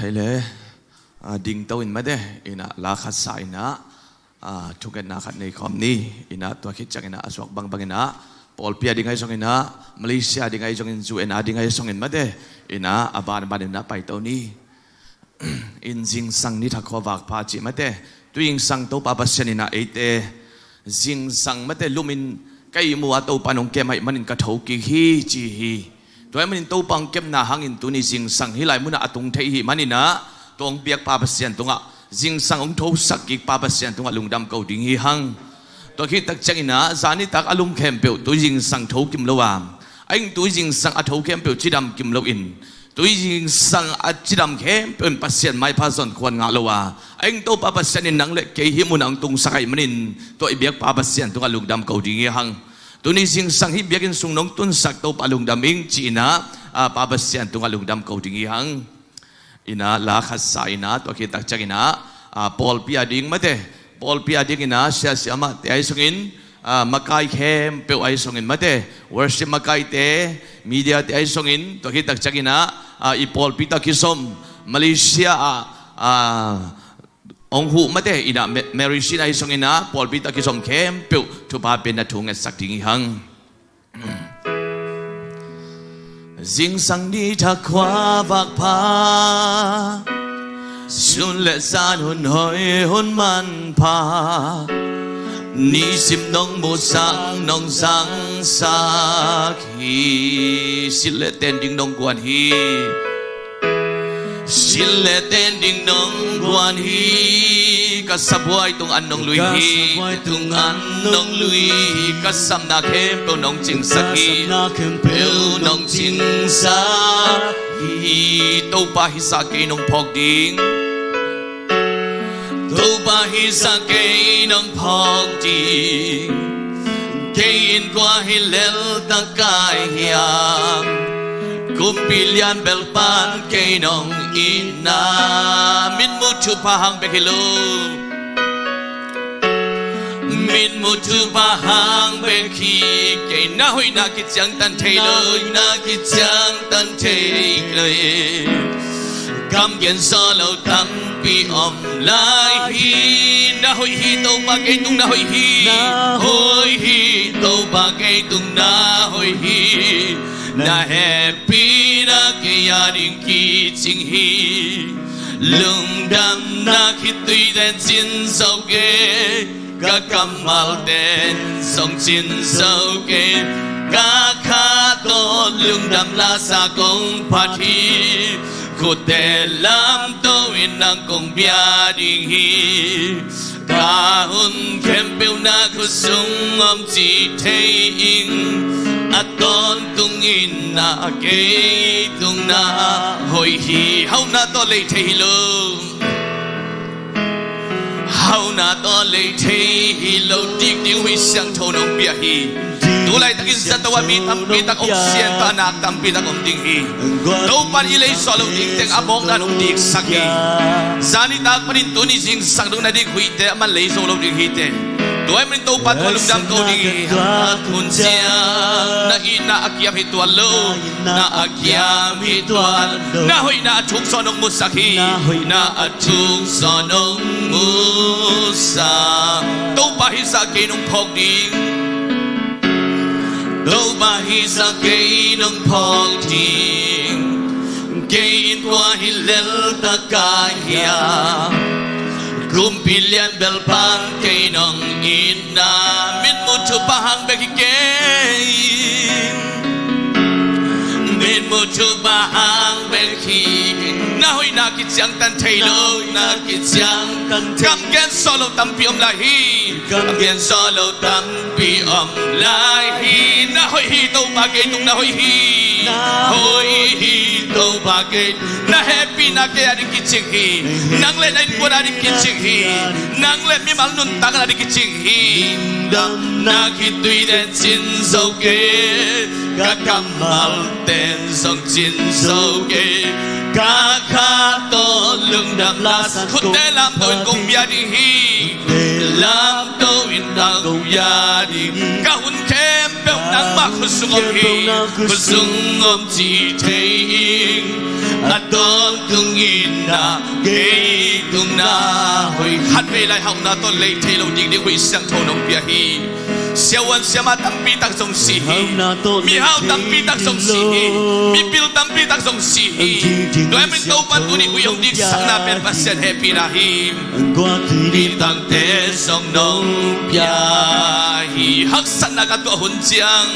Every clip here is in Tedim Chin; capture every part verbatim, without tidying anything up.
Ei le, a, dingto in mate, ina la khat sa ina, a, thungetna khat nei khawm ni, ina tua khit ciang ina a suak bangbang ina, pawlpi a ding ahi zong ina, Malaysia a ding ahi zongin, U N a ding ahi zongin mate, ina a banban ina paito ni. In zingsang ni thak khua vakpha cih mate, tu zingsang Topa Pasian ina eite zingsang mate lumin ka ihmu a Topa nong kem ahih manin ka tho kik hi ci hi. Tua ahih manin Topa hong kemna hangin tuni zingsang hih lai munah a tung thei hi maninah, tua hong biak Pa Pasian tungah, zingsang hong thosak kik Pa Pasian tungah lungdam ko ding hi hang. Tua khit tak cianginah zanitak a lum khempeuh tu zingsang tho kim lo a, a ing tu zingsang a tho khempeuh cidam kim loin, tu zingsang a cidam khempeuh in Pasian maipha zon khuan ngah lo a, a ing Topa Pasian in nang le kei hih munah hong tungsak ahih manin, tua i biak Pa Pasian tungah lungdam ko ding hi hang. Tuni zingsang hih biakinn sung nong tunsak Topa lungdam ing ci-inah, a, Pa Pasian tungah lungdam ko ding hi hang. Inah la khat sa inah, tua khit tak cianginah, a, pawlpi a ding mate, pawlpi a ding inah sia siamahte ahi sungin, a, makai khempeuh ahi sungin mate, worship makaite, mediate ahi sungin, tua khit tak cianginah, a, i pawlpi tawh kizom Malaysia ah, a, hong huh mate inah, Mary Sin ahi sungin ah pawlpi tawh kizom khempeuh thupha penna thu ngetsak ding hi hang. Zingsang ni thak khua vakpha, sun le zan hun hoi hun manpha, nisim nong musak nong zangsak hi. Silh le ten ding nong guan hi. Silh le ten ding nong guan hi. Ka sabuai tung an nong lui hi. Ka sabuai tung an nong lui hi. Ka samna khempeuh nong cingsak hi. Ka samna khempeuh nong cingsak hi. Topa hisa kei nong phawk ding. Topa hisa kei nong phawk ding. Kei in kua hi lel ta kai hiam? Kumpi lian bel pan kei nong itna. Mitmu thupha hang bek hi lo. Mitmu thupha hang bek hi. Kei na hoihna kiciangtan thei lo. Na hoihna kiciangtan thei lo. Kam gen sawh lo tampi om lai hi. Na hoih hi Topa kei tung na hoih hi. Na hoih hi Topa kei tung na hoih hi. Na hehpihna kei a ding kicing hi. Lungdamna khitui den cin zo kei. Ka kammal ten zong cin zo kei. Ka kha tawh lungdam lasa kong phat hi. Khutte lamto in nang kong bia ding hi. Ka hun khempeuh na khutsung om ci thei ing. A tawntung in na kei tung na hoih hi. Hauhna tawh lei thei hi lo. Hauhna tawh lei thei hi lo. Dik ding uh hi, siangtho nong pia hi. Tu laitakin zato ah mi tampi tak om, sian tawh a nak tampi tak om ding hi. Topan i lei suah loh ding teng a mawkna nong diksak hi. Zanitak panin tuni zingsang dong na dik huihte a man lei zo lo ding hi teh. Tua ahih manin Topa tungah lungdam ko ding hi. Hun ciang na itna a kiam hi tuan lo. Na a kiam hi tuan lo. Na hoihna a thuk sawh nong musak hi. Na hoihna a thuk sawh nong musak. Topa hisa kei nong phawk ding. Topa hisa kei nong phawk ding. Kei in kua hi lel ta kai hiam? Kumpi lian bel pan kei nong itna. Mitmu thupha hang bek hi kei. Mitmu thupha hang bek hi kei. Na hoihna kiciangtan thei lo. Na kiciangtan thei. Kam gen sawh lo tampi om lai hi. Kam gen sawh lo tampi om lai hi. Na hoih hi Topa kei tung na hoih hi. Na hoih hi Topa kei. Na hehpihna kei a ding kicing hi. Nang le na innkuan a ding kicing hi. Nang le mimal nuntakna a ding kicing hi. Lungdamna khitui den cin zo kei. Ka kammal ten zong cin zo kei. Ka kha tawh lungdam lasa khutte lamto in kong bia ding hi. Lamto in nang kong bia ding. Ka hun khempeuh nangmah khutsung om hi. Khutsung om ci thei ing. A tawntung in na kei tungah hoih. Khatvei lai hauhna tawh lei thei lo ding ding hoih siangtho nong pia hi. Siavuan siamah tampi tak zong si hi. Mihau tampi tak zong si hi. Mipil tampi tak zong si hi. Tua ahih manin Topa tuni hoih hong diksakna pen Pasian hehpihna hi. Khuapi tangte zong nong pia hi. Haksatna ka tuah hun ciang,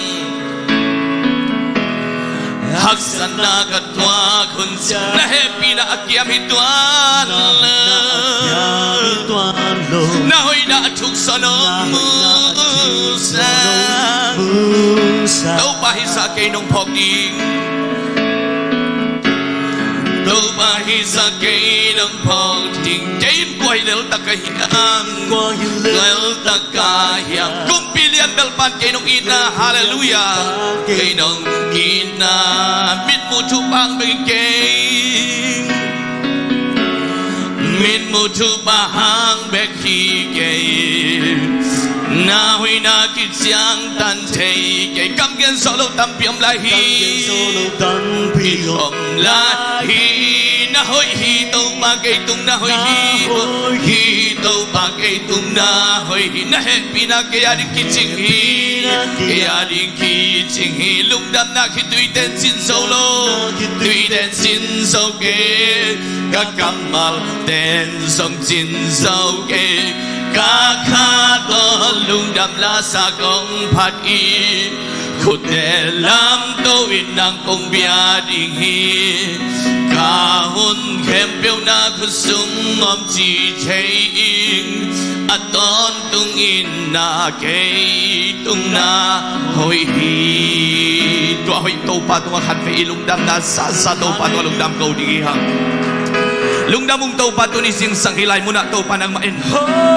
haksatna ka tuah hun ciang, na hehpihna a kiam hi tuan lo. Na hoihna a thuk sawn nong mu sa. Topa hisa kei nong phawk ding. Topa hisa kei nong phawk ding. Kei in kua hi lel tak ka hiam? Kua hi lel tak ka hiam? Kumpi lian bel pan kei nong itna. Halleluiah. Kei nong itna. Mitmuh thupha hang bek hi kei. Mitmuh thupha hang bek hi kei. Na hoihna kiciangtan thei kei. Kam gen zawh lo tampi om lai hi. Om lai hi. Na hoih hi Topa kei tung na hoih hi. Hoih hi Topa kei tung na hoih hi. Na hehpihna kei a ding kicing hi. Kei a ding kicing hi. Lungdamna khitui ten cin zo lo. Khitui ten cin zo kei. Ka kammal ten zong cin zo kei. Ka kha tawh lungdam lasa kong phat hi. Khutte lamto in nang kong bia ding hi. Ka hun khempeuh na khut sung om ci thei ing. A tawntung in na kei tungah hoih hi. Tua hoih Topa tungah khatvei i lungdamna sasa Topa tungah lungdam ko ding hi hang. Lungdam ung Topa, tuni zingsang hih lai munah Topa nangmah in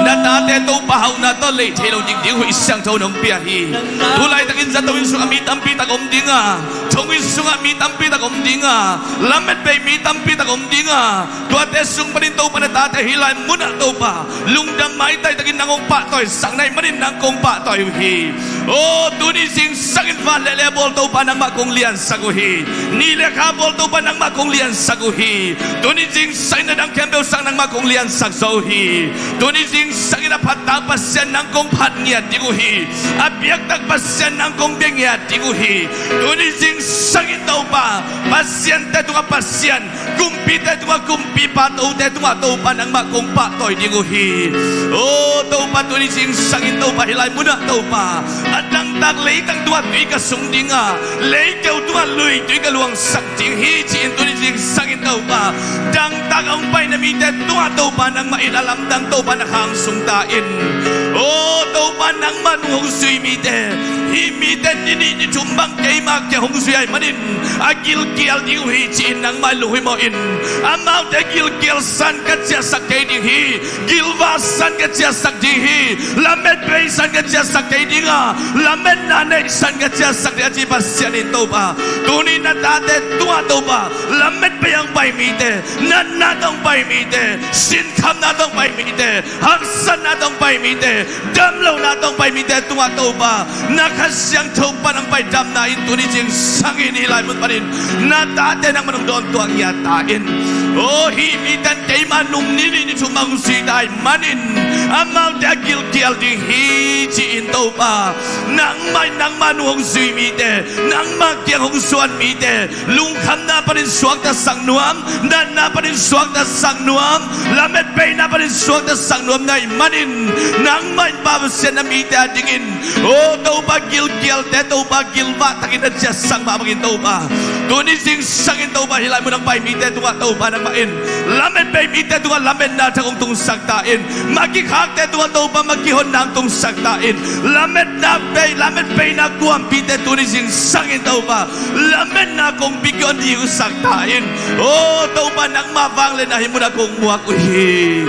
na tate Topa hauhna tawh lei thei lo ding ding hoih siangtho nong pia hi. Tu laitakin zato inn sungah mi tampi tak om ding a, thong inn sungah mi tampi tak om ding a, lamet bei mi tampi tak om ding a, tuate sung panin Topa na tate hih lai munah Topa lungdam maitai takin nang hong pahtawisak na hih manin nang kong pahtawi uh hi. Aw, tuni zingsangin van le lei bawl Topa nangmah kong liansak uh hi. Ni le kha bawl Topa nangmah kong liansak uh hi. Tuni zingsangin a dang khempeuh sang nangmah kong liansak zo uh hi. Tuni zingsangin a phattak Pasian nang kong phat ngiat ding uh hi. A biaktak Pasian nang kong bia ngiat ding uh hi. Tuni zingsangin Topa, pasiante tungah Pasian, kumpite tungah kumpipa, tote tungah Topa nangmah kong pahtawi ding uh hi. Aw Topa, tuni zingsangin Topa hih lai munah Topa, a dangtak leitang tungah tui ka sung ding a, leikeu tungah lui tui ka luangsak ding hi ci-in tuni zingsangin Topa, dangtak a hong paina mite tungah Topa nangmah in a lamdang Topa na khang sung ta in. Aw Topa, nangmah nung hong zui mite, hih mite ni nih ni thum bang keima kiang hong zui ahih manin a gilkial ding uh hi ci-in nangmah in lunghimawh in. Amaute gilkial san ka ciahsak kei ding hi. Gilvah san ka ciahsak ding hi. Lamet bei san ka ciahsak kei ding a, lametna neih san ka ciahsak ding a ci Pasian in Topa, tuni na tate tungah Topa, lamet bei hong pai mite, natna tawh hong pai mite, sinkhamna tawh hong pai mite, haksatna tawh hong pai mite, damlohna tawh hong pai mite tungah Topa, na Kha Siangtho pan hong pai damna in tuni zingsangin hih lai mun panin na tate nangmah nong dawntuah ngiat ta in. Aw, hih mite in keima nung ni nih ni thum bang hong zui ta ahih manin amaute a gilkial ding hi ci-in Topa, nangmah in nangmah nung hong zui mite, nangmah kiang hong zuan mite lungkhamna panin suaktasak nuam, natna panin suaktasak nuam, lametbeina panin suaktasak nuam na hih manin nangmah in Pa Pasian na mite a dingin, aw Topa, gilkialte Topa, gilvah takin na ciahsak mah bangin Topa, tuni zingsangin Topa hih lai mun hong pai mite tungah Topa nangmah in lametbei mite tungah lametna thak hong tungsak ta in. Mah kikhakte tungah Topa mah kihonna hong tungsak ta in. Lametna bei, lametbeina kuampite tuni zingsangin Topa lametna kongpi kihon ding hong sak ta in. Aw Topa, nangmah vangliatna hih munah kong muak uh hi.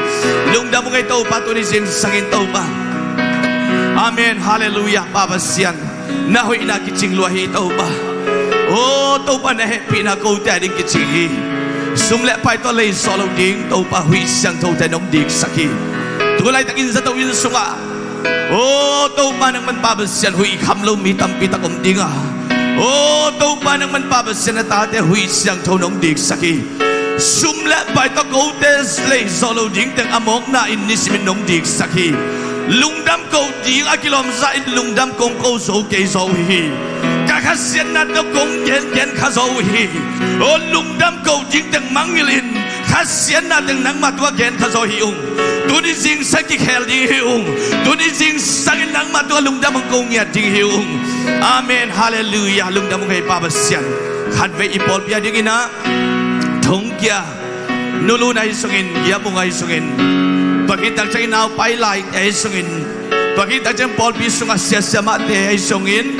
Lungdam ung ei Topa, tuni zingsangin Topa. Amen. Halleluiah. Pa Pasian, na hoihna kicing lua hi Topa. Aw Topa, na hehpihna kote a ding kicing hi. Sum le pai tawh lei zawh lo ding Topa, huih siangthote nong diksak hi. Tu laitakin zato inn sungah, aw Topa, nangman Pa Pasian, huih kham lo mi tampi tak om ding a, Aw Topa, nangman Pa Pasian, na tate huih siangtho nong diksak hi. Sum le pai tawh kote leizawh lo dingteng a mawkna in nisimin nong diksak hi. Lungdam ko ding a kilawm zahin lungdam kong ko zo kei zaw uh hi. Ka khasiatna tawh kong gengen kha zaw uh hi. Aw lungdam ko dingteng mangngilhin khasiatna teng nangmah tungah gen kha zaw hi ung. Tuni zingsang kikhel ding hi ung. Tuni zingsangin nangmah tungah lungdam hong ko ngiat ding hi ung. Amen. Halleluiah. Lungdam ung ei Pa Pasian. Khatvei i pawlpi a dingin ah Thongkia Nu Lun ahi zongin, Gia Mung ahi zongin, tua khit takciangin Naupai Laite ahi zongin, tua khit takciangin pawlpi sungah sia siamahte ahi zongin,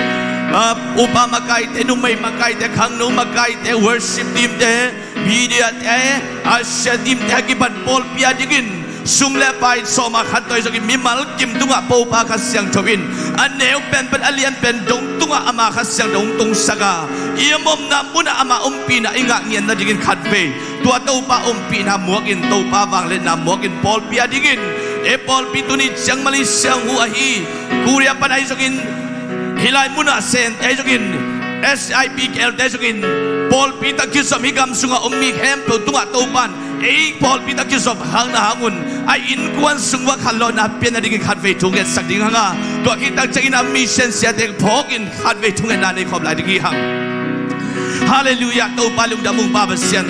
ah, upa makaite, numei makaite, khangno makaite, worship teamte, mediate, usher teamte a kipan pawlpi a dingin sum le pai sawm a khat tawh ahi zongin mimal kim tungah Topa Kha Siangtho in a neu penpen a lian pen dong tungah ama Kha Siangtho hong tungsak a, i om omna munah ama ompihna i ngah ngiat nadingin khatvei tua Topa ompihna muakin, Topa vangliatna muakin pawlpi a dingin, e pawlpi tuni ciang Malaysia hong huh ahi, Korea pan ahi zongin, hih lai munah Sente ahi zongin, S I P K L te ahi zongin, pawlpi tawh kizom hih gam sungah om mi khempeuh tungah Topa'n ei pawlpi tawh kizom hangna hang un, a innkuan sung uah khanlawhna piakna dingin khatvei thungetsak ding hang a, tua khit takciangin a mission siate phawkin khatvei thungetna nei khawm lai ding hi hang. Halleluiah. Topa lungdam ung Pa Pasian.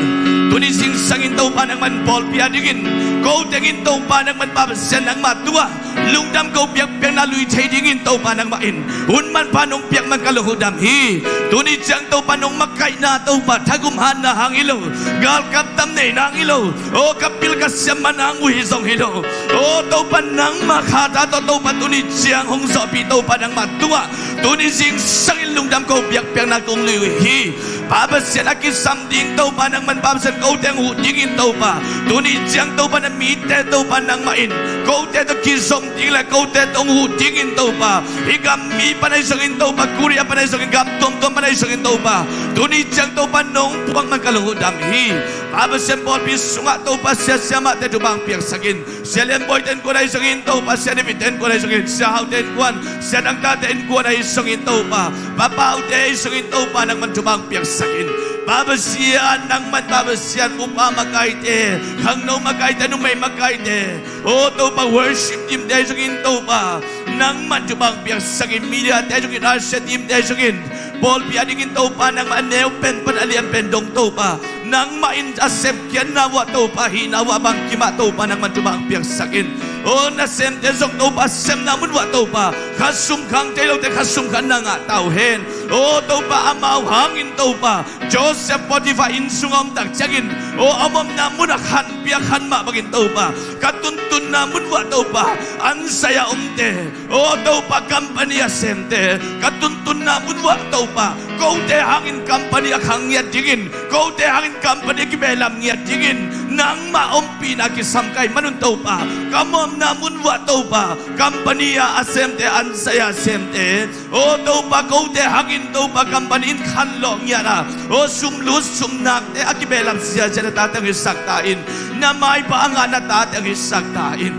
Tuni zingsangin Topa nangman pawlpi a dingin, ko tengin Topa nangman Pa Pasian nangmah tungah lungdam ko biakpiakna lui thei dingin Topa nangmah in hun manpha nong piak man ka lungdam hi. Tuni ciang Topa nong makaihna Topa thagum hatna hang hi lo, galkap tam neihna hang hi lo, aw ka pil ka siam man hang uh hi zong hi lo. Aw Topa nangmah khata tawh Topa tuni ciang hong zawhpih Topa nangmah tungah tuni zingsangin lungdam ko biakpiakna kong lui uh hi. Pa Pasian a kisam ding Topa nangman Pa Pasian kote hong huh dingin Topa, tuni ciang Topa na mite Topa nangmah in kote tawh kizom ding le kote tawh hong huh dingin Topa, hih gam mi pan ahi zongin Topa, Korea pan ahi zongin, gam tuamtuam pan ahi zongin Topa, tuni ciang Topa nong puak man ka lungdam hi. Pa Pasian pawlpi sungah Topa sia siamahte thupha hong piaksak in. Sia Lian Bawi te innkuan ahi zongin Topa, Sia David te innkuan ahi zongin, Sia Hau te innkuan, Sia Dang Ta te innkuan ahi zongin Topa, Pa Pau te ahi zongin Topa nangman thupha hong piaksak in. Pa Pasian nangman Pa Pasian upa makaite, khangno makaite, numei makaite, aw Topa worship team te ahi zongin Topa nangman thupha hong piaksak in, media te ahi zongin, usher team te ahi zongin, pawlpi a dingin Topa nangmah a neu penpen a lian pen dong Topa nangmah in a sepkhiatna uah Topa, hihna uah bangkim ah Topa nangman thupha hong piaksak in. Aw nasemte zong Topa sepna mun uah Topa khasum khang thei lote khasum khan na ngah ta uh hen. Aw Topa amau hangin Topa Joseph Potiphar inn sungah om tak ciangin, aw a om omna munah khanpia khan mah bangin Topa ka tuntunna mun uah Topa an sai a omte, aw Topa company a semte ka tuntunna mun uah Topa kote hangin company a khang ngiat dingin, kote hangin company a kibehlam ngiat dingin nangmah ompihna kisam ka hih manun Topa ka om omna mun uah Topa company a a semte, an sai a semte, aw Topa kote hangin Topa company in khanlawh ngiat a, aw sum lut sum nakte a kibehlam siasia na tate hong hisak ta in, na maipha a ngah na tate hong hisak ta in.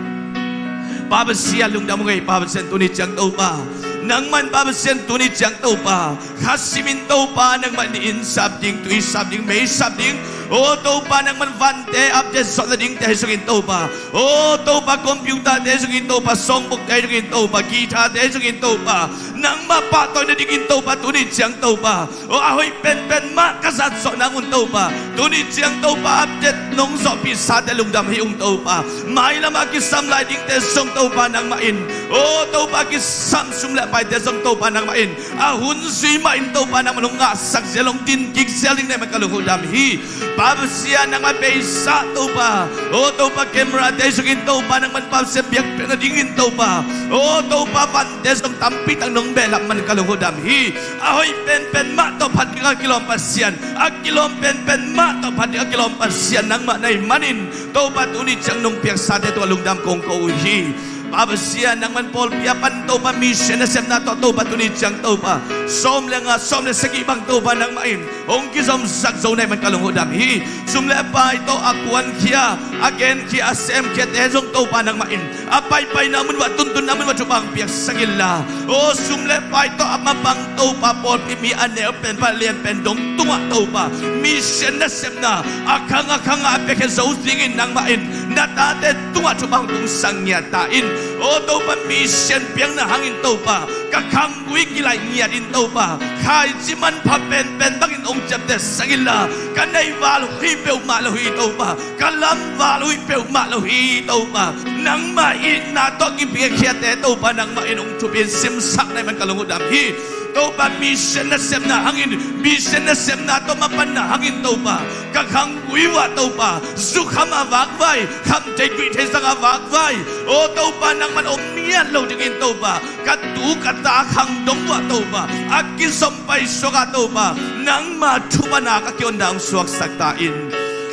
Pa Pasian lungdam ung ei Pa Pasian, tuni ciang Topa nangman Pa Pasian tuni ciang Topa kha simin Topa nangmah in inn sap ding, tui sap ding, mei sap ding, aw Topa nangman vante update zawh nadingte ahi zongin Topa, aw Topa computer te ahi zongin Topa, songbook te ahi zongin Topa, guitar te ahi zongin Topa nangmah pahtawi nadingin Topa tuni ciang Topa, aw a hoih penpen mah ka zat zawh nang un Topa, tuni ciang Topa update nong zawhpih sate lungdam hi ung Topa, mailam a kisam lai dingte zong Topa nangmah in, aw Topa kisam sum le paite zong Topa nangmah in a hun zui mah in Topa nangmah hong ngahsak zel, hong din kik zel ding na hih man ka lungdam hi. Pa Pasian nangmah beisa Topa, aw Topa camera te ahi zongin Topa nangman Pa Pasian biakpiak nadingin Topa, aw Topa vante zong tampi tak nong behlap man ka lungdam hi. A hoih penpen mah tawh phat ding a kilawm Pasian, a kilawm penpen mah tawh phat ding a kilawm Pasian nangmah na hih manin Topa tuni ciang nong piaksate tungah lungdam kong ko uh hi. Pa Pasian nangman pawlpi a pan Topa mission a sepna tawh Topa tuni ciang Topa sawm le nga, sawm le sagih bang Topa nangmah in hong kizomsak zo na hih man ka lung uh dam hi. Sum le pai tawh a kuankhia, a genkhia, a semkhiate zong Topa nangmah in a paipaina mun uah, tuntunna mun uah thupha hong piaksak inla, aw sum le pai tawh a mapang Topa pawlpi mi a neu pen, a lian pen dong tungah Topa mission nasepna a khang a khangah a piakhia zo dingin nangmah in na tate tungah thupha hong tungsak ngiat ta in. Aw Topa, mission piakna hangin Topa ka khanggui kilaih ngiat in Topa, khaici manpha penpen bangin hong ciaptehsak inla, ka neih val huih peuhmah lo hi Topa, ka lam val huih peuhmah lo hi Topa. Nangmah itna tawh kipiakkhiate Topa nangmah in hong thupha in simsak na hih man ka lung uh dam hi. Topa, mission nasepna hangin, mission nasepna tawh mapanna hangin Topa ka khanggui uah Topa zukham a vakvai, khamthei guihthei zang a vakvai, aw Topa nangman om ngiat lo dingin Topa ka tu ka ta khang dong uah Topa a kizom paisuak ah Topa nangma thupha na ka kihonna hong suaksak ta in.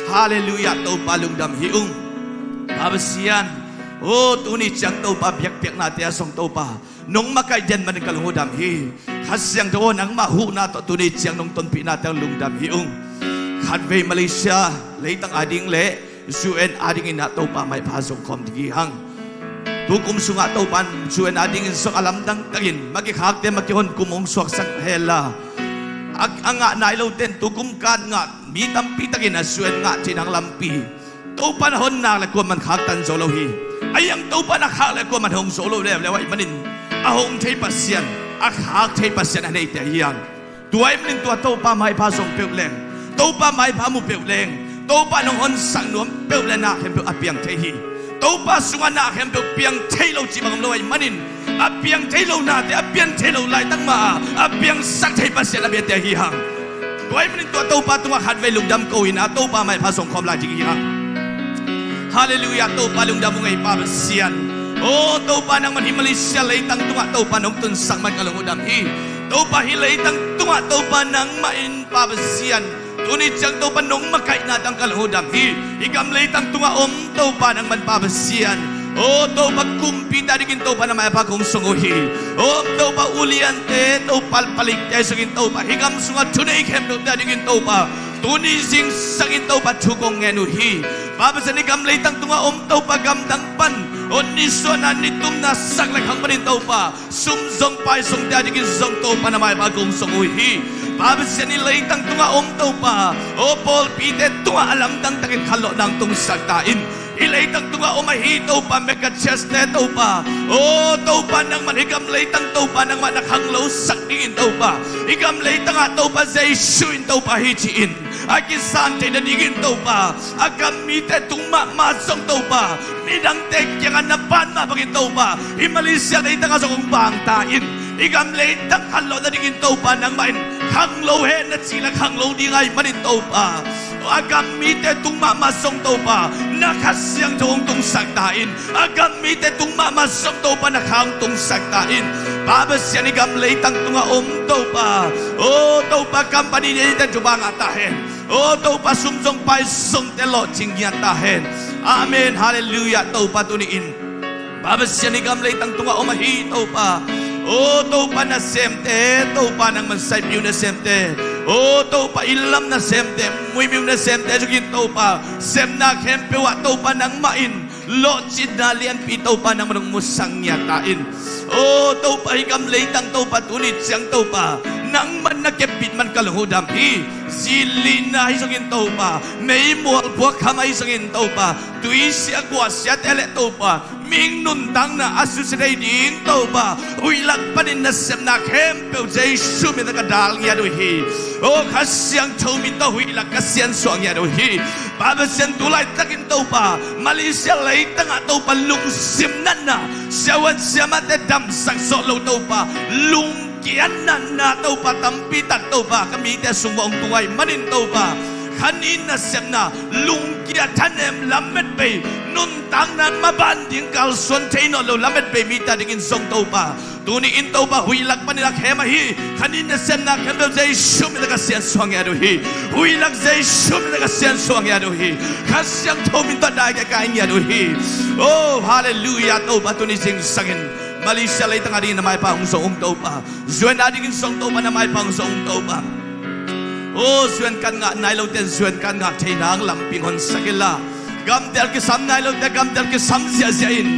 Halleluiah, Topa lungdam hi ung. Pa Pasian, aw tuni ciang Topa biakpiaknate ah zong Topa nong makaih den manin ka lung uh dam hi. Kha Siangtho aw, nangmah huhna tawh tuni ciang nong tonpihnate ah lungdam hi ung. Khatvei Malaysia leitang ading le U N adingin ah Topa maipha zong khawm ding hi hang. Tu kum sungah Topa in U N adingin zong a lamdang takin makikhakte makihon kum hong suaksak hela, a, a ngah nai lote in tu kum kan ngah mi tampi takin a U N ngah cih nang lampi Topa in a hon nak le kuaman khaktan zo lo hi. A iang Topa in a khak le kuaman hong zo lo leuleu ahih manin a hong thei Pasian, a khak thei Pasian a neite hi hang. Tua ahih manin tua Topa maipha zong peuh leng, Topa maipha mu peuh leng, Topa in hong honsak nuam peuh le na khempeuh a piang thei hi. Topa sungah na khempeuh piang thei lo cih bang om lo ahih manin a piang thei lo nate, a piang thei lo laitak mah a piangsak thei Pasian a biate hi hang. Tua ahih manin tua Topa tungah khatvei lungdam ko-in a Topa maipha zong khawm lai ding hi hang. Halleluiah, Topa lungdam ung ei Pa Pasian. Aw Topa nangman hih Malaysia leitang tungah Topa nong tunsak man ka lung uh dam hi. Topa hih leitang tungah Topa nangmah in Pa Pasian, tuni ciang Topa nong makaihna tang ka lung uh dam hi. Hih gam leitang tungah om Topa nangman Pa Pasian, aw Topa kumpite adingin Topa na maipha kong sung uh hi. Aw Topa uliante, Topa palikte sungin Topa hih gam sungah thunei khempeuhte adingin Topa tuni zingsangin Topa thu kong ngen uh hi. Pa Pasian, hih gam leitang tungah om Topa gamdang pan, aw nisuahna nitumna sak le khang panin Topa sum zong pai zongte adingin zong Topa na maipha kong sung uh hi. Pa Pasian, hih leitang tungah om Topa, aw pawlpite tungah a lamdang takin khanlawhna hong tungsak ta in. Hih leitang tungah om ahi Topa mega churchte Topa, aw Topa nangman hih gam leitang Topa nangmah na khanglosak dingin Topa, hih gam leitangah Topa Jesu in Topa hi ci-in a kisan theih nadingin Topa, a gam mite tung mahmah zong Topa midangte kiangah na pan mah bangin Topa hih Malaysia leitangah zong hong bang ta in. Hih gam leitang khanlawh nadingin Topa nangmah in khanglo hen na cih le khanglo ding ahih manin Topa, a gam mite tung mahmah zong Topa na Kha Siangtho hong tungsak ta in. A gam mite tung mahmah zong Topa na Kha hong tungsak ta in. Pa Pasian, hih gam leitang tungah om Topa, aw Topa company neite thupha ngah ta hen. Aw Topa sum zong pai zongte lawhcing ngiat ta hen. Amen. Halleluiah. Topa tuni in Pa Pasian, hih gam leitang tungah om ahi Topa, aw Topa nasemte, Topa nangman saipiu nasemte, aw Topa inn lam nasemte, muimiu nasemte zong in Topa sepna khempeuh ah Topa nangmah in lawhcinna lianpi Topa nangman hong musak ngiat ta in. Aw Topa hih gam leitang Topa tuni ciang Topa nangman na keppih man ka lung uh dam hi. Zi lihna ahi zongin Topa, meimual phuak kham ahi zongin Topa, tuisia guahsiate le Topa mihing nuntakna a susia thei ding Topa huih lak panin nasepna khempeuh Jesu min tawh ka dal ngiat uh hi. Aw Kha Siangtho min tawh huih lak ka siansuah ngiat uh hi. Pa Pasian, tu laitakin Topa Malaysia leitangah Topa lungsim natna, siavuan siamahte damsak zawh lo Topa lungkia natna Topa tampi tak Topa ka mite sung uah hong tung ahih manin Topa kha nin nasepna, lungkia thanem, lametbei, nuntakna maban ding kalsuan thei nawn lo lametbei mite adingin zong Topa tuni in Topa huih lak panin a khem ahi kha nin nasepna khempeuh Jesu min tawh ka siansuah ngiat uh hi. Huih lak Jesu min tawh ka siansuah ngiat uh hi. Kha Siangtho min tawh dai ka kai ngiat uh hi. Oh halleluiah. Topa tuni zingsangin Malaysia leitang adingin na maipha hong zong ung Topa. U N adingin zong Topa na maipha hong zong ung Topa. O, U N kan ngah nai lote in U N kan ngah thei nang lampi hong honsak inla, gamtel kisam nai lote gamtel kisam ziahziah in.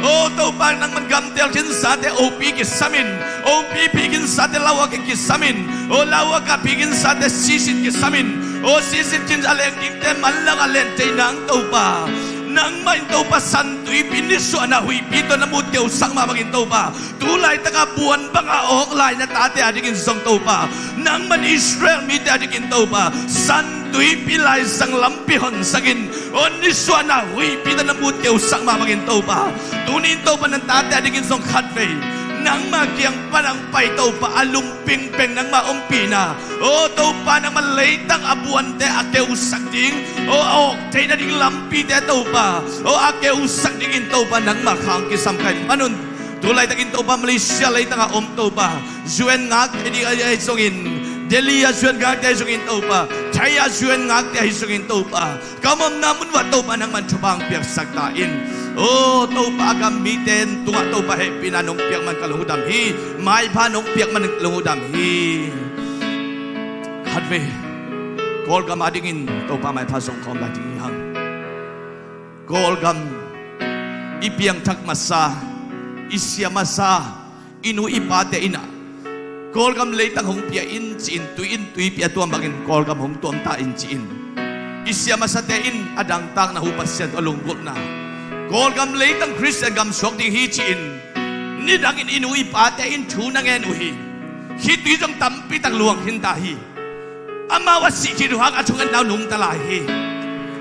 O Topa, nangman gamtel khin sate opi kisam in. Opi phi khin sate lauhuak ah kisam in. O lauhuak ah phi khin sate sisin kisam in. O sisin khin a leng dingte manlang a len thei nang Topa. Nangmah in Topa San Tuipi nisuahna huihpi tawh na muh keusak mah bangin Topa, tu laitak a buan banga awk lai na tate adingin zong Topa, nangman Israel mite adingin Topa San Tuipi laizang lampi honsak in. O nisuahna huihpi tawh na muh keusak mah bangin Topa, tuni in Topa na tate adingin zong khatvei nangma kiang pan hong pai Topa, a lungping peng nangma ompihna. O Topa, nangma leitang a buante a keusak ding, o a awk theih nading lampite Topa, o a keusak dingin Topa nangma khang kisam ka hih manun, tu laitakin Topa Malaysia leitang a om Topa, U N ngakte ding ahi zongin, Delhi a U N ngakte ahi zongin Topa, Thai a U N ngakte ahi zongin Topa, ka omna mun uah Topa nangman thupha hong piaksak ta in. O Topa, a gam mite tungah Topa hehpihna nong piak man ka lungdam hi. Maipha nong piak man ka lungdam hi. Khatvei Kawlgam adingin Topa maipha zong khawm lai ding hi hang. Kawlgam i piangthak masa, i sia masa, i nu i pate in ah Kawlgam leitang hong pia in ci-in, tui in tuipi a tuam bangin Kawlgam hong tuam ta in ci-in, i sia masate in a dangtakna uh Pasian tawh a lunggulhna, Kawlgam leitang Khristian gam suak ding hi ci-in nidangin i nu i pate in thu na ngen uh hi. Khitui zong tampi tak luang khin ta hi. Amau a sih khit uh hang a thungetna uh nungta lai hi.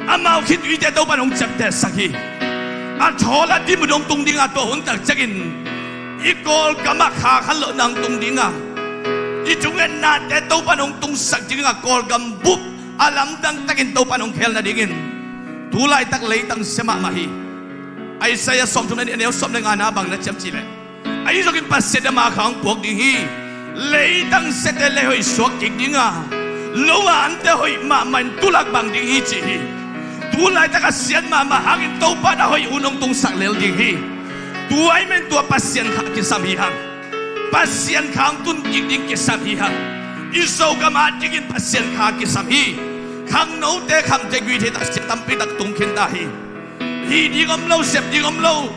Amau khituite Topa in hong ciaptehsak hi. A thawl a dim uh dong tung dinga tua hun tak ciangin i Kawlgam ah kha khanlawhna hong tung dinga, i thungetnate Topa in hong tungsak dinga Kawlgam bup a lamdang takin Topa in hong khel nadingin tu laitak leitang sia mahmah hi. Isaiah sawmthum le nih a neu sawm le ngana bang na ciam cihleh, ahi zongin Pasian in ama kha hong puak ding hi. Leitang siate lei hoih suak kik dinga, lo a ante hoih mahmah in tulak bang ding hi ci hi. Tu laitak a siat mahmah hangin Topa in a hoih hun hong tungsak lel ding hi. Tua ahih manin tua Pasian kha kisam hi hang. Pasian kha hong tun kik ding kisam hi hang. I Zogam adingin Pasian kha kisam hi. Khangnote khamtheih guihtheih tak sia tampi tak tung khin ta hi. Hih ding om lo, sep ding om lo,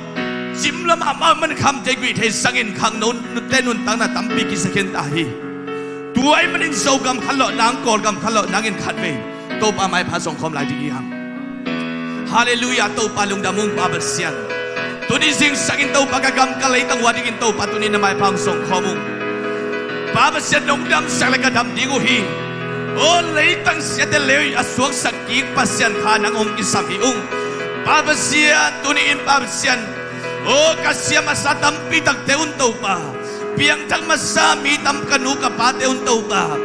cim lamah amau man khamtheih guihtheih sangin khangnote nuntakna tampi kisa khin ta hi. Tua ahih manin Zogam khanlawh nang, Kawlgam khanlawh nangin khatvei Topa maipha zong khawm lai ding hi hang. Halleluiah, Topa lungdam ung Pa Pasian. Tuni zingsangin Topa ka gam ka leitang uh adingin Topa tuni na maipha hong zong khawm ung. Pa Pasian nong damsak le ka dam ding uh hi. O leitang siate lei hoih a suaksak kik Pasian kha nang hong kisam hi ung. Pa Pasian tuni in Pa Pasian, o ka sia masa tampi takte un Topa, piangthak masa mi tam ka nu ka pate un Topa,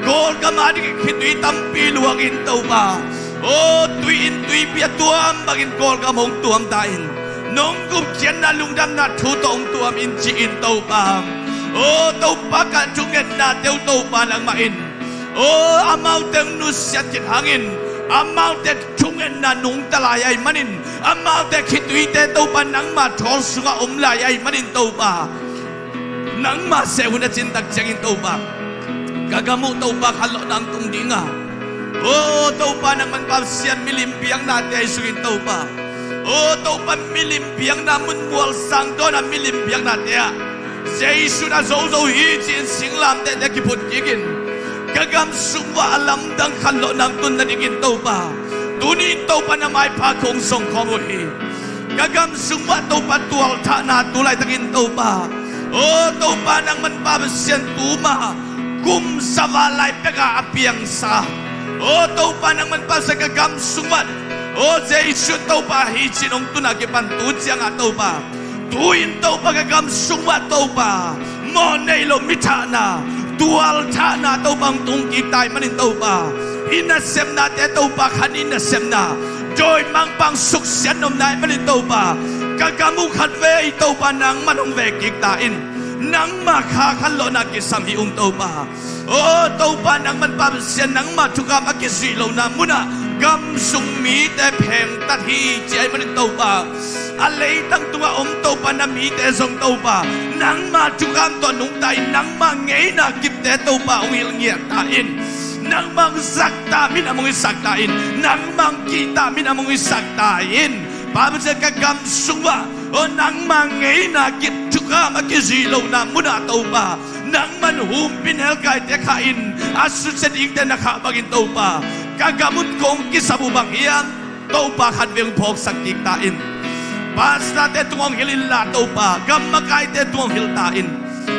Kawlgam adingin khitui tampi luang in Topa, o tui in tuipi a tuam bangin Kawlgam hong tuam ta in. Nong gupkhiatna lungdamna thu tawh hong tuam in ci in Topa. O Topa ka thungetnate uh Topa nangmah in, o amaute hong nusiat khit hangin amaute thungetna nungta lai ahih manin, amaute khituite Topa nangma thawl sungah om lai ahih manin Topa, nangma seh hun a cin tak ciangin Topa, ka gam uh Topa khanlawhna hong tung dinga, o Topa nangman Pa Pasian milim biaknate ahi sungin Topa, o Topa milim biakna mun mual sang dawn a milim biaknate ah Jesu in a zozo hi ci-in singlamtehte kiphut kikin ka gam sung uah a lamdang khanlawhna hong tun nadingin Topa, tuni in Topa na maipha kong zong khawm uh hi. Ka gam sung uah Topa tualthahna tu laitakin Topa, o Topa nangman Pa Pasian tuma kum sava lai peka a piangsa, o Topa nangman Pa Pasian ka gam sung uah, o Jesu Topa hi ci-in hong tuna kipan tu cianga Topa, tu-in Topa ka gam sung uah Topa mawh nei lo mi thahna, tual thahna Topa hong tung kik ta ahih manin Topa, hih nasepnate Topa khan hih nasepna dawimangpa hong suksiat nopna ahih manin Topa, ka gam uh khatvei Topa nangman hong ve kik ta in. Nangma kha khanlawhna kisam hi ung Topa. O Topa nangman Pa Pasian nangma thukham a kizuih lohna munah Gam sung mite phengtat hi ci ahih manin Topa, a leitang tungah om Topa, na mite zong Topa, nangma thukham tawh nungta in, nangma ngeina kipte Topa hong hilh ngiat ta in, nangma hong zat ta minam hong hisak ta in, nangma hong kih ta minam hong hisak ta in. Pa Pasian, ka gam sung uah, aw nangma ngeina kip thukham a kizui lohna munah Topa, nangman humpin helkaite khah in, a susia dingte na khah bangin Topa, ka gam un kong kisam uh bang hiam, Topa khatvei hong phawksak kik ta in. Pastorte tungah hong hilh inla Topa, gam makaite tungah hong hilh ta in.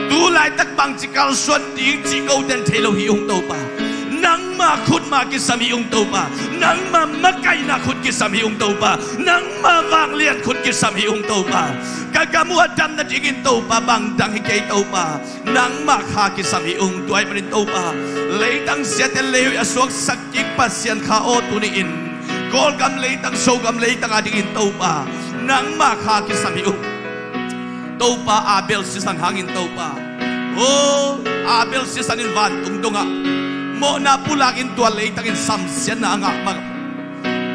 Tu laitak bangci kalsuan ding cih kote in thei lo hi ung Topa. Nangma khutma kisam hi ung Topa. Nangma makaihna khut kisam hi ung Topa. Nangma vanglian khut kisam hi ung Topa. Ka gam uh a dam nadingin Topa, bang dang hi kei Topa, nangma kha kisam hi ung. Tua ahih manin Topa, leitang siate leihoih a suaksak kik Pasian kha aw, tuni-in Kawlgam leitang, Zogam leitang adingin Topa, nangma kha kisam hi ung. Topa, Abel sisan hangin Topa, aw Abel sisan in vantung dongah mawhna pulakin tua leitangin samsiatna a ngah bang,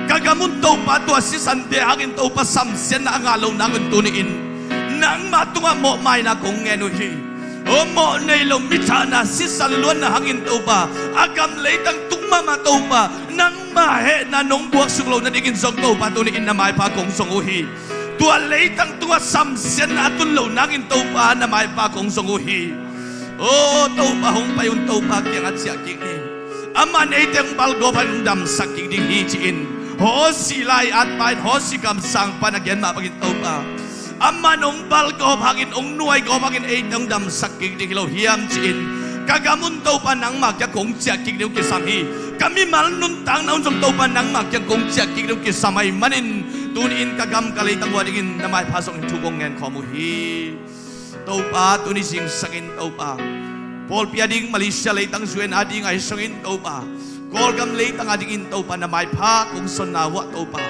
ka gam un Topa, tua sisan bia hangin Topa samsiatna a ngah lo nang un tuni-in nangma tungah mawhmaina kong ngen uh hi. Aw mawh nei lo, mi thahna, sisan luanna hangin Topa, a gam leitang tung mahmah Topa, nangma hehna nong buaksuk loh nadingin zong Topa, tuni-in na maipha kong zong uh hi. Tua leitang tungah samsiatna a tun loh nangin Topa, na maipha kong zong uh hi. Aw Topa, hong pai un Topa, kiangah ciah kik ni. Amah in eite hong balgawp hangin hong damsak kik ding hi ci-in Hosea lai-atpa in Hosea kamsangpa in a gen mah bangin Topa, amah in hong balgawp hangin, hong nuaigawp hangin eite hong damsak kik ding hi lo hiam ci-in, ka gam un Topa, nangma kiang kong ciah kik ding uh kisam hi. Ka mimal nuntakna un zong Topa, nangma kiang kong ciah kik ding uh kisam ahih manin, tuni-in ka gam ka leitang uh adingin na maipha zongin thu kong ngen khawm uh hi. Topa, tuni zingsangin Topa, pawlpi ading, Malaysia leitang, U N ading, ahi zongin Topa, Kawlgam leitang adingin Topa, na maipha kong sawnna uh ah Topa,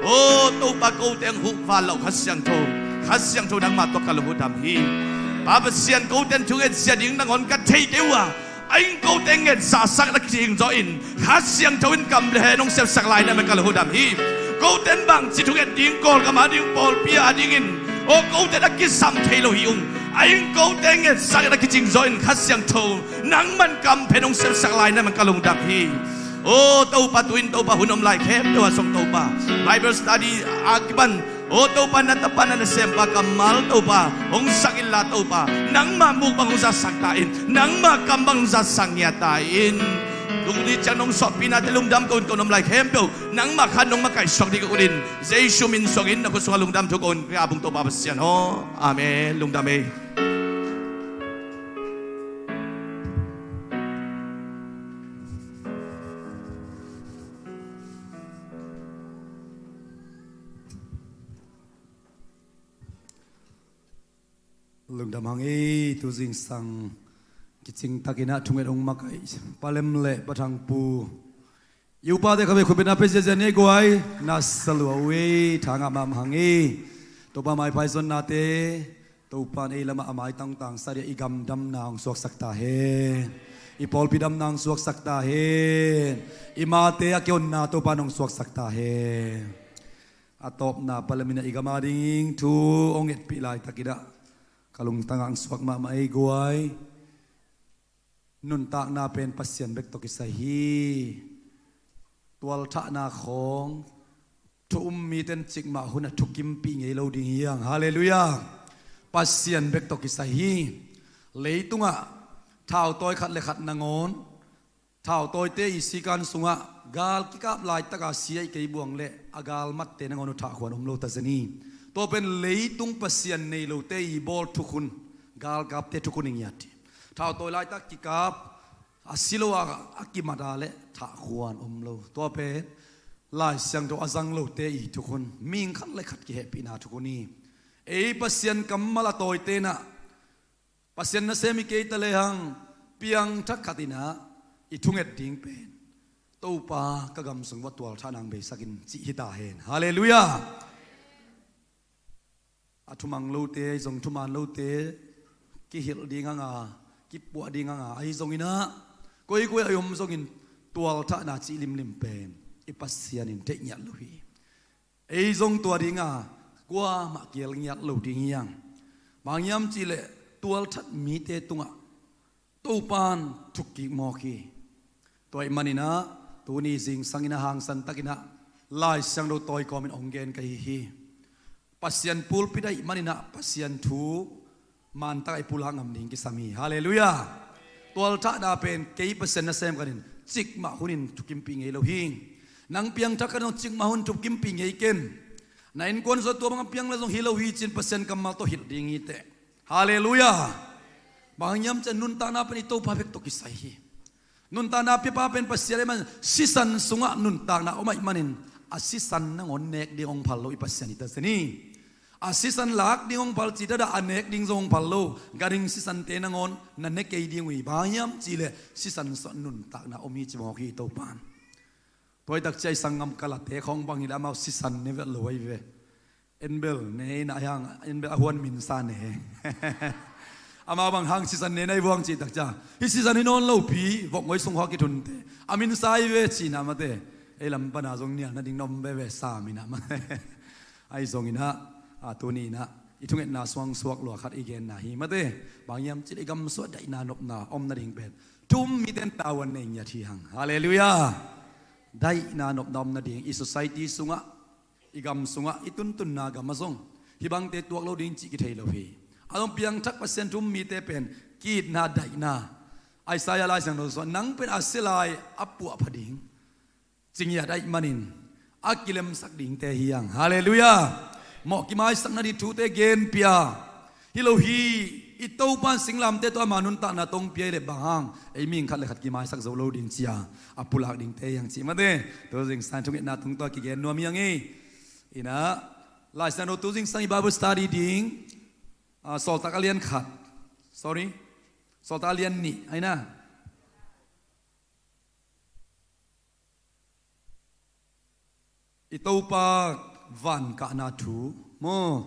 aw Topa, kote hong hukval lo Kha Siangtho, Kha Siangtho, nangma tawh ka lung uh dam hi. Pa Pasian, kote in thungetsia ding nangawn ka thei kei uh a, a ing kote ngetsak na kicing zawh in Kha Siangtho in kam le hen hong sepsak lai na man ka lung uh dam hi. Kote in bangci thunget ding, Kawlgam ading, pawlpi adingin, aw kote in a kisam thei lo hi ung. A ing kote ngetsak na kicing zawh in Kha Siangtho, nangman kam phen hong sepsak lai na man ka lung uh dam hi. Aw Topa, tu-in Topa, hun om lai khempeuh ah zong Topa, Bible study a kipan, aw Topa, na tapa, na nasempa kammal Topa hong sak inla Topa, nangma muk bang hong zatsak ta in, nangma kam bang hong zatsak ngiat ta in. Tuni ciang nong suahpihnate lungdam ko un, ko nong om lai khempeuh nangma khan nong makaihsuak ding ka ut in, Jesu min suangin na khut sungah lungdam thu ko un, ka ap ung Topa Pasian aw. Amen. Lungdam ei. Lungdam hang ei, tu zingsang kicing takin ah thunget hong makaih Pa Lem le Pa Thang Pu, i upate khabe khutbetna pia ziazia ni ei guai. Na salua uh ei, tha ngah mahmah hang ei. Topa maipha i zonnate, Topa in ei lamah a maitang tangsa dia i gam damna hong suaksak ta hen. I pawlpi damna hong suaksak ta hen. I mate a kihonna Topa in hong suaksak ta hen. A tawpna Pa Lem in ah i gam ading thu hong etpih laitakin ah ka lungtang ah hong suak mahmah ei guai. Nuntakna pen Pasian bek tawh kisai hi. Tualthahna khawng thu um mite in cikmah hun ah thukimpih ngei lo ding hi hang. Halleluiah. Pasian bek tawh kisai hi. Leitungah thautawi khat le khat nangawn, thautawite i sikan sungah gal kikap laitaka si ahih kei buang leh a galmatte nangawn uh thahkhuan om lo ta zen hi. Tua pen leitung Pasian nei lote i bawl thukhun, galkapte thukhun i ngiat hi. Thautawi laitak kikap, a si lo a, a kimat a leh thahkhuan om lo. Tua pen Lai Siangtho a zang lote i thukhun, mihing khat le khat kihehpihna thukhun hi. Ei Pasian kammal a tawite in ah Pasian nasem hi kei ta lehang, piangthak khat in ah i thunget ding pen, Topa, ka gam sung uah tualthahna hong beisak in, cih hi ta hen. Halleluiah. A thumang lote, ahi zong thuman lote, kihilh ding hang a, kipuah ding hang a, ahi zongin ah, koikoi a i om zongin tualthahna cih limlim pen i Pasian in deih ngiat lo hi. Ei zong tua dinga kuamah kial ngiat lo ding hi hang. Bang hiam cihleh tualthat mite tungah Topan thukkik mawk hi. Tua ih maninah tuni zingsangin a hangsan takinah Lai Siangtho tawi kawmin hong gen ka hi hi. Pasian pulpit ahih maninah Pasian thu mantak a i pulak ngam ding kisam hi. Halleluiah. Tualthahna pen kei Pasian nasem khat in cikmah hunin thukimpih ngei lo hi. Nang piangthak khat in zong cikmah hun thukimpih ngei ken. Na innkuan sungah tua bang a piang le zong hi lo hi cin Pasian kammal tawh hilh ding hi teh. Halleluiah. Bang hang hiam cihleh nuntakna pen i Topa bek tawh kisai hi. Nuntakna piapa pen Pasian ahih manin sisan sungah nuntakna om ahih manin a sisan nangawn nek ding hong phal lo i Pasian hi ta zen hi. A sisan lak ding hong phal cih takah a nek ding zong hong phal lo. Ganhing sisante nangawn na ne kei ding uh hi. Bang hang hiam cihleh sisan sungah nuntakna om hi ci mawk hi i Topan. Tua i takciah i sanggam Kalate khawng bang hileh amau sisan ne vet lo ahi ve. En bel ne na hiang, en bel a huan minsa ne. Amau bang hang sisan ne na hi vuang cih takciah hih sisan hi nawn lopi vok ngoi sung khawng kithunte a minsa hi ve cihna mate. Ei lam pana zong nial nading na om veve sa minah mate. Ahi zonginah a tuninah i thungetna suangsuak lua khat i genna hi mate. Bang hiam cihleh i gam sungah daihna nopna om nading pen thu um mite in tavuan nei ngiat hi hang. Halleluiah. Daihna nopna om nading i society sungah, i gam sungah, i tuntunna gamah zong hih bangte tuak lo ding cih kithei lo hi. A zong piangthak Pasian thu um mite pen ki-itna daihna. Isaiah Lai Siangtho sungah nang pen a sia lai a puahpha ding ci ngiat ahih manin a kilemsak dingte hi hang. Halleluiah. Mawh kimaisak nading thute genpih a, hi lo hi, i Topan singlamteh tawh ama nuntakna tawh hong pia hi leh bang hang ei mihing khat le khat kimaisak zo lo ding ci-a a pulak dingte hi hang cih mate. Tu zingsang thungetna tungtawn kigen nuam hi hang ei. Inah Lai Siangtho tu zingsang i Bible study ding, ah, Sawltak a lian khat, sorry, Sawltak a lian nih, aina. I Topa vankahna thu maw?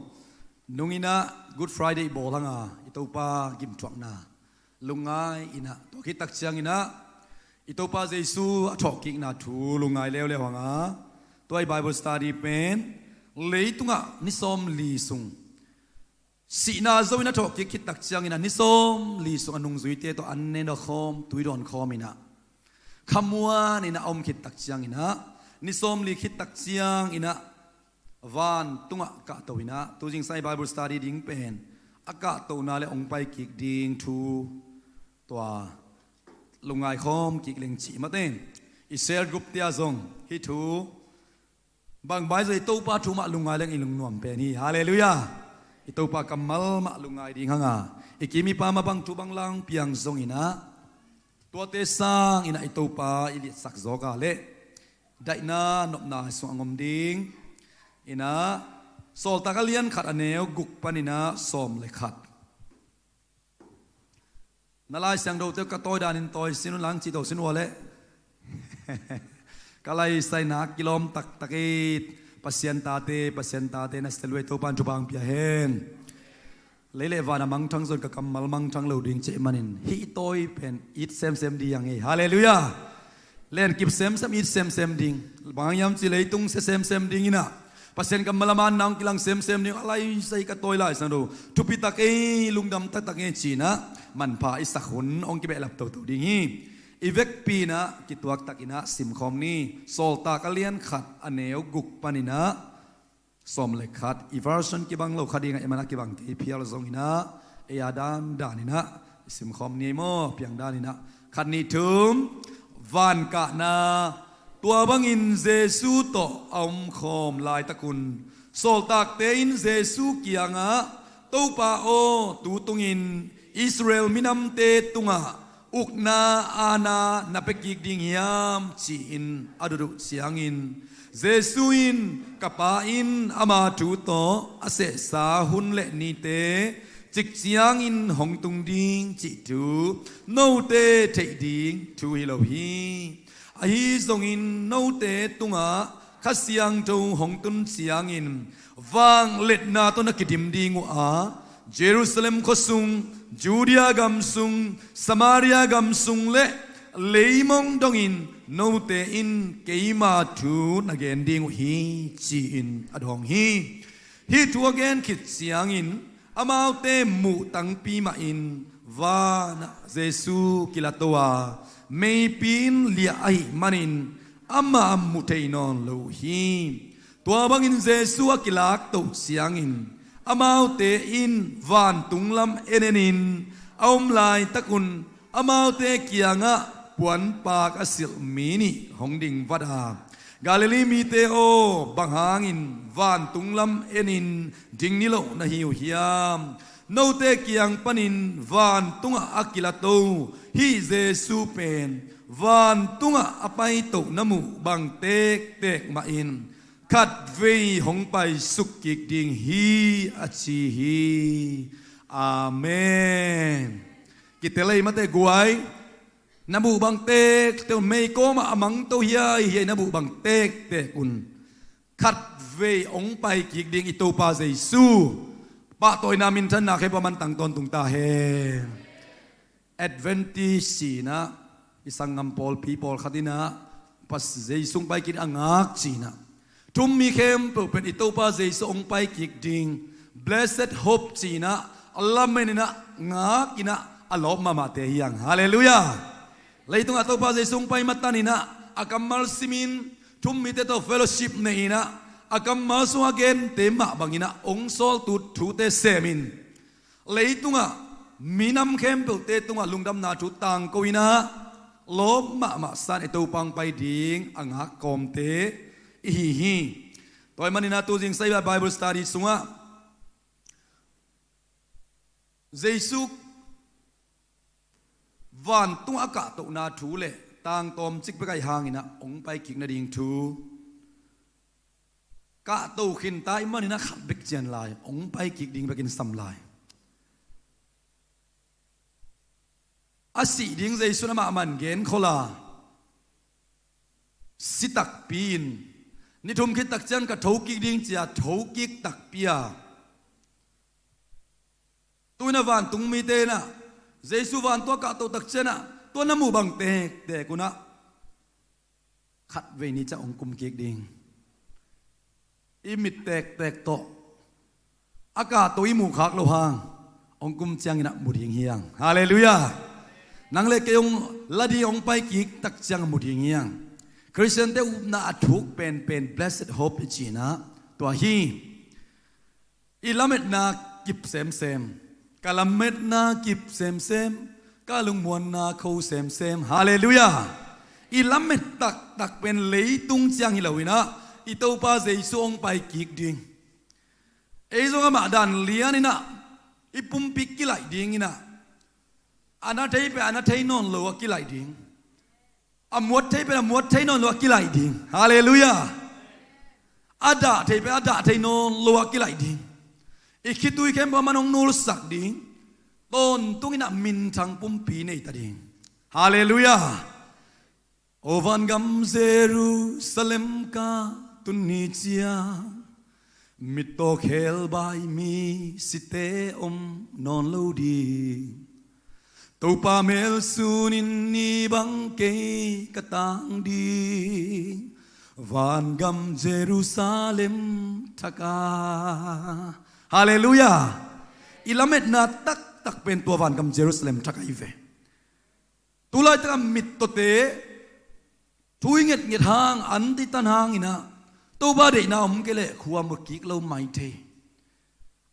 Nunginah Good Friday bawl hanga i Topa gimthuakna lungngai inah, tua khit takcianginah i Topa Jesu a thawhkikna thu lungngai leuleu hanga, tua i Bible study pen leitungah ni sawmli sung sihna zo in a thawhkik khit takciangin a ni sawmli sung a nungzuite tawh an ne dawn khawm, tui dawn khawm inah khamuan inah a om khit takcianginah ni sawmli khit takcianginah vantungah kahto inah tu zingsang i Bible study ding pen a kahtona le hong paikik ding thu tua lungngai khawm kik leng cih mate. I cell group te ah zong hih thu bang bai zong i Topa thu mah lungngai leng i lungnuam pen hi. Halleluiah. I Topa kammal mah lungngai ding hanga i kim i pam a bang thu bang lang piang zonginah tuate sanginah i Topa i liatsak zawk a leh daihna nopna sung a ngom ding inah Sawltak a lian khat a neu guk paninah sawm le khat. Na Lai Siangthote ka tawi danin tawi sin un lang cih to sin ua leh ka lai sai nak kilawm taktak i Pasian tate, Pasian tate na si ta lua i Topan thupha hong pia hen. Lei le van a mangthang zong ka kammal mangthang lo ding cih manin hih tawi pen it semsem ding hi hang ei. Halleluiah. Len kip semsem, it semsem ding. Bang hang hiam cih leitung sia semsem ding inah Pasian kammal a manna hong kilang semsem ding. A lai sai ka tawi Lai Siangtho thupi tak ei, lungdam taktak ei cinah manpha i sak hun hong kibehlap toto ding hi. I vekpi inah kituak takinah simkhawm ni. Sawltak a lian khat a neu guk paninah sawm le khat, i version kibang lo kha dingah i man a kibang kei phial zonginah ei a dandaninah i simkhawm ni ei maw, piang daninah khat nih thum. Vankahna. Tua bangin Jesu tawh a omkhawm laitakun sawltakte in Jesu kiangah, Topa aw, tu tungin Israel minamte tungah ukna aana na pia kik ding hiam? Ci-in a dot uh ciangin Jesu in, ka Pa in ama thu tawh a sehsa hun le nite cik ciangin hong tung ding cih thu note theih ding thu hi lo hi. Ahi zongin note tungah Kha Siangtho hong tun ciangin vangliatna tawh na kidim ding uh a, Jerusalem khuasung, Judea gamsung, Samaria gamsung le Leimong dongin note in keima thu na gen ding uh hi, ci-in a dawng hi. Hih thu a gen khit ciangin amaute muh tangpi mahin vanah Jesu kilato a, meipi in liah ahih manin amah mu thei nawn lo uh hi. Tua bangin Jesu a kilaktoh ciangin amaute in vantung lam enenin a om laitakun amaute kiangah puanpak a silh mi nih hong dingvat a, Galilee mite aw, bang hangin vantung lam enin ding niloh na hi uh hiam? Note kiang panin vantungah a kilato hih Jesu pen vantungah a paitoh na muh bang tektek mahin khatvei hong paisuk kik ding hi, a ci hi. Amen. Kitelei mate guai. Na muh bang tektek un, mei kawmah a mangto hiaihiai na muh bang tektek un, khatvei hong pai kik ding i Topa Jesu. Pahtawina minthanna khempeuh a manthang tawntung ta hen. Adventist ci-in ah, i sanggam pawlpi pawlkhat in ah, Pas Jesu hong pai kik a ngak ci-in ah, thu-um mi khempeuh pen i Topa Jesu hong pai kik ding, Blessed Hope ci-in ah, a lamen in ah, ngak in ah, a lawp mahmahte hi hang. Halleluiah. Leitungah Topa Jesu hong pai matan in ah, a kammal simin, thu-um mite tawh fellowship nei in ah, a kammal sungah a gente mah bangin ah hong sawltu thute semin, leitungah minam khempeuhte tungah lungdamna thu tangko in ah, lawp mahmah sa-in i Topa hong pai ding a ngak kawmte i hi hi. Tua ahih manin ah tu zingsa i Bible study sungah Jesu vantungah a kahtohna thu le tangtawm cik bek ahih hangin ah hong pai kik nading thu kahto khinta ahih manin ah khat bek cian lai, hong pai kik ding bekin sam lai. A sih ding Jesu in amah man genkhol a, si takpi in, ni thum khit tak ciang ka tho kik ding ci-a tho kik takpi a, tu-in ah vantung mite in ah Jesu vantung a kahto tak ciang ah tua na muh bang tektek un ah khatvei ni ciang hong kum kik ding. I mit tektek tawh a kahto i muh khak loh hang, hong kum ciangin ah mu ding hi hang. Halleluiah. Nang le kei hong la ding, hong pai kik tak ciang a mu ding hi hang. Khristiante upna a thuk penpen Blessed Hope i ci-in ah tua hi. I lametna kip semsem, ka lametna kip semsem, ka lungmuanna kho semsem. Halleluiah. I lamet taktak pen leitung ciang hi lo in ah, i Topa Jesu hong pai kik ding. Ei zong amah dan lian in ah, i pumpi kilaih ding in ah, a na thei pen a na thei nawn lo a kilaih ding. A muat thei pen a muat thei nawn lo a kilaih ding. Halleluiah. A dah thei pen a dah thei nawn lo a kilaih ding. I khitui khempeuh a man hong nulsak ding. Tawntung in ah minthang pumpi nei ta ding. Halleluiah. O vangam Jerusalem ka tun ni ciang, mittaw khelbai mi site om nawn lo ding. Topa mel sunin ni bang kei ka tang ding, vangam Jerusalem thak ah. Halleluiah. I lametna taktak pen tua vangam Jerusalem thak ah hi ve. Tulaitak a mittawte thu i ngetnget hang, an ditan hangin ah, Topa deihna om kei leh khua mu kik lo mai thei.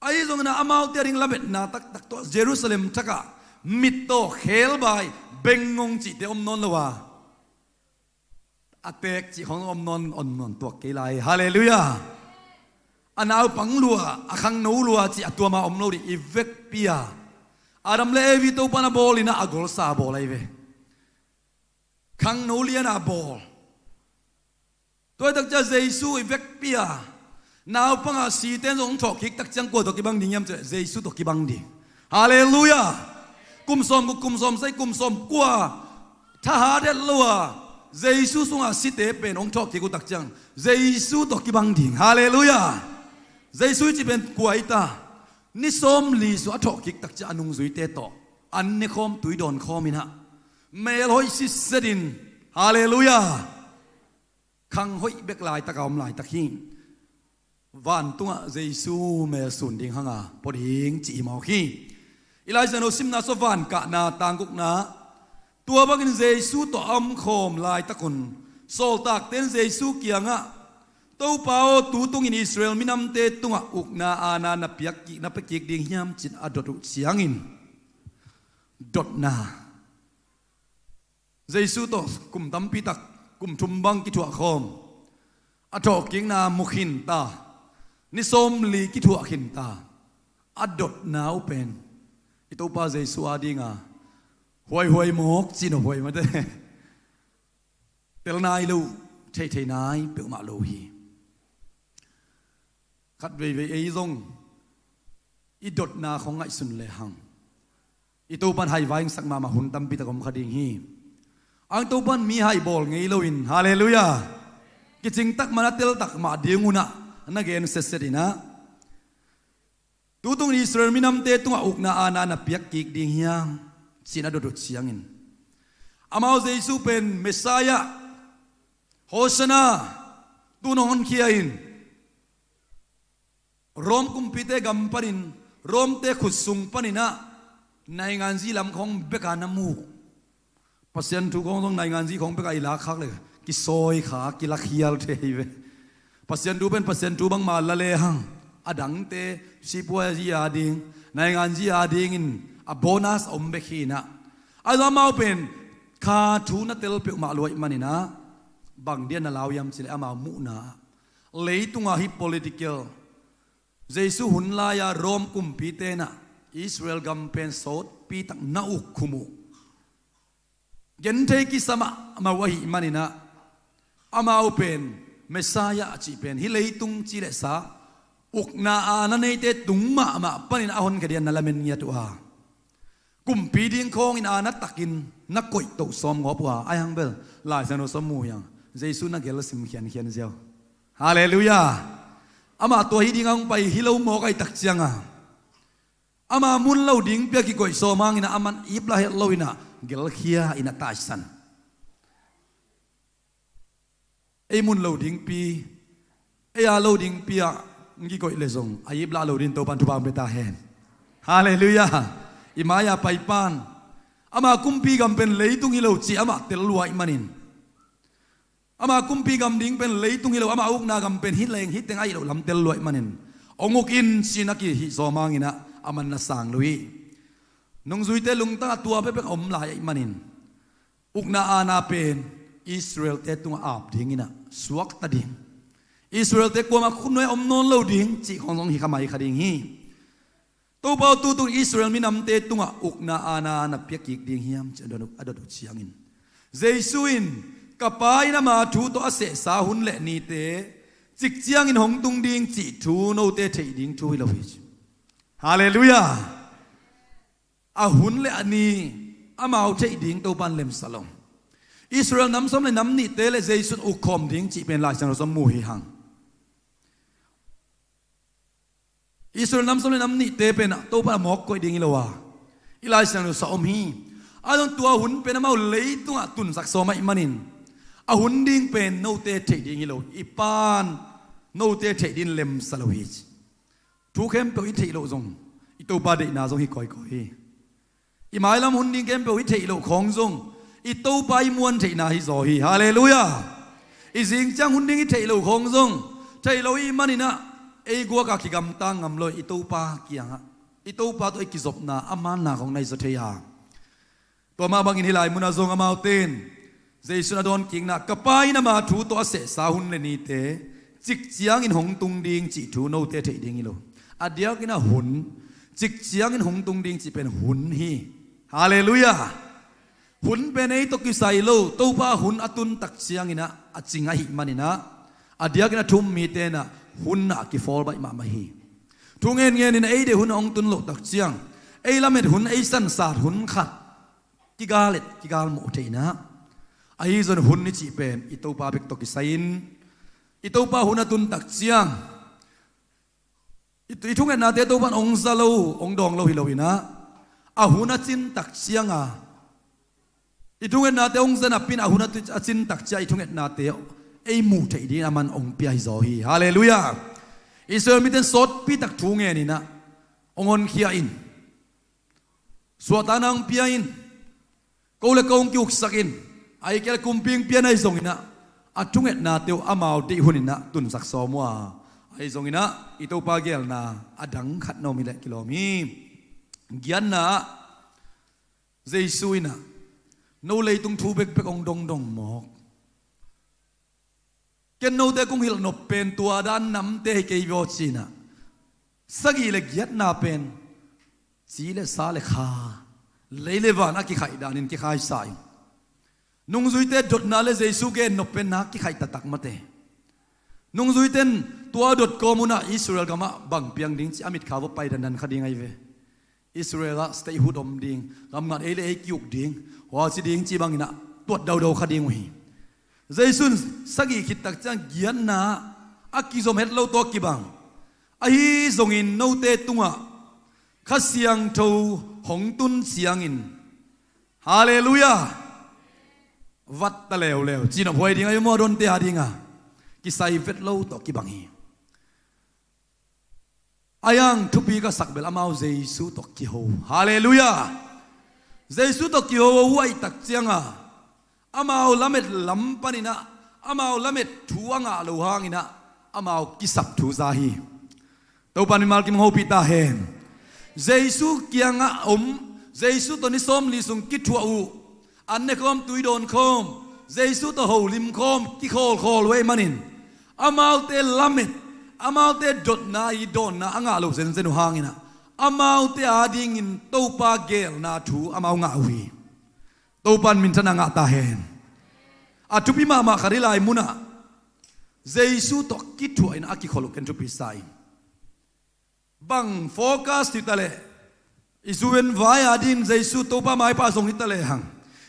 Ahi zongin ah amaute a ding lametna taktak tawh Jerusalem thak ah mittaw khelbai bengngong cihte om nawn lo a, a teek cih khong om nawn, om nawn tuak kei lai. Halleluiah. A naupang lua, a khangno lua cih a tuama om lo ding, i vekpi a. Adam le Evi Topa na bawl in ah a golsa bawl ahi ve. Khangno lian a bawl. Tua hi tak ciang Jesu i vekpi a, naupang a site in zong hong thawhkik tak ciang kua tawh kibang ding hiam cih leh Jesu tawh kibang ding. Halleluiah. Kum sawm guk, kum sawm sagih, kum sawm kua thahat het lo a, Jesu sungah site pen hong thawhkik uh tak ciang Jesu tawh kibang ding. Halleluiah. Jesu i cih pen kua hi ta? Ni sawmli sung a thawhkik tak ciang a nungzuite tawh an ne khawm, tui dawn khawm in ah, Mel hoih sitset in, halleluiah, khang hoih bek laitak a om laitak hi. Vantungah Jesu mel sun ding hanga pua ding cih hi mawk hi. I Lai Siangtho simna sua, Van kahna tang gukna, tua bangin Jesu tawh a omkhawm laitak un sawltakte in Jesu kiangah, "Topa aw, tu tungin Israel minamte tungah ukna aana na piak kik, na pia kik ding hiam?" ci-in a dot uh ciangin, dotna. Jesu tawh kum tampi tak, kum thum bang kithuah khawm, a thawhkikna mu khinta, ni sawmli kithuah khinta, a dotna uh pen i Topa Jesu adinga huaihuai mawk cih nop huai mate. Tel nai lo, theithei nai peuhmah lo hi. Khat veivei ei zong i dotna khong ngaihsun lehang i Topan haivai hong sak mahmah hun tampi tak om kha ding hi. Ang Topan mi hai bawl ngei loin, halleluiah, kicing tak mah, na tel tak mah ding un ah na gen setset in ah, "Tu tungin Israel minamte tungah ukna aana na piak kik ding hiam?" ci-in a dot uh ciangin, amau Jesu pen Messiah, Hosanna, tu nong honkhia in, Rom kumpite gam panin, Romte khut sung panin ah nainganzi lam khong bek a na mu uh. Pasian thu khong zong nainganzi khong bek a i lak khak le kisawi kha, kilakhial thei hi ve. Pasian thu pen Pasian thu bangmah la lehang, a dangte sipuazi ading, nainganzi adingin a bonus a om bek hi in ah, ahi zong amau pen kha thu na tel peuhmah lo ahih manin ah, bang dia na lau hiam cih leh amau muhna ah, leitunga hih political, Jesu hun lai-a Rom kumpite in ah Israel gam pen sawtpi tak na uk khum uh, genthei kisa mahmah uh ahih manin ah, amau pen Messiah a cih pen hih leitung ci le sa ukna aana neite tung mahmah panin a honkhia ding a na lamen ngiat uh a, kumpi ding khawngin aana takin na koih toh sawm ngawp uh a, ahi hang bel Lai Siangtho sua mu hi hang, Jesu na gel sim khiankhian ziau. Halleluiah. Amah tua hi ding a hong pai hi lo mawk ahih tak cianga, ama mun lo dingpi a kikoih sawm hangin ah, aman iplah het loin ah gelkhia in a taisan. Ei mun lo dingpi, ei a lo dingpi ah hong kikoih leh zong a iplah lo ding Topan thupha hong pia ta hen. Halleluiah. I mai-a paipan, ama kumpi gam pen leitung hi lo cih amah tel lua ahih manin, ama kumpi gam ding pen leitung hi lo, ama ukna gam pen hih leng hih teng ahih loh lam tel lua ahih manin, hong uk in ci-in a kihih sawm hangin ah aman na sang lo hi. Nungzuite lungtangah tua bekbek a om lai ahih manin, ukna aana pen Israelte tungah ap dingin ah suakta ding, Israelte kuamah khutnuai a om nawn lo ding cih khong zong hi kha mai kha ding hi. Topa aw, tu tungin Israel minamte tungah ukna aana na pia kik ding hiam, ci-in a dot uh ciangin, Jesu in, "Ka Pa in ama thu tawh a sehsa hun le nite cik ciangin hong tung ding cih thu note theih ding thu hi lo hi," ci. Halleluiah. A hun le a ni amau theih ding Topan lemsa lo. Israel nam sawm le nam nihte le Jesu in ukkhawm ding cih pen Lai Siangtho sua mu hi hang. Israel nam sawm le nam nihte pen ah Topa a mawk koih ding hi lo a, i Lai Siangtho sua om hi. A zong tua hun pen amau leitungah tunsak sawm ahih manin, a hun ding pen note theih ding hi lo, i Pan note theih ding lemsa lo hi, ci. Thu khempeuh i theih loh zong i Topa deihna zong hi kawikawi hi. I mailam hun ding khempeuh i theih loh khawng zong i Topa i muan theihna hi zaw hi. Halleluiah. I zing ciang hun ding i theih loh khawng zong theih loh i hih manin ah ei guak a kigamtang ngam lo, i Topa kiangah, i Topa tawh i kizopna a manna khawng na hi zaw thei a. Tua mah bangin hih lai munah zong amaute in Jesu in a dawnkikna, "Ka Pa in ama thu tawh a sehsa hun le nite cik ciangin hong tung ding cih thu note theih ding hi lo." A diakin a hun, cik ciangin hong tung ding cih pen hun hi. Halleluiah. Hun pen ei tawh kisai lo, Topa hun a tun tak ciangin ah a cing ahih manin ah, a diakin a thu-um mite in ah hun ah kifawl baih mahmah hi. Thu ngenngen in ei deih hun a hong tun loh tak ciang, ei lamet hun, ei sansat hun khat kigal et, kigal mawh theihna. Ahi zongin hun i cih pen i Topa bek tawh kisai-in, i Topa hun a tun tak ciang, i, i thungetnate Topan hong za lo, hong dawng lo hi lo in ah, a hun a cin tak cianga I thungetnate hong zan a pin a hun a tu-, a cin takcia i thungetnate ei muh theih dingin a man hong pia hi zaw hi. Halleluiah. Israel mite in sawtpi tak thu ngen inah hong honkhia in, suahtakna hong pia in, ko le ko hong kiuksak in, a ikel kumping pian ahi zonginah a thungetnate uh amau deih hun inah tunsak sawm uh a, ahi zonginah i Topa geelna a dang khat na om hi leh kilawm hi. Giatna ah Jesu inah, no leitung thu bekbek hong dongdong mawk, ken note kong hilh nop pen tua dan namte hi kei vaw cinah, sagih le giatna pen ci le sa le kha, lei le van a kikhaih danin kikhaisa in, nungzuite dotna le Jesu gen nop pen nak kikhaih taktak mate. Nungzuite in tua dot kawm unah Israel gamah bang piang ding ci a mitkha va pai dandan kha ding ahi ve. Israel ah statehood om ding, gamngat ei le ei kiuk ding, huaci ding ci banginah tuat daudau kha ding uh hi. Jesu in sagih khit takciang giatna a kizom het lo tawh kibang, ahi zongin note tungah Kha Siangtho hong tun ciangin, Halleluiah, vat ta leuleu cinop huai ding ahi maw, a donte a dinga kisai vet lo tawh kibang hi. A yang thupi ka sak bel amau Jesu tawh kiho. Halleluiah. Jesu tawh kiho huai takcianga amau lamet lam paninah amau lamet thu a ngah lo hanginah amau kisap thu za hi. Topa mimal kim hopih ta hen. Jesu kiangah om, Jesu tawh ni sawmli sung kithuah uh, an ne khawm, tui dawn khawm, Jesu tawh holim khawm kikhawlkhawl uh ahih manin amaute lamet, amaute dotna i dawnna a ngah lo zenzen uh hanginah amaute adingin Topa geelna thu amau ngah uh hi. Topa in minthanna ngah ta hen. A thupi mahmah khat hi lai munah Jesu tawh kithuah in a kikholh uh ken thupi sa in. Bang focus hi taleh, i zu in vai a din Jesu Topa maipha a zong hi taleh hang,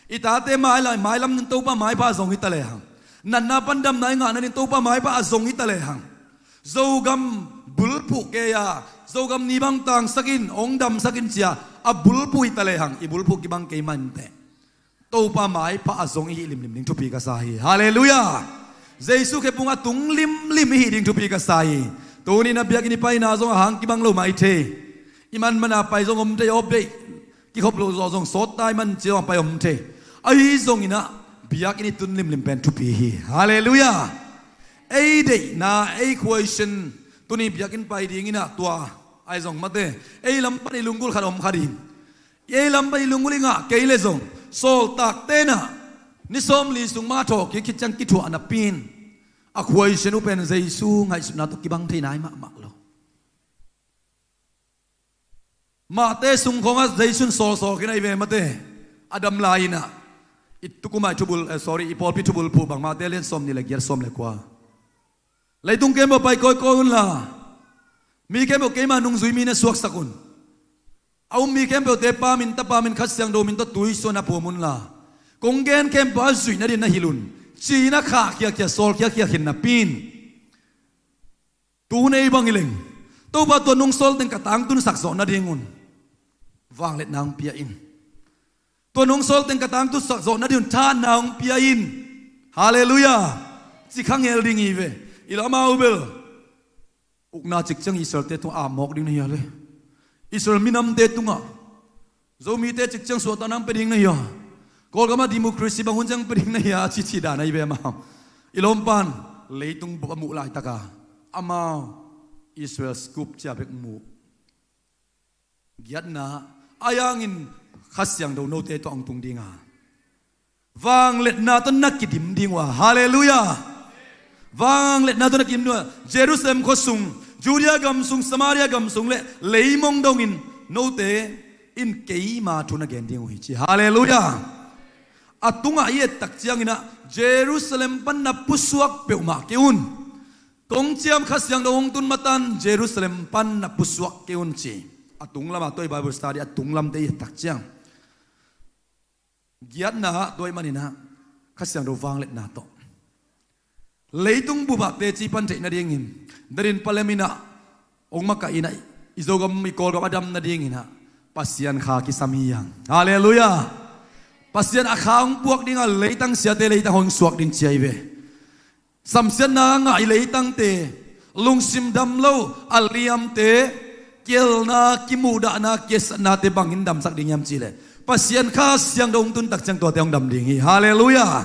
i tate mai lai mailam din Topa maipha a zong hi taleh hang, natna pan damna i ngahna din Topa maipha a zong hi taleh hang, Zogam bulphuh kei a, Zogam ni bang tangsakin hong damsakin cia a bulphuh hi taleh hang, i bulphuh kibang kei mah inteh. Topa maipha a zong i hih limlim ding thupi ka sa hi. Halleluiah. Jesu khephung a tung limlim i hih ding thupi ka sa hi. Tuni na biakinn i paina zong a hang kibang lo mah i thei. I manmana pai zong om thei, awpdeih kikhop loh zawh zong sawt tai man ci zong a pai om thei. Ahi zonginah biakinn i tun limlim pen thupi hi. Halleluiah. Ei deihna ei khuaisian tuni biakinn pai dinginah tua ahi zong mate, ei lam pan i lunggulh khat om kha ding. Ei lam pan i lunggulh i ngah kei le zong sawltakte inah ni sawmli sung mah thawh kik khit ciang kithuah napi in a khuaisian uh pen Jesu ngaihsutna tawh kibang thei nai mahmah lo. Mahte sung khawngah Jesu in sawlsawl khin ahi ve mate. A dam lai inah i tukum ah i thubul, eh, sorry, i pawlpi thubulphuh bang Mahte lian sawmnih le giat, sawm le kua. Leitung khempeuh pai kawikawi unla, mi khempeuh keima nungzui mi na suaksak un. A um mi khempeuhte Pa min, Tapa min, Kha Siangtho min tawh tui suan a pum unla, kong gen khempeuh a zuih nadin na hilh un, ci-in a khah khiakhia, sawl khiakhia khin napi in, tu hun ei bang hi leng Topa tua nong sawl teng ka tangtunsak zawh nadingun vangliatna hong pia in. Tua nong sawl teng ka tangtunsak zawh nadingun thahatna hong pia in. Halleluiah. Ci kha ngel ding hi ve. I lam amau bel ukna cikciang Israelte tungah ap mawk ding na hi a le, Israel minamte tungah Zomite cikciang suahtakna hong pia ding na hi a, Kawlgamah democracy bang hun ciang pia ding na hi a, a cici dan ahi ve amau. I lawmpan leitung bup a muh laitaka amau Israel scoop cia bek muh. Giatna a yangin Kha Siangtho note tawh hong tung dinga, vangliatna tawh na kidim ding uh a. Halleluiah. Vangliatna tawh na kidim ding uh a. Jerusalem khuasung, Judea gamsung, Samaria gamsung le leimong dongin note in keima thu na gen ding uh hi ci. Halleluiah. A tungah i ettak cianginah Jerusalem pan na pusuak peuhmah kei un. Kong ciam Kha Siangtho hong tun matan Jerusalem pan na pusuak kei un ci. A tunglamah tua i Bible study a tunglamte i ettak ciang, giatna ah tua i maninah Kha Siangtho vangliatna tawh leitung bupah teci pan theih nadingin danin palem inah hong makaih inah i Zogam i Kawlgam a dam nadinginah Pasian kha kisam hi hang. Halleluiah. Pasian a kha hong puak ding a, leitang siate leitang hong suak ding ci ahi ve. Samsiatna ngah i leitangte, lungsim dam lo a liamte, kielna, kimuhdahna, kiesatnate bangin damsak ding hiam cihleh, Pasian Kha Siangtho hong tun tak ciang tuate hong dam ding hi. Halleluiah.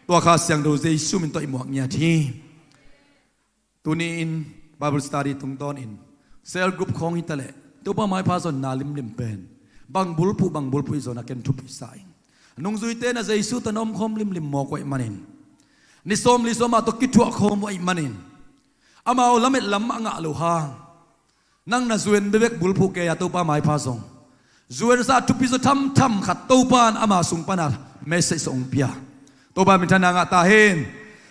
Tua Kha Siangtho Jesu min tawh i muak ngiat hi. Tuni-in Bible study tungtawnin cell group khawng hi taleh, Topa maipha zonna limlim pen bang bulphuh bang bulphuh i zon a ken thupi sa ing. Nungzuite na Jesu tawh na omkhawm limlim mawk uh ahih manin, ni sawmli sawm amah tawh kithuah khawm uh ahih manin, amau lamet lam a ngah lo hang, nang na zuan bekbek bulphuh kei a, Topa maipha zong zuan sa thupi zaw thamtham khat Topa in ama sung pana message hong pia. Topa minthanna ngah ta hen.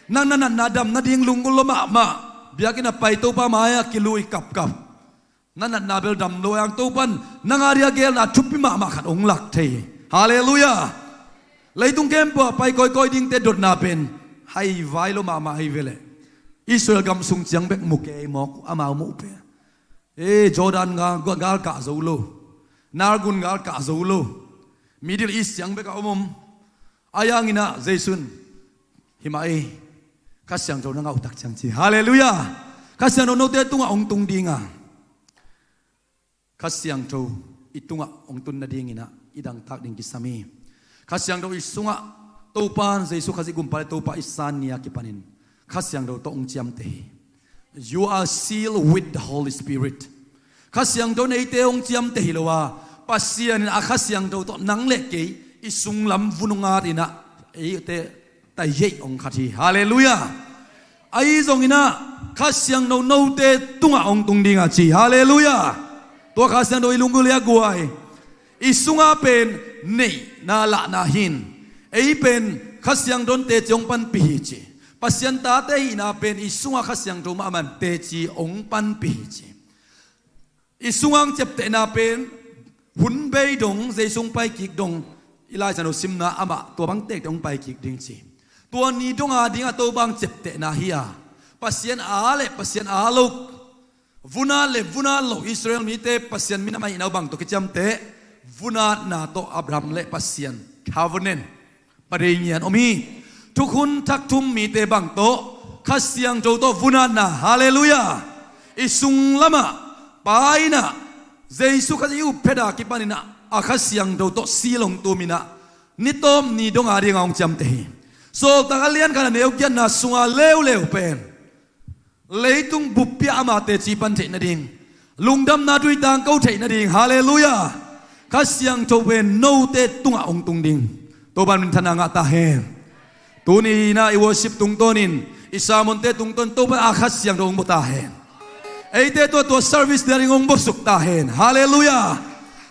Nang na natna dam nading lunggulh lua mahmah, biakinn a pai Topa mai-ah kilui kapkap, na natna bel dam lo hang, Topa in nang a dia gelna thupi mahmah khat hong lak thei. Halleluiah. Leitung khempeuh a pai kawikawi dingte dotna pen haivai lua mahmah hi ve leh. Israel gam sung ciang bek mu kei mawk, amau muh pen, e, Jordan gal, gal kah zo lo, Nile gun gal kah zo lo, Middle East ciang bek a om om. Ahi hangin ah Jesu in, hi mah ei, Kha Siangtho na ngah uh tak ciang ci. Halleluiah. Kha Siangtho note tungah hong tung ding a, Kha Siangtho i tungah hong tun nadingin ah i dangtak ding kisam hi. Kha Siangtho i sungah, Topa Jesu Khazih Gumpa le Topa i san ni a kipanin Kha Siangtho tawh hong ciamteh hi. You are sealed with the Holy Spirit. Kha Siangtho in eite hong ciamteh hi lo a, Pasian in a Kha Siangtho tawh nang le kei i sunglam vun hong at in ah eite taiheih hong khat hi. Halleluiah. Ahi zongin ah Kha Siangtho note tungah hong tung ding a ci. Halleluiah. Tua Kha Siangtho i lunggulh hi a guai. I sungah pen neihna lahna hi-in, ei pen Kha Siangtho in teci hong panpih hi ci. Pasian tate hihna pen i sungah Kha Siangtho mahmah in teci hong panpih hi ci. I sungah hong ciaptehna pen hun bei dong, Jesu hong paikik dong, i Lai Siangtho simna amah tua bang tektek hong paikik ding ci. Tua ni dong a dingah Topa hong ciaptehna hi a, Pasian a le Pasian a lo, vun at le vun at lo Israel mite Pasian minam ahihna uh bang tawh kiciamteh? Vun atna tawh, Abraham le Pasian covenant, padeih ngian om hi. Thukhun thak thum mite bang tawh? Kha Siangtho tawh vun atna. Halleluiah. I sunglamah Pa in ah Jesu Khazih i up phet a kipanin ah a Kha Siangtho tawh seal hong tumin ah ni tawp ni dong a dingah hong ciamteh hi. Sawltak a lian khat a neu giatna sunga leuleu pen leitung buppi ah ama teci pan theih nading, lungdamna tui tangko theih nading. Halleluiah. Kha Siangtho pen note tungah hong tung ding. Topa in minthanna ngah ta hen. Tuni in ah i worship tungtawnin, i sermonte tungtawn Topa in a Kha Siangtho hong bua ta hen. Eite tua tua service nading hong buasuk ta hen. Halleluiah.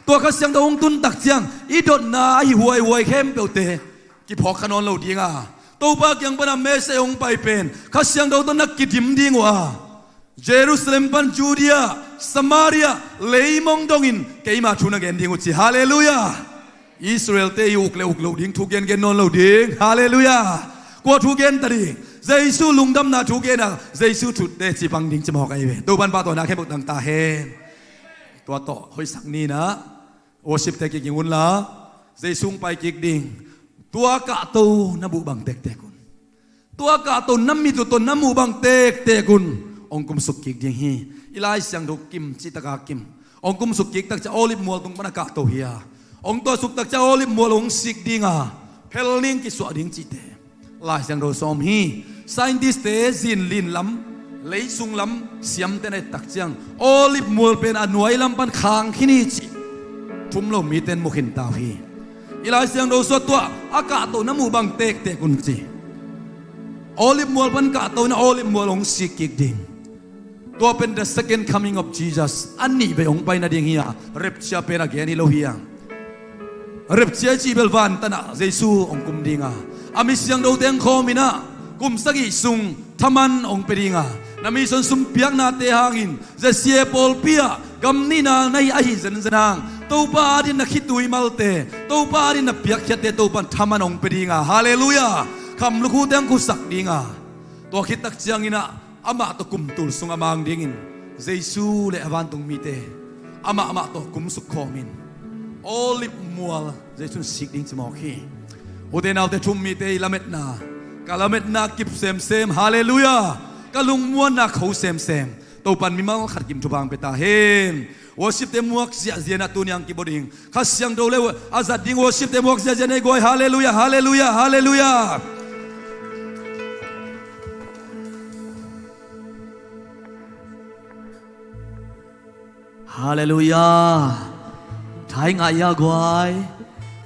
Tua Kha Siangtho hong tun tak ciang i dotna ahi huaihuai khempeuhte kiphawk kha nawn lo ding a, Topa kiang pana message hong pai pen Kha Siangtho tawh na kidim ding uh a, Jerusalem pan Judea, Samaria, leimong dongin keima thu na gen ding uh ci. Halleluiah. Israelte i uk le uk loh ding, thu gen gen nawn lo ding. Halleluiah. Kua thu gen ta ding? Jesu lungdamna thu gen a, Jesu thute ci pang ding ci mawk ahi ve. Topa in pahtawina khempeuh tang ta hen. Tua tawh hoihsak ni in ah worship te kiging unla, Jesu hong paikik ding. Tua kahto na muh bang tektek un. Tua kahto na mit uh tawh na muh bang tektek un hong kumsuk kik ding hi. I Lai Siangtho kim cih taka kim. Hong kumsuk kik tak ciang Olive mual tung pana kahto hi a, hong tuahsuk tak ciang Olive mual hong sik ding a, phel ning kisuah ding cihte Lai Siangtho sawm hi. Scientist-te zinlin lam, leisung lam siamte na et tak ciang Olive mual pen a nuai lam pan khang khin hi cih thum lo mite in mu khin ta uh hi. I Lai Siangtho sungah tua a kahto na muh bang tektek un ci. Olive mual pan kahto in ah Olive mual hong sik kik ding. Tua pen the second coming of Jesus, a nih vei hong pai nading hi a, rapture pen a gen hi lo hi a. Rapture cih bel vantan ah Jesu hong kum ding a, a mi siangthote hong khawm in ah kum sagih sung thaman hong pia ding a, na mission sumpiaknate hangin Jesse pawlpi ah gam nihna na hi ahi zenzen hang, Topa adin na khitui malte, Topa adin na piakkhiatte Topa in thaman hong pia ding a, halleluiah, kham lukhute hong khusak ding a. Tua khit tak ciangin ah amah tawh kum tul sung a mang dingin Jesu le a vantung mite amah amah tawh kumsuk khawmin Olive mual Jesu'n sik ding ci mawk hi. Ute naute, thum mite i lametna, ka lametna kip semsem, halleluiah. Ka lungmuanna kho semsem. Topa'n mimal khat kim thupha hong pia ta hen. Worship-te muak ziahziah in ah tuni-in hong kibua ding. Kha Siangtho le a zat ding worship-te muak ziahziah in ah i guai, halleluiah, halleluiah, halleluiah. Halleluiah. Thei ngah ia guai.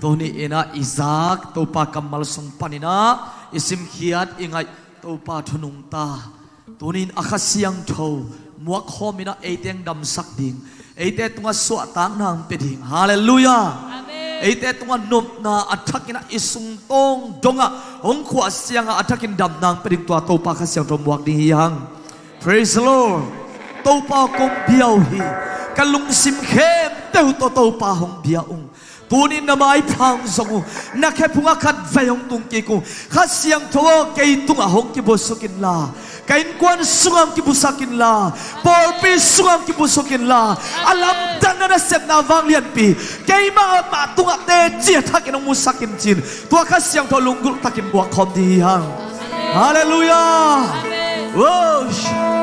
Tuni-in ah i zak Topa kammal sung panin ah i simkhiat i ngaih Topa thu nungta. Tuni-in a Kha Siangtho muak khawm in ah eite hong damsak ding, eite tungah suahtakna hong pia ding. Halleluiah. Amen. Eite tungah nopna a thakin ah i sungtawng dongah hong khuahsiang a, a thakin damna hong pia ding tua Topa Kha Siangtho muak ding hi hang. Praise the Lord. Topa kong bia uh hi. Ka lungsim khempeuh tawh Topa hong bia ung. Tuni-in na maipha hong zong uh. Na khephung ah khatvei hong tung kik ung. Kha Siangtho aw, kei tungah hong kibusuk inla, ka innkuan sungah hong kibusak inla, pawlpi sungah hong kibusuk inla, a lamdang na nasepna vanglianpi keimah mah tungah teci a thakin hong musak in, ci-in tua Kha Siangtho lunggulh takin guak khawm ding hi hang. Halleluiah. Amen. Worship.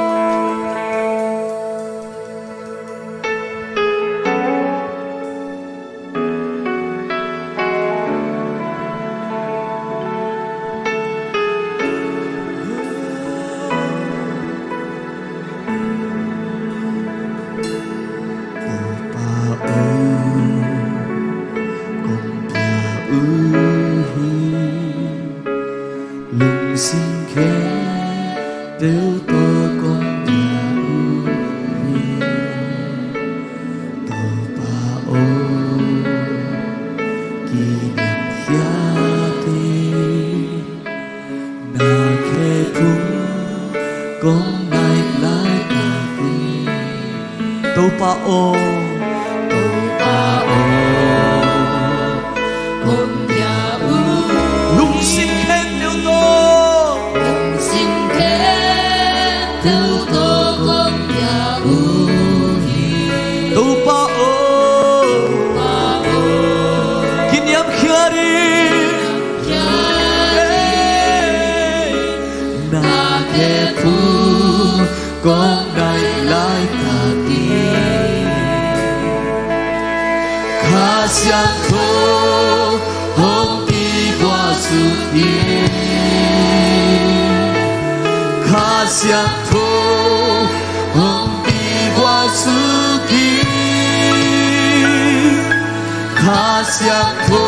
Topa aw, kong bia uh hi. Lungsim khempeuh tawh kong bia uh hi. Topa aw, kiniamkhiat in, na khephung kong nai laitakin. Topa aw, Topa aw, kong bia uh. Lungsim khempeuh tawh, lungsim khempeuh tawh kong bia uh hi. Topa aw, Topa aw, kiniamkhiat in, kiniamkhiat in, na khephung kong nai laitakin. Kha Siangtho hong kigualsuk in. Kha Siangtho hong kigualsuk in. Kha Siangtho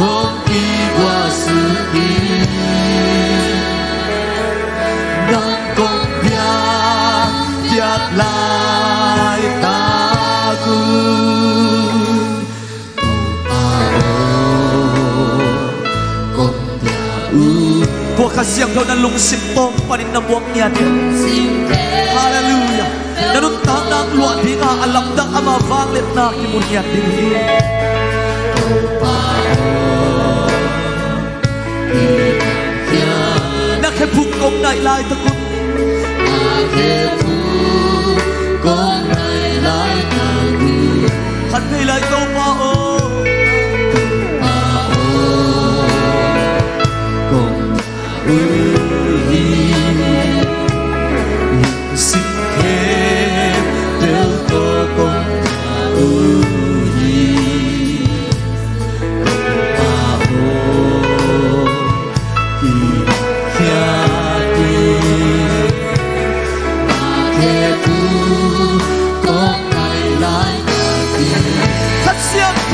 hong kigualsuk in. Nang kong biak, biak laitak un. Topa aw, kong bia uh. Tua Kha Siangtho na lungsim tawng panin na muak ngiat hi. Halleluiah. Na nuntakna luah ding a, a lamdang ama vangliatna kimu ngiat ding hi. Topa aw, na khephung kong nai laitak un. Na khephung kong nai laitak un. Khatvei lai Topa aw. Topa aw, kong bia uh hi. Lungsim khempeuh tawh kong bia uh hi. Topa aw, kiniamkhiat in, na khephung kong nai laitakin. Kha Siangtho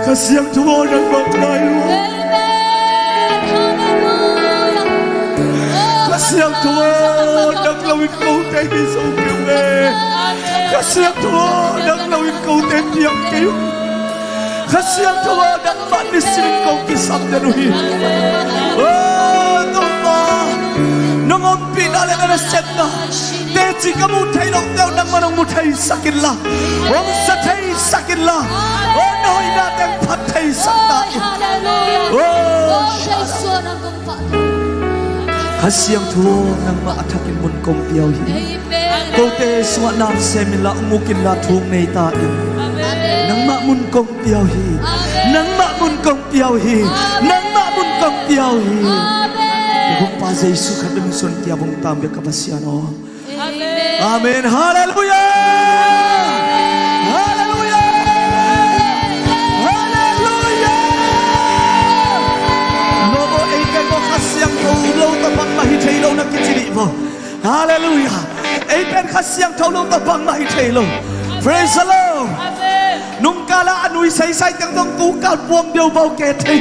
Kha Siangtho aw, nangmah ngai lua. Amen. Halleluia. Kha Siangtho aw, nang lo in kote hi zo kei ve. Kha Siangtho aw, nang lo in kote piang kei uh. Kha Siangtho aw, nangmah nisim in ko kisam den uh hi. Aw Topa, nong ompihna le na nasepna, teci ka muh theih loh teuh nangmah nong mu theisak inla, hong za theisak inla, aw na hoihna teng phat theisak ta in. Aw Kha Siangtho aw, nangmah a thakin mun kong pia uh hi. Amen. Kote sungah na sem inla, hong uk inla, thu hong nei ta in. Amen. Nangmah mun kong pia uh hi. Amen. Nangmah mun kong pia uh hi. Amen. Nangmah mun kong pia uh hi. Amen. Ka Gumpa Jesu Khrih min suang kiang hong tam bek ka Pasian aw. Amen. Amen. Halleluia. Halleluia. Halleluia. Lo bo, ei pen bo Kha Siangtho lo tawh bangmah hi thei lo na kici dih bo. Halleluia. Ei pen Kha Siangtho lo tawh bangmah hi thei lo. Praise the Lord. Amen. Nungkal a a nui seisai teng zong tukal puang deuh bo ke thei.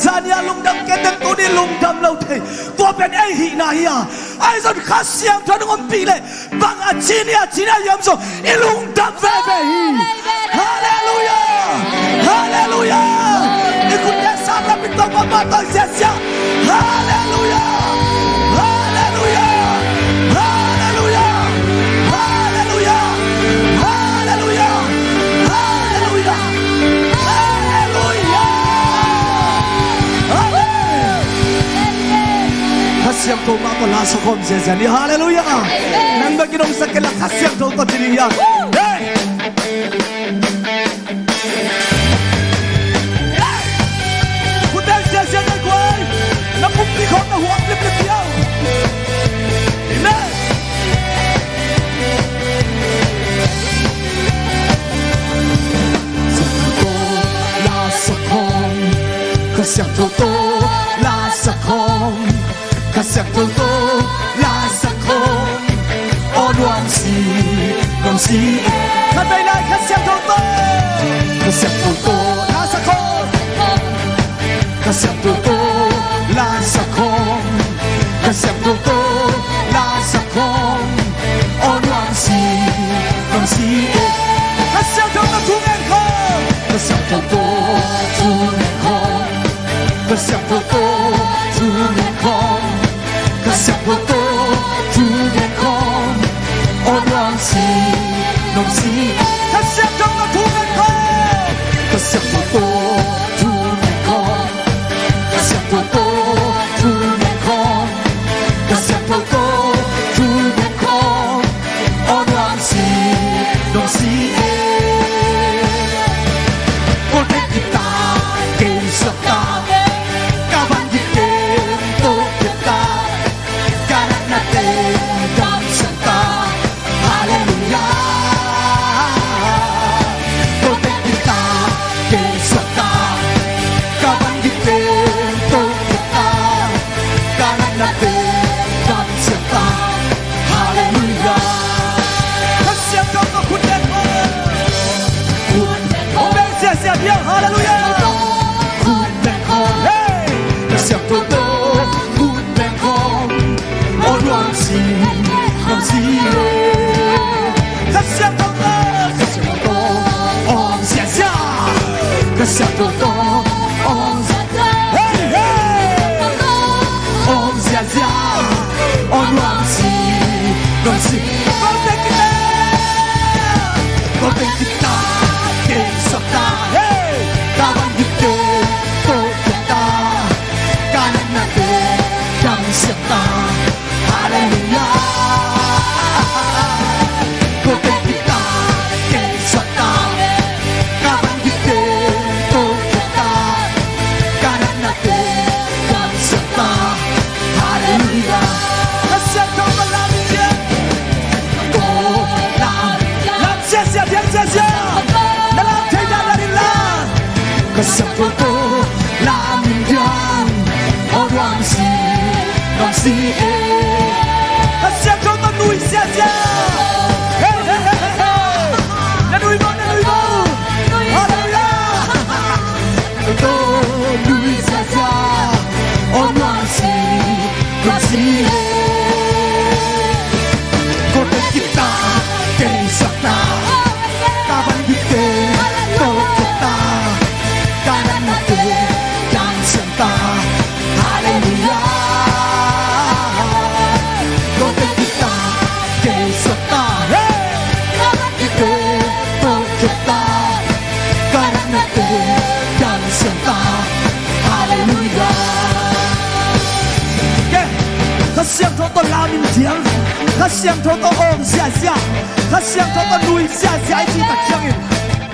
Zani a lungdam ke teng tuni lungdam lo thei. Tua pen ei hihna hi a. Ahi zong Kha Siangtho nong ompih leh bang a ci ni a ci ni a hiam zong i lungdam veve hi. Halleluia. Halleluia. I khut le sang lam in Topa pahtawi ziahziah. Halleluia. Halleluia. Halleluia. Halleluia. Halleluia. Halleluia. Halleluia. Amen. Kha Siangtho mah tawh la sa khawm ziahziah ni. Halleluia. Amen. Nang bek in hong sa kei la, Kha Siangtho tawh ci ding hi a. Hey! Khut beng ziahziah ni guai. Na pumpi khawng na huam liplip hi a. Amen. Siangtho tawh la sa khawm, Kha Siangtho tawh la sa khawm, Kha Siangtho tawh la sa khawm. Aw nuam si, nuam si e. Khat vei lai Kha Siangtho tawh. Kha Siangtho tawh la sa khawm. Kha Siangtho tawh la sa khawm, Kha Siangtho tawh la sa khawm. Aw nuam si, nuam si e. Kha Siangtho tawh thu ngen khawm. Kha Siangtho tawh thu ngen khawm. Kha Siangtho tawh thu ngen khawm. Kha Siangtho tawh thu ngen khawm. Aw nuam si, nuam si. Kha Siangtho tawh thu ngen khawm. Kha Siangtho tawh thu ngen khawm. Kha Siangtho tawh thu ngen khawm. Kha Siangtho tawh thu ngen khawm. Aw nuam si, nuam si e. Kawlte'n gik ta, kei suak ta. Ka bang gik teng tawh kiat ta. Ka natna teng damsiang ta. Halleluia. Kawlte'n gik ta, kei suak ta. Ka bang gik teng tawh kiat ta. Ka natna teng damsiang ta. Halleluia. Kha Siangtho tawh khut beng khawm. Khut beng khawm. Khut beng ziahziah ni a. Halleluia. Khut beng khawm. Hey. Kha Siangtho tawh khut beng khawm. Aw nuam si, nuam si e. Kha Siangtho tawh. Kha Siangtho tawh. Aw ziahziah. Kha Siangtho tawh. Aw ziahziah. Hey, hey. Om ziahziah, aw nuam si, nuam si. Kawlte'n gik ta, kawlte'n gik ta, kei suak ta, hey. Ka bang gik teng tawh kiat ta, ka natna teng damsiang ta. Halleluia. Kawlte'n gik ta, kei suak ta, ka bang gik teng tawh kiat ta, ka natna teng damsiang ta. Halleluia. Kha Siangtho tawh lam in ciang. Tawh lam, lam ziahziah, diang ziahziah. Na lam thei dan dan in la. Kha Siangtho tawh lam in ciang. Aw nuam si, nuam si e. Kha Siangtho tawh nui ziahziah. Hey, hey, hey, hey, hey. Na nui maw, na nui maw. Halleluia. Kha Siangtho tawh awng ziazia, Kha Siangtho tawh nui ziazia i cih tak ciangin,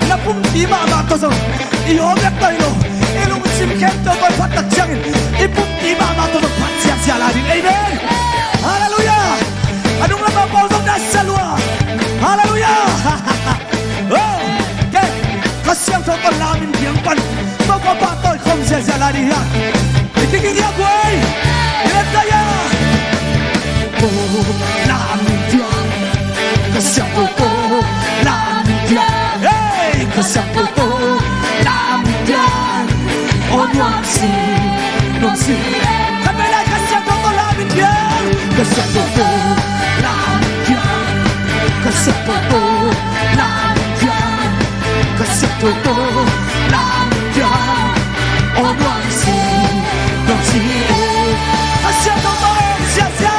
na pumpi mahmah tawh zong i aw bek tawh hi lo, i lungsim khempeuh tawh i phat tak ciangin, i pumpi mahmah tawh zong phat ziazia lai ding. Amen. Halleluiah. A nung lamah pau zong na sa lua. Halleluiah. Oh, ke, Kha Siangtho tawh lam in piang pan, Topa pa tawh i khawm ziazia lai ding hi hang. I kiging hi a guai. I let lai a. Tawh lam in piang. Kha Siangtho tawh lam in piang. Hey, Kha Siangtho tawh lam in piang. Aw nuam si, nuam si. Khat vei lai, Kha Siangtho tawh lam in piang. Kha Siangtho tawh lam in piang. Kha Siangtho tawh lam in piang. Kha Siangtho tawh lam in piang. Aw nuam si, nuam si e. Kha Siangtho tawh ziazia.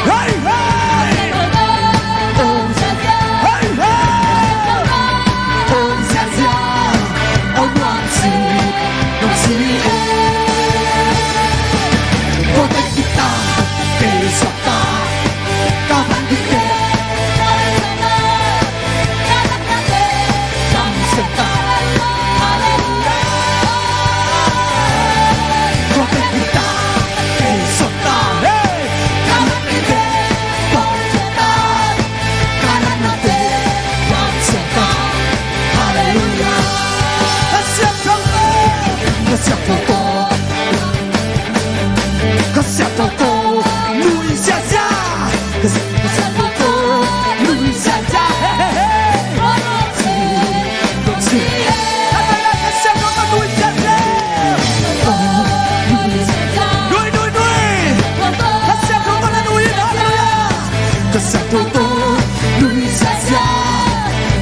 Hey, hey. Hey, hey. Aw nuam si, nuam si e. Ko te kita, te sota. Halleluiah. Kha Siangtho, Kha Siangtho, Kha Siangtho tawh nui ziazia. Kha Siangtho tawh nui ziazia. Hey, hey, hey. Kha Siangtho tawh nui ziazia. Nui, nui, nui. Kha Siangtho tawh na nui. Halleluiah. Kha Siangtho tawh nui ziazia.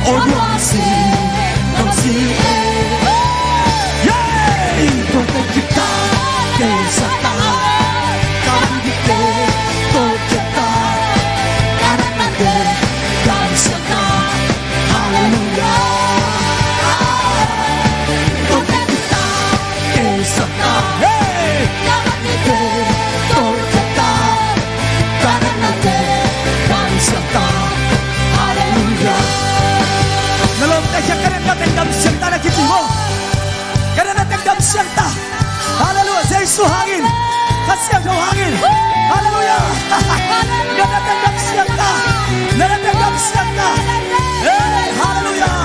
Aw nuam si, nuam si e. Yay! Ko te kita, te sota. Ka van dikte, to kita. Ka na na te, ka siata. Halleluiah. Ko te kita, te sota. Hey! Na lawmte khia, ka na na teng dam siangta na kiti maw? Ka na na teng dam siangta. Halleluiah. Jesu hangin, Kha Siangtho hangin. Halleluiah. Na na teng dam siangta. Na na teng dam siangta. Hey, halleluiah.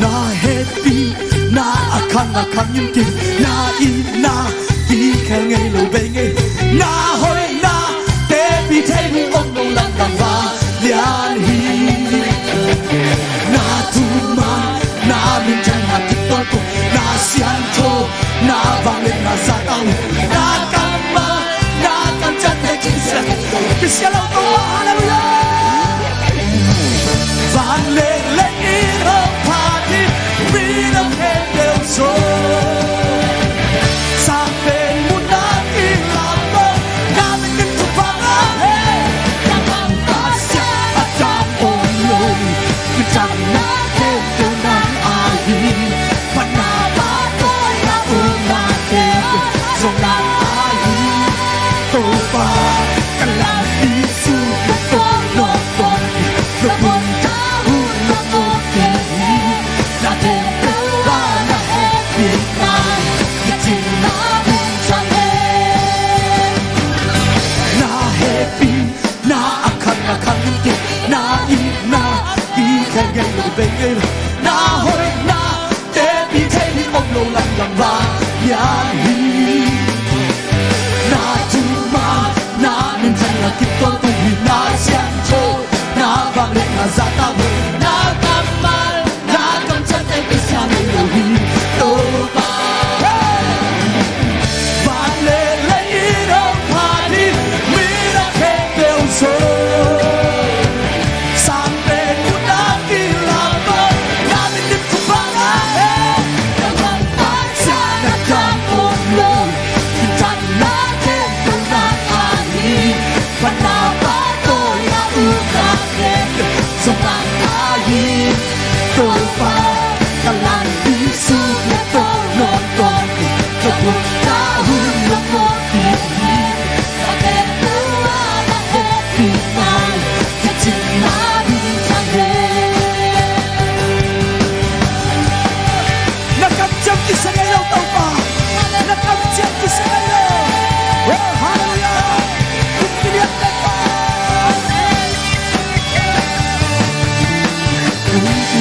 Na hehpihna a khang a khang in kim, na itna kikhel ngei lo bei ngei. Na hoihna teci thei ding om lo, langdang vanglian hi. Na thuman, na minthanna kitol tung, na siangthona vangliatna zahtak, na kammal, na kamciamteh kisia, kisia lo Topa. Halleluiah. Van le lei in hong phat hi, mi na phet deuh zaw. Sang pen mun a kilam lo, na minthanna thupha ngah hi. Pasian a dang om lo, minthanna khempeuh nang a hi. Manna, pahtawi, na upna khempeuh zong nang a hi. Topa, ka lampi sung na tawh nawk tuan hi. Na bun ka hun na tawh kei hi. Na khempeuh ah na hehpihna hi. Nitin na bun thang hi. Na hehpihna a khang a khang in kim, na itna kikhel ngei lo bei ngei lo. Na hoihna teci thei ding om lo, langdang vanglian hi. Na thuman, na minthanna kitol tung hi. Na siangthona vangliatna zahtak hi. Na kammal, na kamciamteh kisia ngei lo hi Topa. Hey! Van le lei in hong phat hi, mi na phet deuh zaw. Sang pen mun a kilam lo, na minthanna thupha ngah hi. Pasian a dang om lo, minthanna khempeuh nang a hi. Manna, pahtawi, na upna khempeuh zong nang a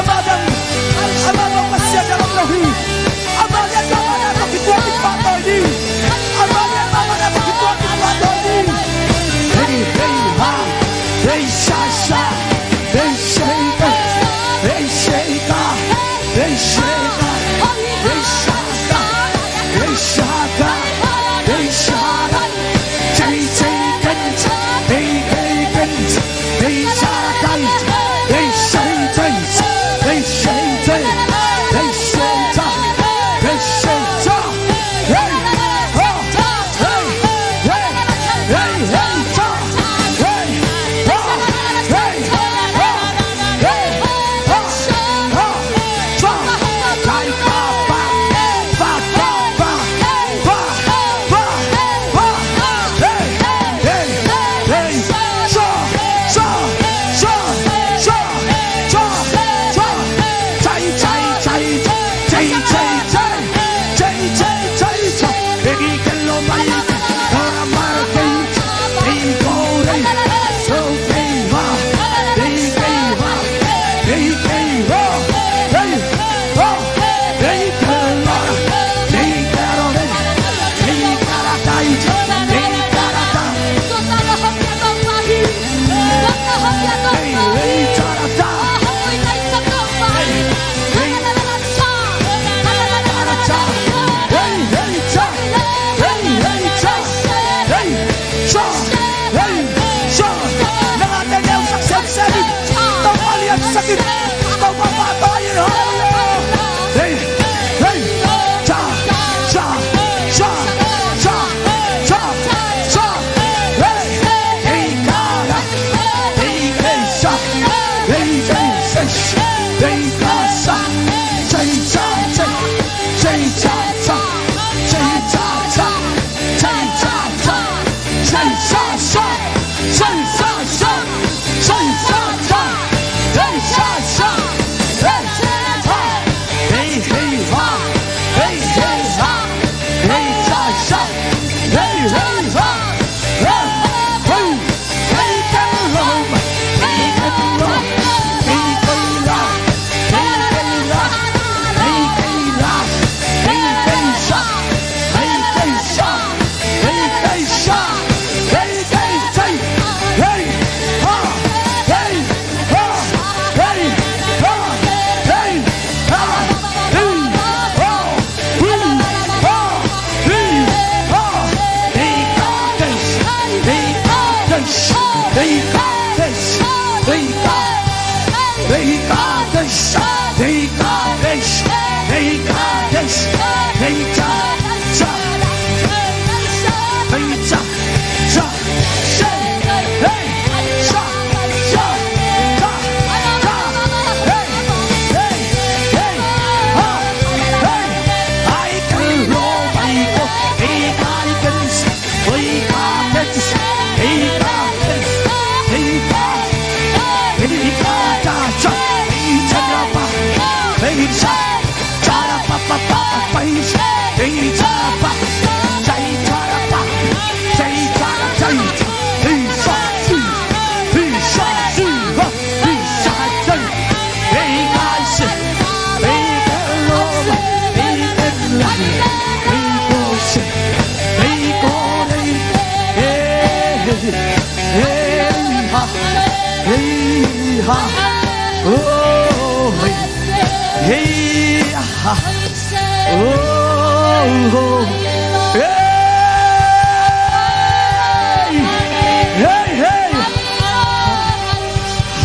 Amah bang, amah bang Pasian a om lo hi. Amah lian bang amah tawh kituak kipahtawi ding. Amah lian bang amah tawh kituak kipahtawi ding. Hei, hei, ha. Hei, sha, sha. Hei, shei, hei. Hei, shei, ka. Hei, shei, ka. Hei, sha, ka. Hei, sha, ka. Hei, sha, ka. Hei, shei, ka. Hei, hei, ka. Hei, sha, ka. Hei, shei, ka. Hei, shei, ka. Hei, shei, ka. Hei, shei.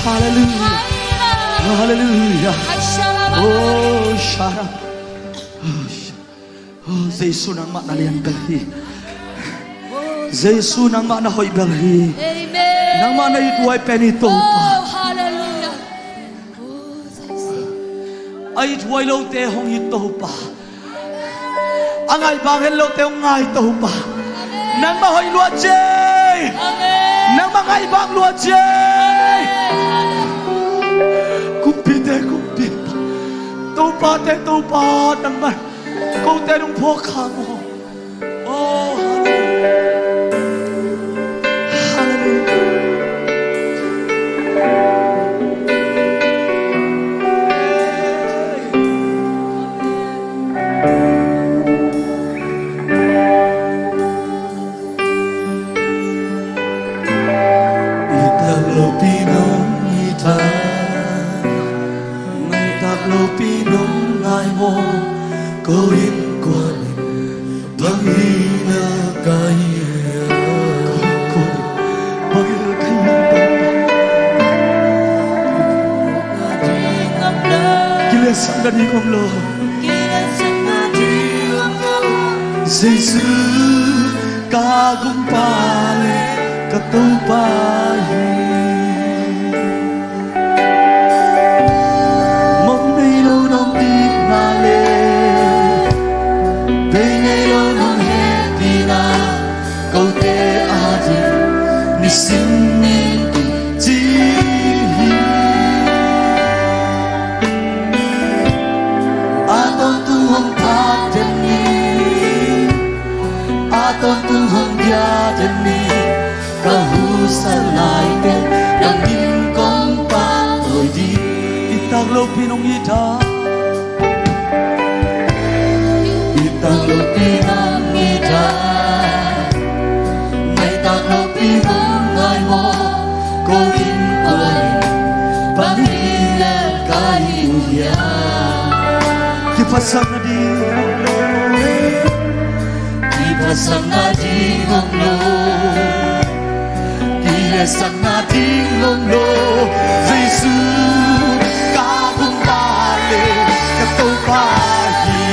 Hallelujah. Hallelujah. Oh, shara. Oh, Jesu, nangmah na lian bel hi. Jesu, nangmah na hoih bel hi. Amen. Nangmah na ithuai pen hi, Topa. Oh, hallelujah. A ithuai lote hong it, Topa. A ngaihbang het lote hong ngai, Topa. Nangmah hoih lua cei. Nangmah ngaihbang lua cei. Kumpite Kumpi, Topate Topa, nangmah kote nong phawk kha maw. Oh, hallelujah. Hallelujah. I tak lopi nong i tak, ngai tak lopi nong ngai maw, ko innkuan in bang hi lel ka hiam? Bang hi lel ka hiam? Kiletsakna ding om lo. Jesu, ka gumpa le ka Topa hi. Mong nei lo nong itna le bei nei lo nong hehpihna, kote ading nisim ni in kici hi. A tawntung hong phak den ni, a tawntung hong bia den ni, ka husa laite nang min kong pahtawi ding. I tak lopi nong it a, i tak lopi nong it a, ngai tak lopi nong ngai maw, ko innkuan in bang hi lel ka hiam? Kiphatsakna ding om lo. Kiphatsakna ding om lo. Kiletsakna ding om lo. Jesu, ka gumpa le ka Topa hi.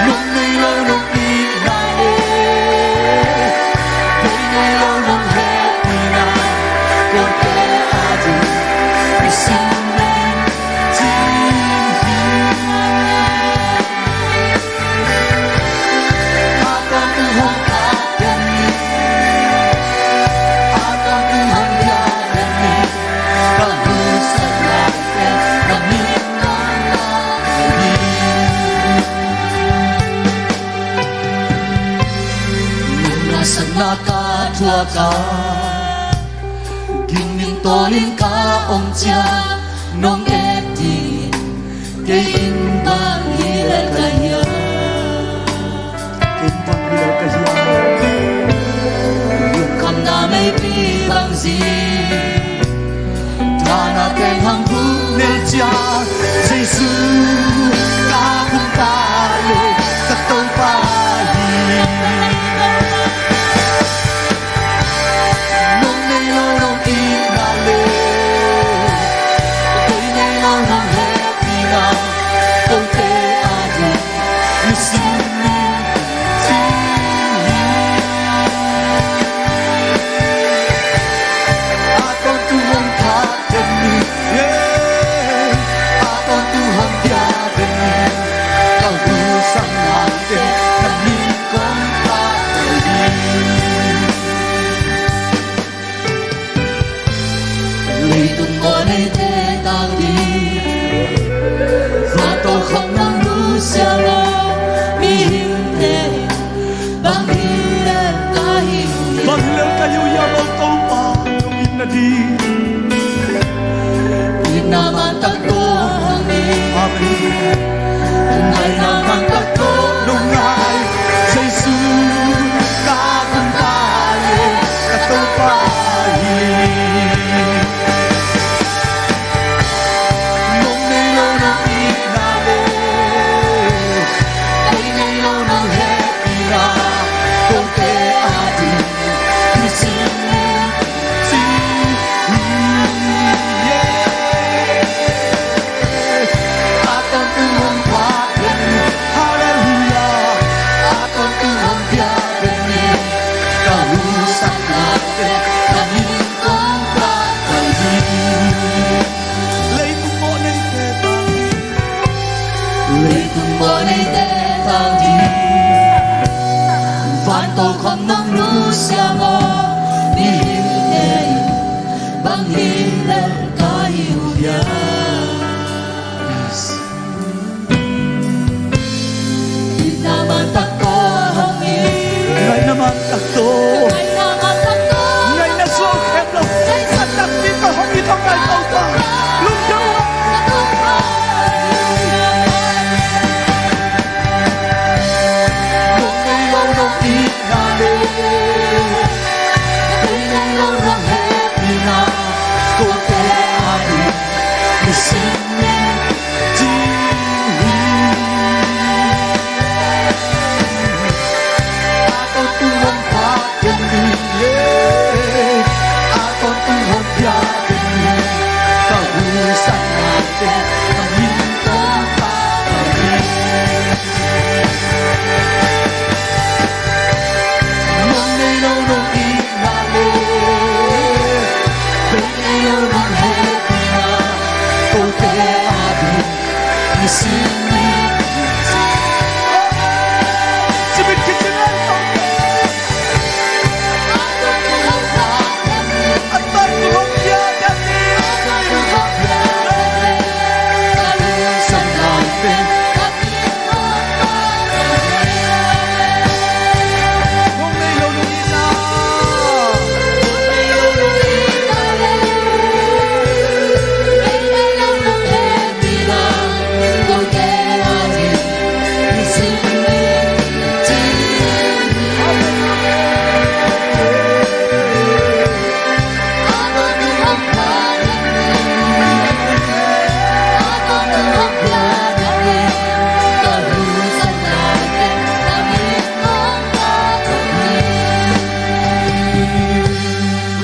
Nong nei lo nong itna le, bei nei lo nong hehpihna, kote ading nisim ni in kici hi. Nunasakna ka thuak a, gimningtawlin ka om ciang nong et ding, kei in bang hi lel ka hiam? Kei in bang hi lel ka hiam? Lungkhamna meipi bang zing, thana teng hang buk nel ciang, Jesu, ka gumpa le ka Topa hi. Nong nei lo nong it Leitung mawhneite tang ding, vantawh khawm nong nusia maw? Mihingte bang hi lel ka hi uh hiam? Bang hi lel ka hi uh hiam, O Topa, nong it nading? Itna man tak tawh hong it. Amen. Ngaihna man tak tawh nong ngai. Jesu ka Kongpa le ka Topa hi. Mong nei lo nong itna le, bei nei lo nong hehpihna, kote ading missing link ci hi. A tawntung hong pha pen, Halleluiah. A tawntung hong pia pen, ka huhsaknate na min kong pia pen hi. Leitung mawhneite tang ding, leitung mawhneite tang ding, vantawh khawm nong nusia maw? Mihingte bang hi lel ka hi uh hiam? Yes. Itna man tak tawh hong it. Ngaihna man tak tawh. Ngaihna man tak tawh. Ngaihna suang khempeuh a takpi tawh hong it hong ngai Topa. Lungdam. Mong nei lo nong itna le, bei nei lo nong hehpihna, kote ading missing link ci hi. A tawntung hong pha pen, a tawntung hong pia pen, ka huhsaknate na min kong pia pen hi. Mong nei lo nong itna le, bei nei lo nong hehpihna, kote ading missing link.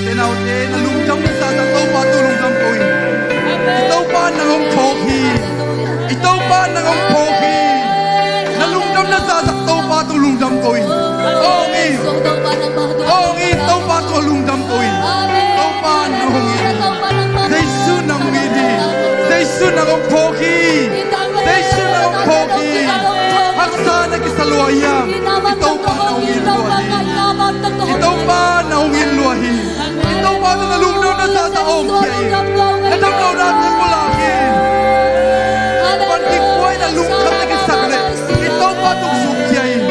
Ute naute, na lungdam na zahzah Topa tawh lungdam ko in. I Topa nang hong phawk hi. I Topa nang hong phawk hi. Na lungdam na zahzah Topa tawh lungdam ko in. Aw ngi. Aw ngi, Topa tawh lungdam ko in. Topa nang hong it hi. Jesu nang hong it hi. Jesu nang hong phawk hi. Jesu nang hong phawk hi. Haksa na kisa lua hiam? I Topa nang hong it lua hi. I Topa nang hong it lua hi. I Topa tawh na lungdam na zahzah om khia in. Na damlohna tungah lak in. Van ding buai na lungkham na kisak leh, i Topa tungah suk khia in.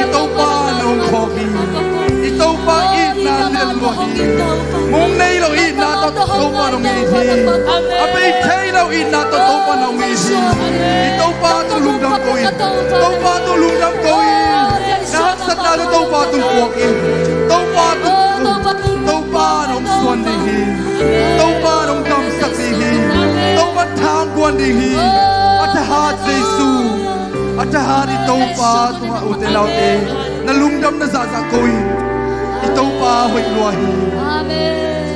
I Topa nang hong phawk hi. I Topa itna lian lua hi. Mong nei lo itna tawh Topa nang hong it hi. A bei thei lo itna tawh Topa nang hong it hi. I Topa tawh lungdam ko in. Topa tawh lungdam ko in. Na haksatna tawh Topa tung puak in. Topa tung, Topa nong suan ding hi. Topa nong damsak ding hi. Topa thang guan ding hi. A thahat Jesu, a thahat i Topa tungah ute naute, na lungdam na zahzah ko in. I Topa hoih lua hi. Amen.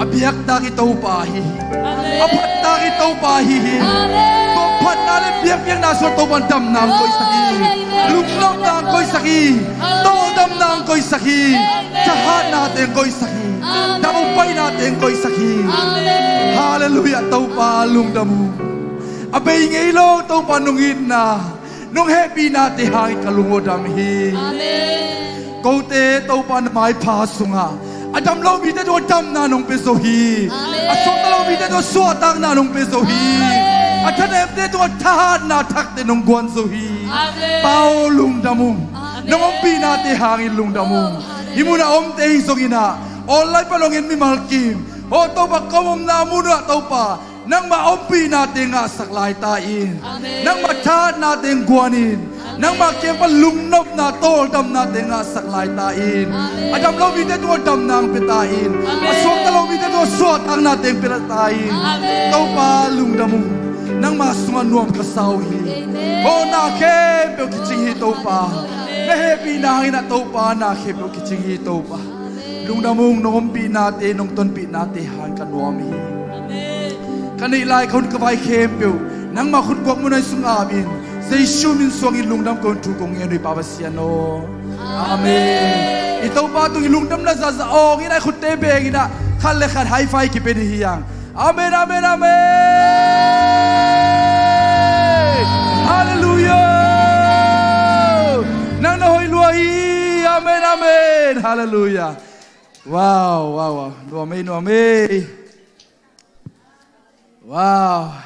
A biaktak i Topa hi hi. Amen. A phattak i Topa hi hi. Amen. Tua phatna le biakpiakna sungah Topa in damna hong koihsak hi. Amen. Lunglawhna hong koihsak hi. Amen. Tawldamna hong koihsak hi. Amen. Thahatnate hong koihsak hi. Amen. Daupainate hong koihsak hi. Amen. Halleluiah, Topa lungdam uh. A bei ngei lo Topa nong itna, nong hehpihnate hangin ka lung aw dam hi. Amen. Kote Topa na maipha sungah A dam lo mite tungah damna nong pia zo hi. Amen. A suakta lo mite tungah suahtakna nong pia zo hi. Amen. A thanemte tungah thahatna thakte nong guan zo hi. Amen. Pa aw, lungdam ung. Amen. Nong ompihnate hangin lungdam ung. Amen. Hih munah omte hi zongin ah, online pan hong en mimal kim, aw Topa, ka omna munah Topa, nangmah ompihnate ngahsak lai ta in. Amen. Nangmah thahatnate guan in. Amen. Nangmah kiang pan lungnopna, tawldamnate ngahsak lai ta in. Amen. A dam lo mite tungah damna hong pia ta in. Amen. A suakta lo mite tungah suahtaknate hong pia ta in. Amen. Topa, lungdam ung. Nangmah sungah nuam ka sa uh hi. Amen. Hawhna khempeuh kicing hi Topa. Amen. Na hehpihna hangin ah Topa, na khempeuh kicing hi Topa. Lungdam ung, nong ompihnate, nong tonpihnate hang ka nuam hi. Amen. Ka neih lai ka hun ka vai khempeuh nangmah khut guak mun ah sung apin, Jesu min suangin lungdam kong thu kong ngen uh hi Pa Pasian aw. Amen. I Topa tung i lungdamna zahzah awngin ah i khutte bengin ah khat le khat high five kipia ding hi hang. Amen, amen, amen. Halleluiah. Nang na hoih lua hi. Amen, amen. Halleluiah. Wow, wow, wow. Nuam ei, nuam ei. Wow.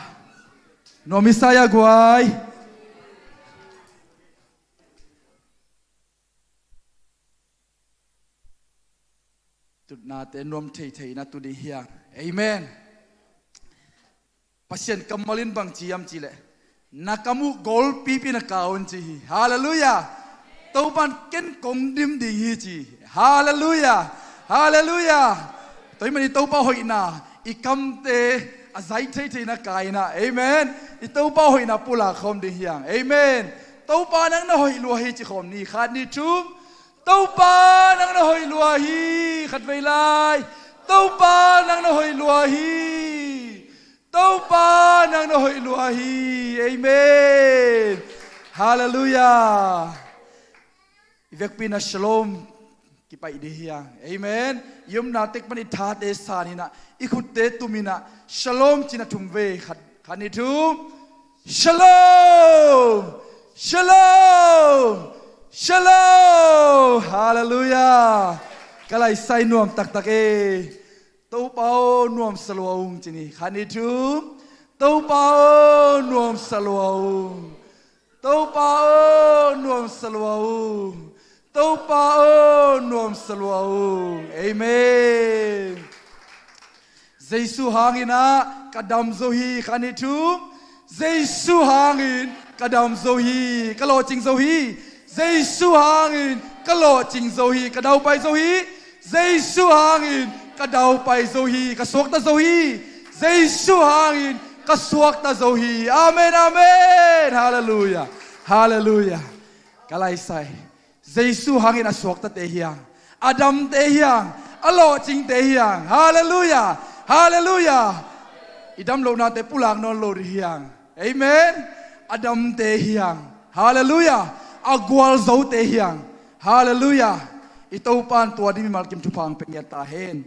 Nuam Messiah guai. Tutnate nuam theithei na tu ding hi hang. Amen. Pasian kammal in bang ci hiam cih leh, na kam uh golpipi na kau un ci hi. Halleluiah. Topa in ken kong dim ding hi ci hi. Halleluiah. Halleluiah. Tua ahih manin Topa hoihna, i kamte a zai theithei na kau in ah. Amen. I Topa hoihna pulak khawm ding hi hang. Amen. Topa nang na hoih lua hi ci khawm ni. Khat, nih, thum. Topa nang na hoih lua hi. Khatvei lai. Topa nang na hoih lua hi. Topa nang na hoih lua hi. Amen. Halleluiah. I vekpi in ah shalom kipaih ding hi hang. Amen. I omna tek pan i thate san in ah, i khutte tum in ah, shalom ci in ah thum vei. Khat, khat, nih, thum. Shalom. Shalom. Shalom. Halleluiah. Ka laisai nuam taktak e. Topa aw, nuamsa lua ung ci ni. Khat, nih, thum. Topa aw, nuamsa lua ung. Topa aw, nuamsa lua ung. Topa aw, nuamsa lua ung. Amen. Jesu hangin ah ka dam zo hi. Khat, nih, thum. Jesu hangin ka dam zo hi. Ka lawhcing zo hi. Jesu hangin ka lawhcing zo hi. Ka daupai zo hi. Jesu hangin ka daupai zo hi. Ka suakta zo hi. Jesu hangin ka suakta zo hi. Amen, amen. Halleluiah. Halleluiah. Ka laisai. Jesu hangin a suaktate hi hang. A damte hi hang. A lawhcingte hi hang. Halleluiah. Halleluiah. I dam lohnate pulak nawn lo ding hi hang. Amen. A damte hi hang. Halleluiah. A gualzote hi hang. Halleluiah. I Topa in tua ding mimal kim thupha hong pia ngiat ta hen.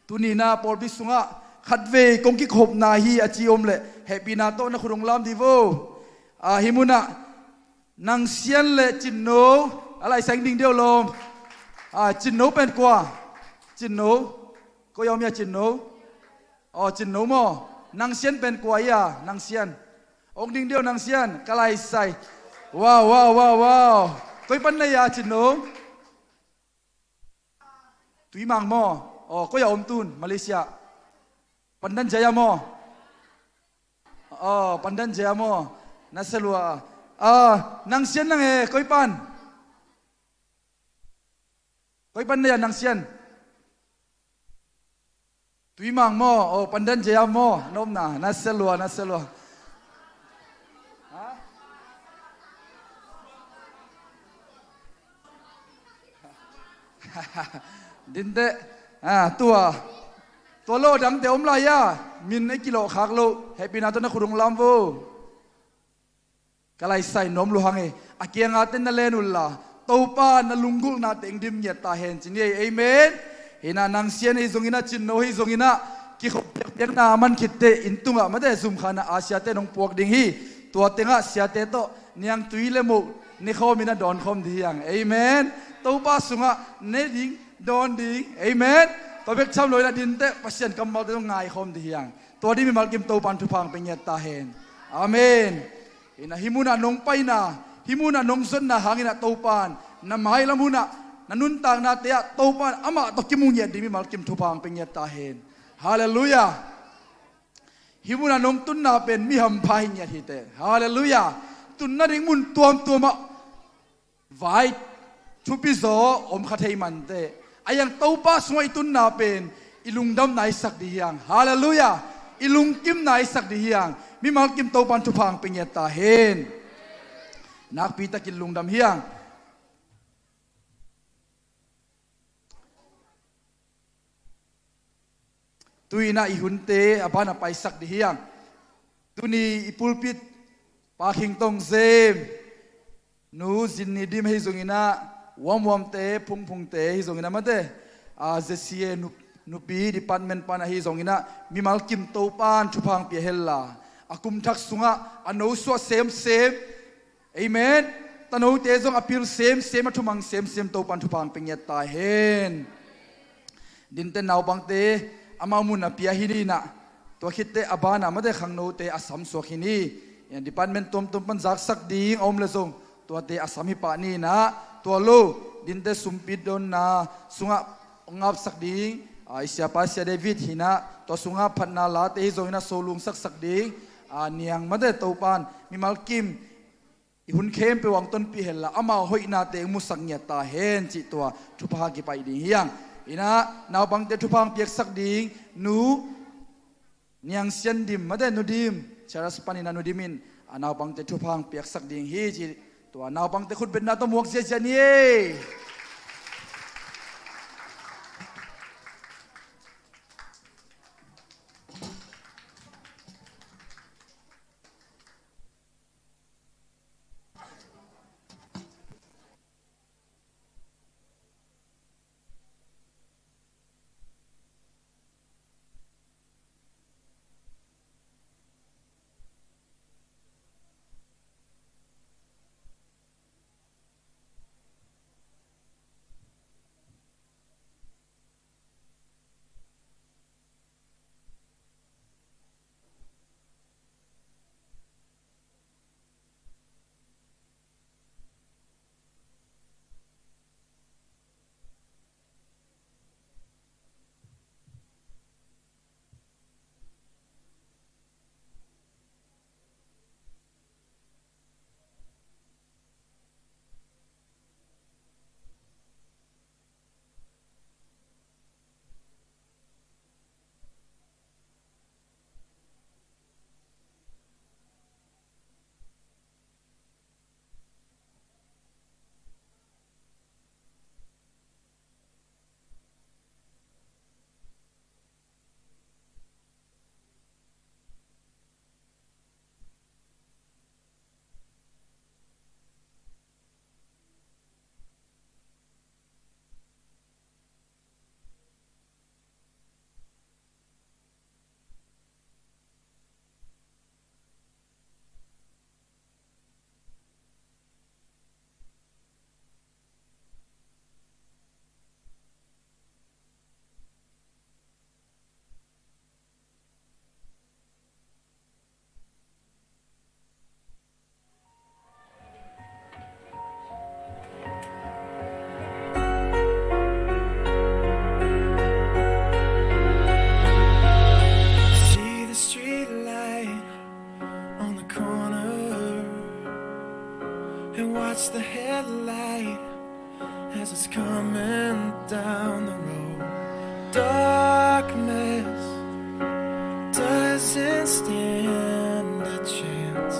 Tuni in ah pawlpi sungah khatvei kong kikhopna hi a ci om leh hehpihna tawh na khut hong lam dih vo. Ah, hih munah Nang Sian le Cin No, a laisai ding deuh lawm. Ah, Cin No pen kua? Cin No. Koi a om hia Cin No? Aw, Cin No maw? Nang Sian pen kua hia? Nang Sian. Ong ding deuh Nang Sian, ka laisai. Wow, wow, wow, wow. Koi pan na hia Cin No? Tuimang maw? Aw, koi a om tun, Malaysia. Pandan Jaya maw? Aw, Pandan Jaya maw? Na sa lua. Ah, Nang Sian nang e, koi pan? Koi pan na hia Nang Sian? Tuimang maw? Aw, Pandan Jaya maw? Na omna, na sa lua, na sa lua. Ha? Dinteh. Ah, tua. Tua lawh dangte om lai a, min ei kilawh khak loh. Hehpihna tawh na khut hong lam vo. Ka laisai nuam lua hang e. A kiangah ten na len unla, Topa na lunggulhnate hong dim ngiat ta hen ci ni ei. Amen. Hih na Nang Sian hi zongin ah, Cin No hi zongin ah, kikhop piakpiakna a man khitteh inn tungah mate zumkhalna a siate nong puak ding hi. Tua tengah siate tawh niangtui le moh ne khawmin a dawn khawm ding hi hang. Amen. Topa sungah ne ding dawn ding. Amen. Tua bek tham lo in a dinteh Pasian kammalte zong ngaikhawm dih hiang. Tua ding mimal kim Topan thupha hong pia ngiat ta hen. Amen. Ina hih munah nong paina, hih munah nong zonna hangin ah Topan na mailam hunah na nuntaknate ah Topan amah tawh kimu ngiat ding mimal kim thupha hong pia ngiat ta hen. Halleluiah. Hih munah nong tunna pen mi hampha hi ngiat hiteh. Halleluiah. Tunna ding mun tuamtuamah vai thupi zaw om kha thei manteh. A hiang Topa sungah i tunna pen i lungdamna i sak dih hiang. Halleluiah. I lungkimna i sak dih hiang. Mimal kim Topan thupha hong pia ngiat ta hen. Nakpi takin lungdam hiang. Tu-in ah i hunte a banah paisak dih hiang. Tuni i pulpit Pa Khing Tong Zem, Nu Zin Ni Dim ahi zongin ah, Wam Wamte, Phung Phungte ahi zongin ah mate, a, Z C A nup-, nupi department pan ahi zongin ah, mimal kim Topan thupha hong pia henla, a kum thak sungah a no suah semsem, amen, tanote zong a pil semsem, a thumang semsem Topan thupha hong pia ngiat ta hen. Dinteh naupangte amau mun a pia hi ni in ah, tua khitteh a banah mate khangnote a sam suak hi ni. Department tuamtuam pan zaksak ding a om leh zong tuate a sam hi pah ni in ah, tua lo dinteh sumpit dawnna sungah ngapsak ding, a, i siapa Sia David hi in ah, tua sungah phatna late hi zongin ah solung saksak ding, a, niang mate Topan mimal kim i hun khempeuh ah hong tonpih henla, amau hoihnate hong musak ngiat ta hen cih tua thupha kipaih ding hiang. Ina naupangte thupha hong piaksak ding Nu Niang Sian Dim mate, Nu Dim, Charles panin ah Nu Dim in a naupangte thupha hong piaksak ding hi cih tua naupangte khutbetna tawh muak ziazia ni ei. See the street light on the corner and watch the headlight as it's coming down the road. Darkness doesn't stand a chance.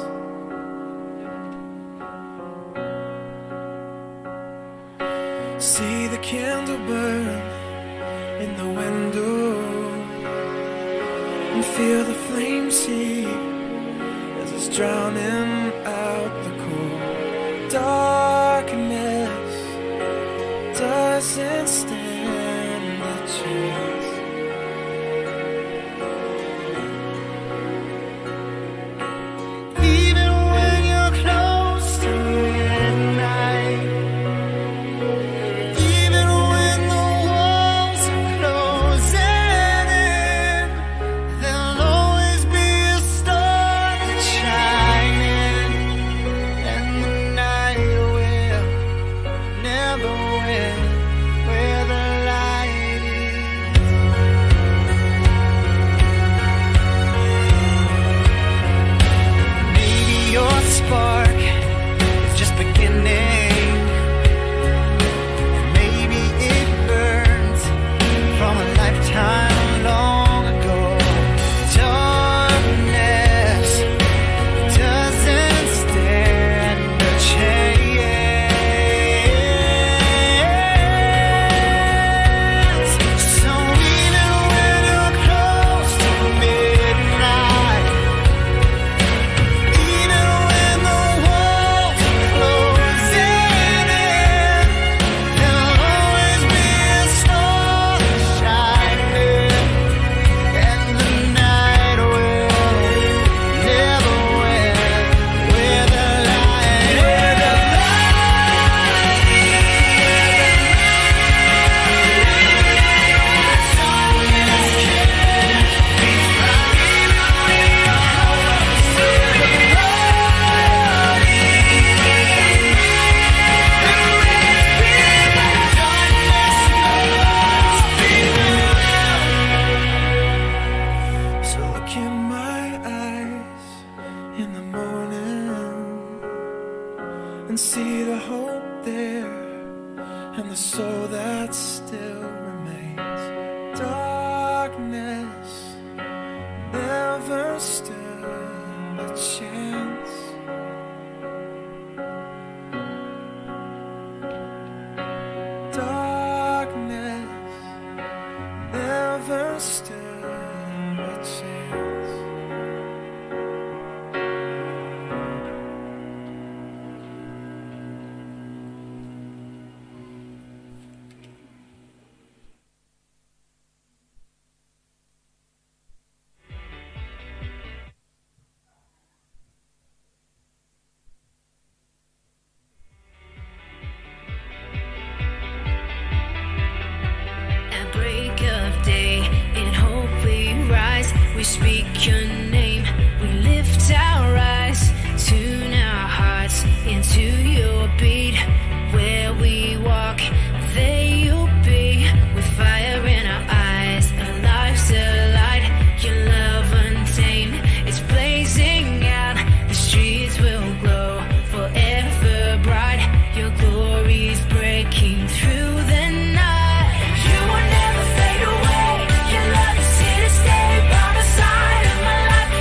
See the candle burn in the window and feel the flames heat as it's drowning out the cold. Darkness doesn't stand a chance. Even when you're close to midnight, even when the A soul that still remains. Darkness never stood a chance. Darkness never stood a chance. At break of day, in hope we rise. We speak your name, we lift our eyes. Tune our hearts into your beat. Where we walk, there you'll be. With fire in our eyes, our lives alight. Your love untamed, it's blazing out. The streets will glow, forever bright. Your glory's breaking through the night. You will never fade away. Your love is here to stay. By the side of my life,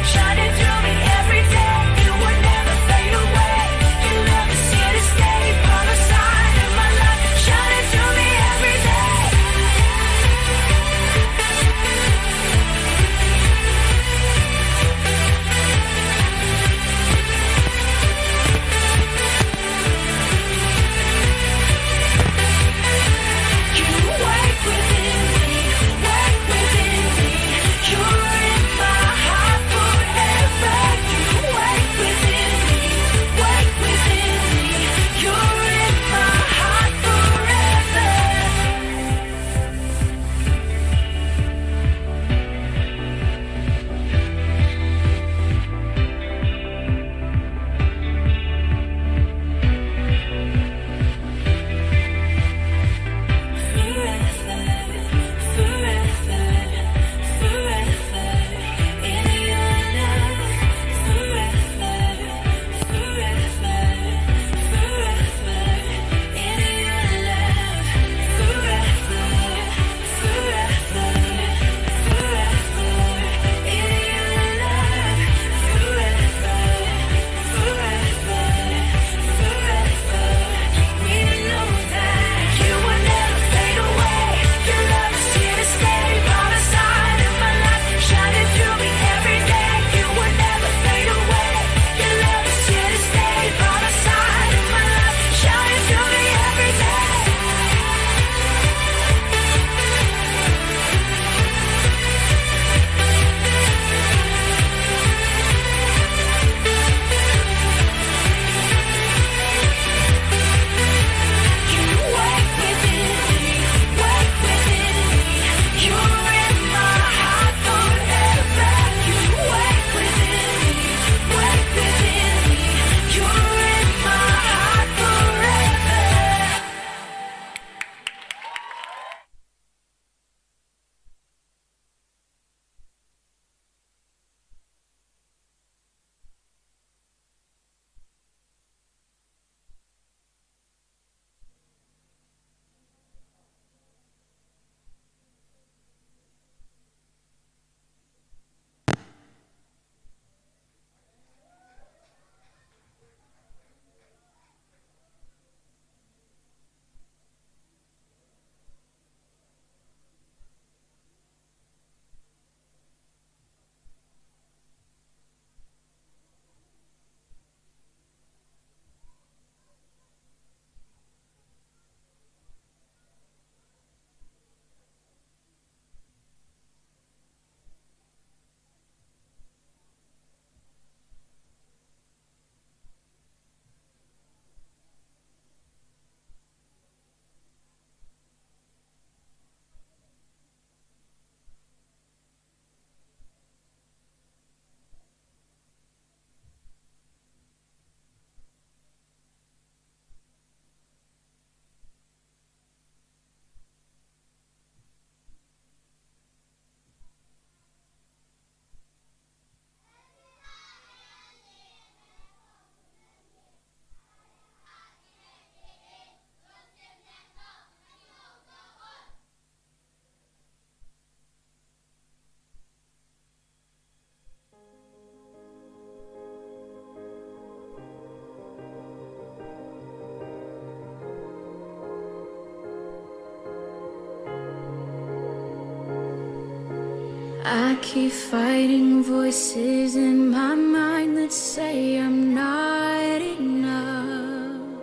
I keep fighting voices in my mind that say I'm not enough.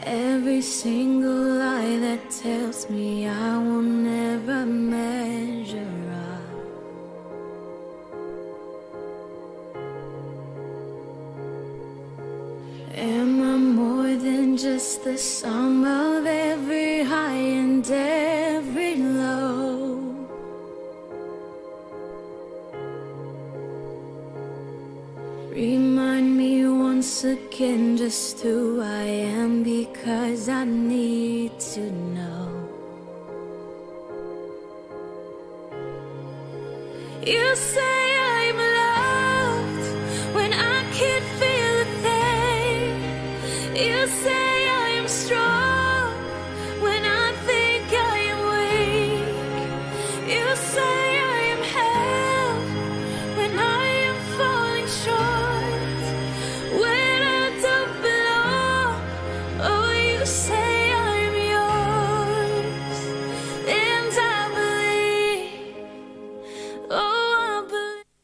Every single lie that tells me I will never measure up. Am I more than just the sum of every high and every low? Remind me once again just who I am, because I need to know. You say I'm loved when I can't feel a thing. You say I'm strong when I think I am weak. You say I am held when I am falling short, when I don't belong. Oh, you say I'm yours, and I believe. Oh, I believe.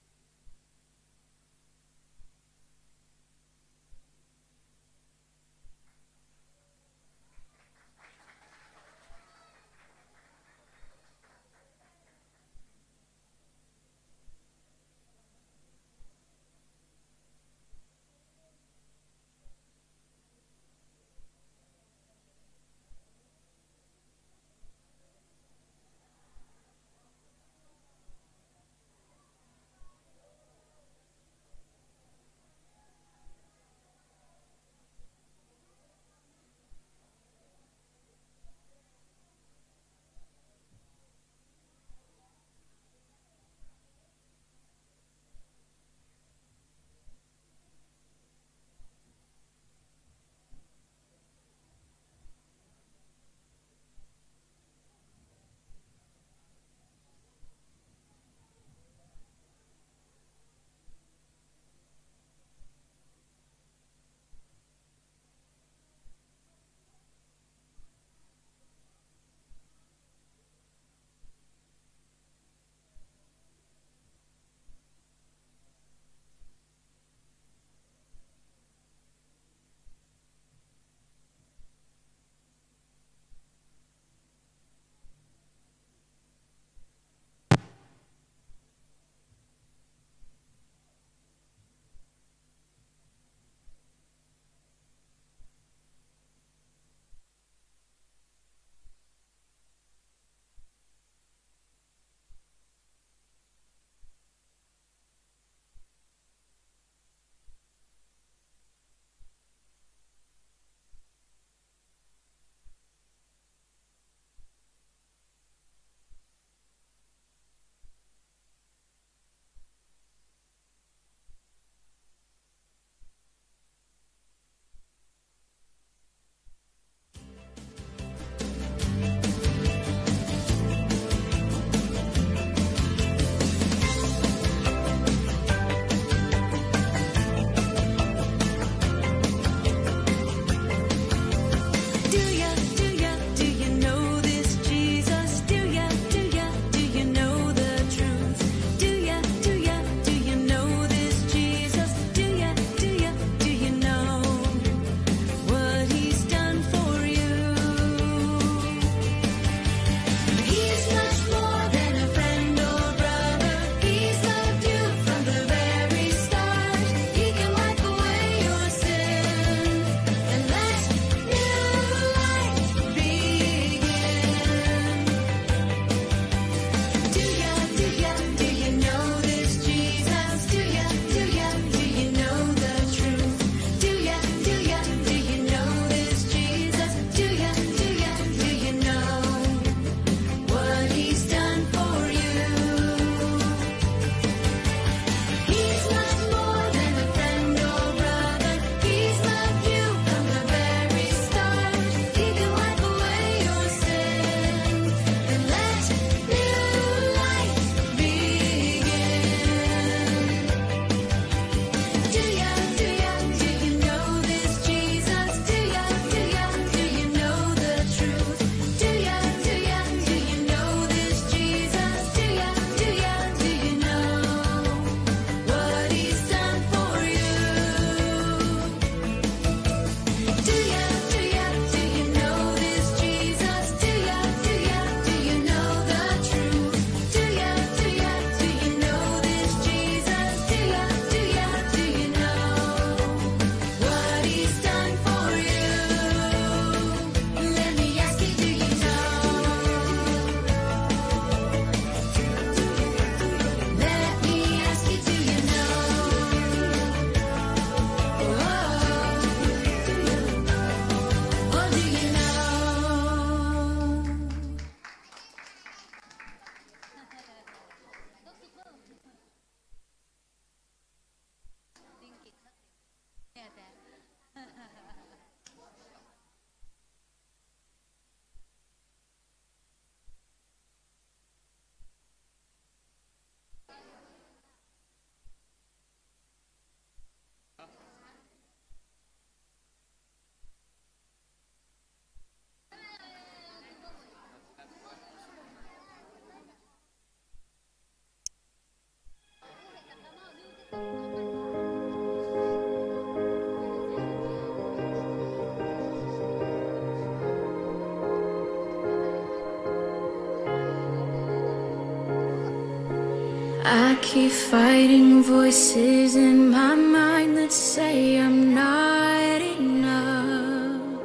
I keep fighting voices in my mind that say I'm not enough.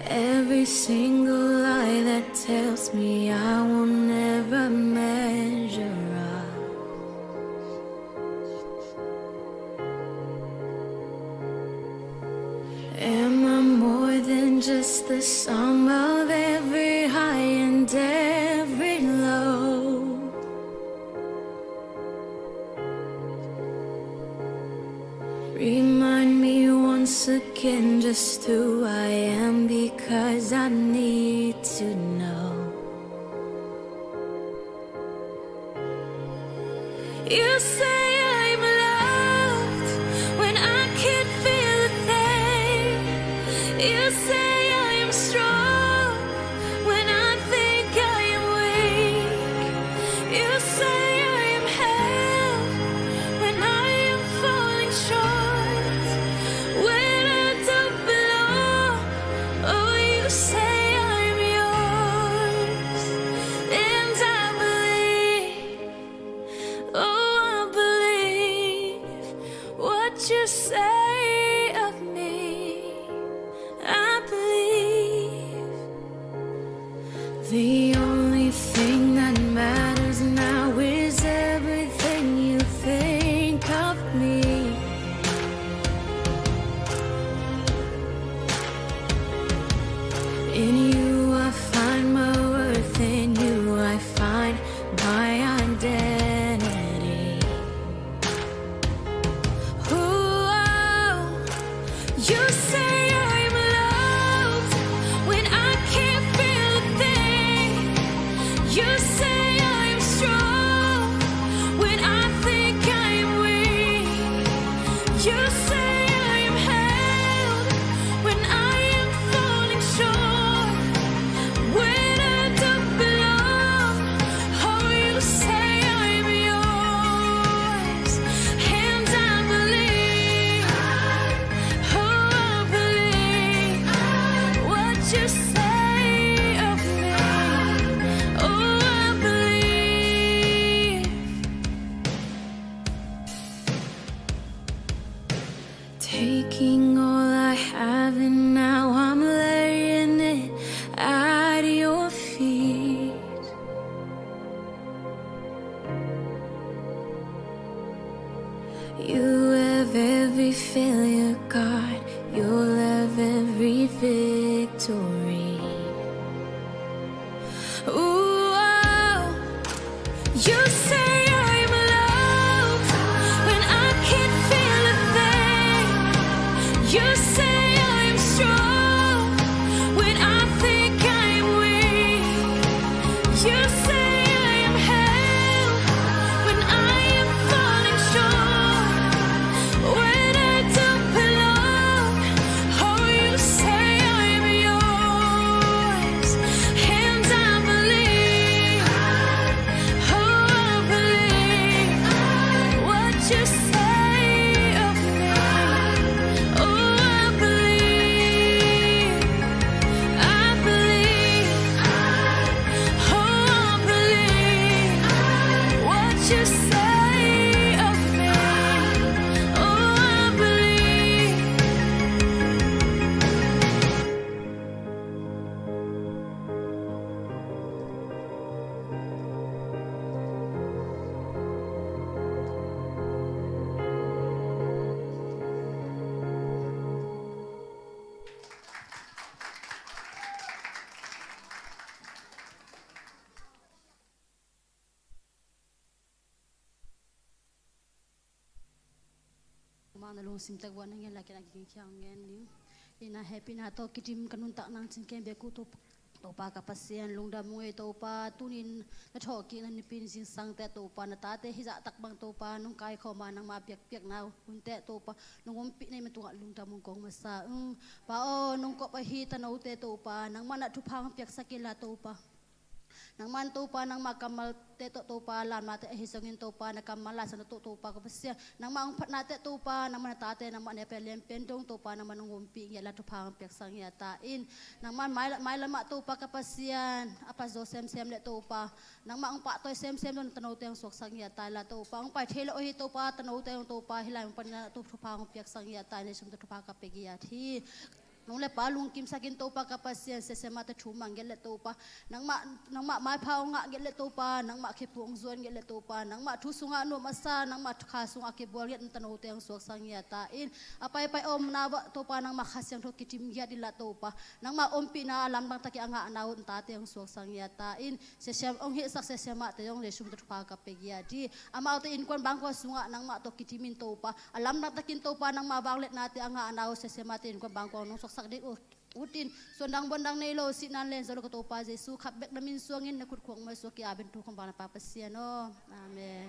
Every single lie that tells me I will never measure up. Am I more than just the sum of every high and every low? Remind me once again just who I am, because I need to know. You say I'm loved when I can't feel a thing. You say I'm strong when I think I am weak. You say I am held when I am falling short, when I don't belong. Oh, you say I'm yours, and I believe. Oh, I believe what you say of me. I believe. The only thing that matters now is everything you think of me. In you I find my worth, in you I find my identity. Ooh, you say I'm loved when I can't feel a thing. You say I'm strong when I think I'm weak. You say I'm held when I am falling short, when I don't belong. Oh, you say I'm yours, and I believe. Oh, I believe what you say of me. Oh, I believe. Taking all I have and now I'm laying it at your feet. You have every failure, God. You'll have every victory. Ooh, oh. You say I'm loved when I can't feel a thing. You say I'm strong when I think I'm weak. You say I'm held when I am falling short, when I don't belong. Oh, you say I'm yours, and I believe. Oh, I believe what you say of me. Oh, I believe. I believe. Oh, I believe what you say of me. Oh, I believe. Mah na lungsim tak buat na ngen lakin a kikhiang ngen ning. Ina hehpihna tawh kidim ka nuntak nang cin ken bek uh Topa, Topa ka Pasian lungdam ung ei Topa, tunin na thawhkikna nipi in zingsangte Topa, na tate hih zahtak bang Topa nong kaikhawm a nangmah piakpiakna hunte Topa nong ompih na hih mah tungah lungdam ung kong masa ung. Pa aw, nong kop ahi tanote Topa nangmah na thupha hong piaksak inla Topa. Nangman Topa, nangmah kammalte tawh Topa, lamnate ahi zongin Topa, na kammal Lai Siangtho tawh Topa ka Pasian, nangmah hong phatnate Topa, nangmah na tate, nangmah na pia lianpen dong Topa, nangmah nong ompih ngiat la thupha hong piaksak ngiat ta in. Nangman mai, mailamah Topa ka Pasian, a pha zaw semsem le Topa, nangmah hong pahtawi semsem dong na tanote hong suaksak ngiat ta in la Topa, hong pai thei lo ahi Topa, tanote hong Topa, hih lai hong panin a thupha hong piaksak ngiat ta in, Jesu min tawh thupha ka pia ngiat hi. Nong le pa lungkimsak in Topa ka Pasian, Sia Siamah te thu mang ngiat le Topa, nangmah, nangmah maipha hong ngah ngiat le Topa, nangmah khephu hong zuan ngiat le Topa, nangmah thu sungah nuam a sa, nangmah kha sungah kibual ngiat na tanote hong suaksak ngiat ta in. A paipai a omna uah Topa, nangmah Kha Siangtho kidim ngiat in la Topa, nangmah ompihna a lamdang takin a ngahna uh na tate hong suaksak ngiat ta in. Sia Siam hong hilhsak Sia Siamahte zong Jesu min tawh thupha ka pia ngiat hi. Amaute innkuan bangkuang sungah nangmah tawh kidim in Topa, a lamdang takin Topa, nangmah vangliatnate a ngahna uh Sia Siamahte innkuan bangkuang nong suaksak ding uh ut in, suandang buandang nei lo, sihna len zo lo ka Topa Jesu, khat bek na min suangin na khut khuak mai suak hi, a ben thu khong bang na Pa Pasian aw. Amen.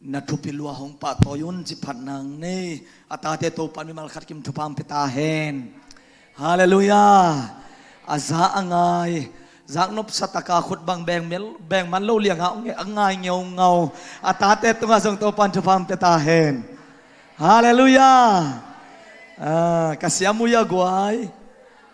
Na thupi lua hong pahtawi un, ci phat nang nei. A tate Topa in mimal khat kim thupha hong pia ta hen. Halleluiah. A za a ngai, zaknop sa taka khut bang beng mel, beng man lo lianga a ngai ngeungau. A tate tungah zong Topa in thupha hong pia ta hen. Halleluiah. Ah, ka siam uh ia guai.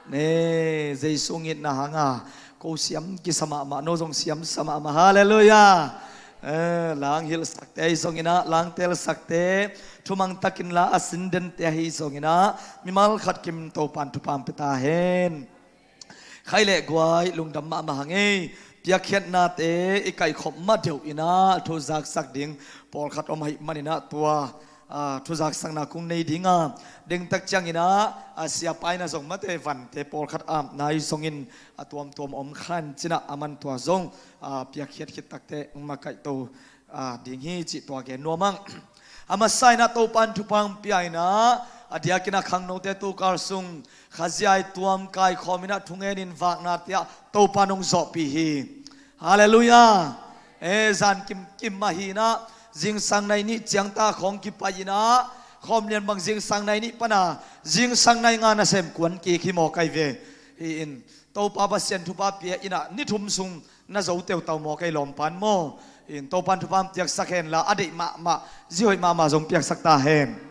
Ne, Jesu ngitna hanga ko siam kisa mahmah, no zong siam sa mahmah. Halleluiah. Eh, lang hilhsakte ahi zonginah, lang telsakte, thumang takin la a sindente ahi zonginah, mimal khat kim Topa in thupha hong pia ta hen. Khai le guai, lungdam mahmah hang ei. Piakkhiatnate i kaihkhop mah deuh inah thu zaksak ding pawlkhat om ahih maninah tua, ah, thu zaksakna kong nei dinga, dengtak cianginah, ah, siapa inah zong mate vante pawlkhat apna ahi zongin a tuamtuam om khan cinah a man tua zong, ah, piakkhiat khit takte makaihto, ah, ding hi cih tua gen nuam ang. A masa inah Topa in thupha hong pia inah, a diakinah khangnote tukal sung khaziai tuam kaikhawm inah thungenin vakna tiah Topa in hong zawhpih hi. Halleluiah. Eh, zan kimkim mah hi inah, zingsang nai nih ciangta khawng kipai inah, khawm lian bang zingsang nai nih pana, zingsang nai nga nasem kuan kik hi maw kai ve. Hi in, Topa Pasian thupha pia inah ni thum sung na zo teutau maw kai lawmpan maw. In Topa in thupha hong piaksak henla, a deih mahmah, zi hoih mahmah zong piaksak ta hen.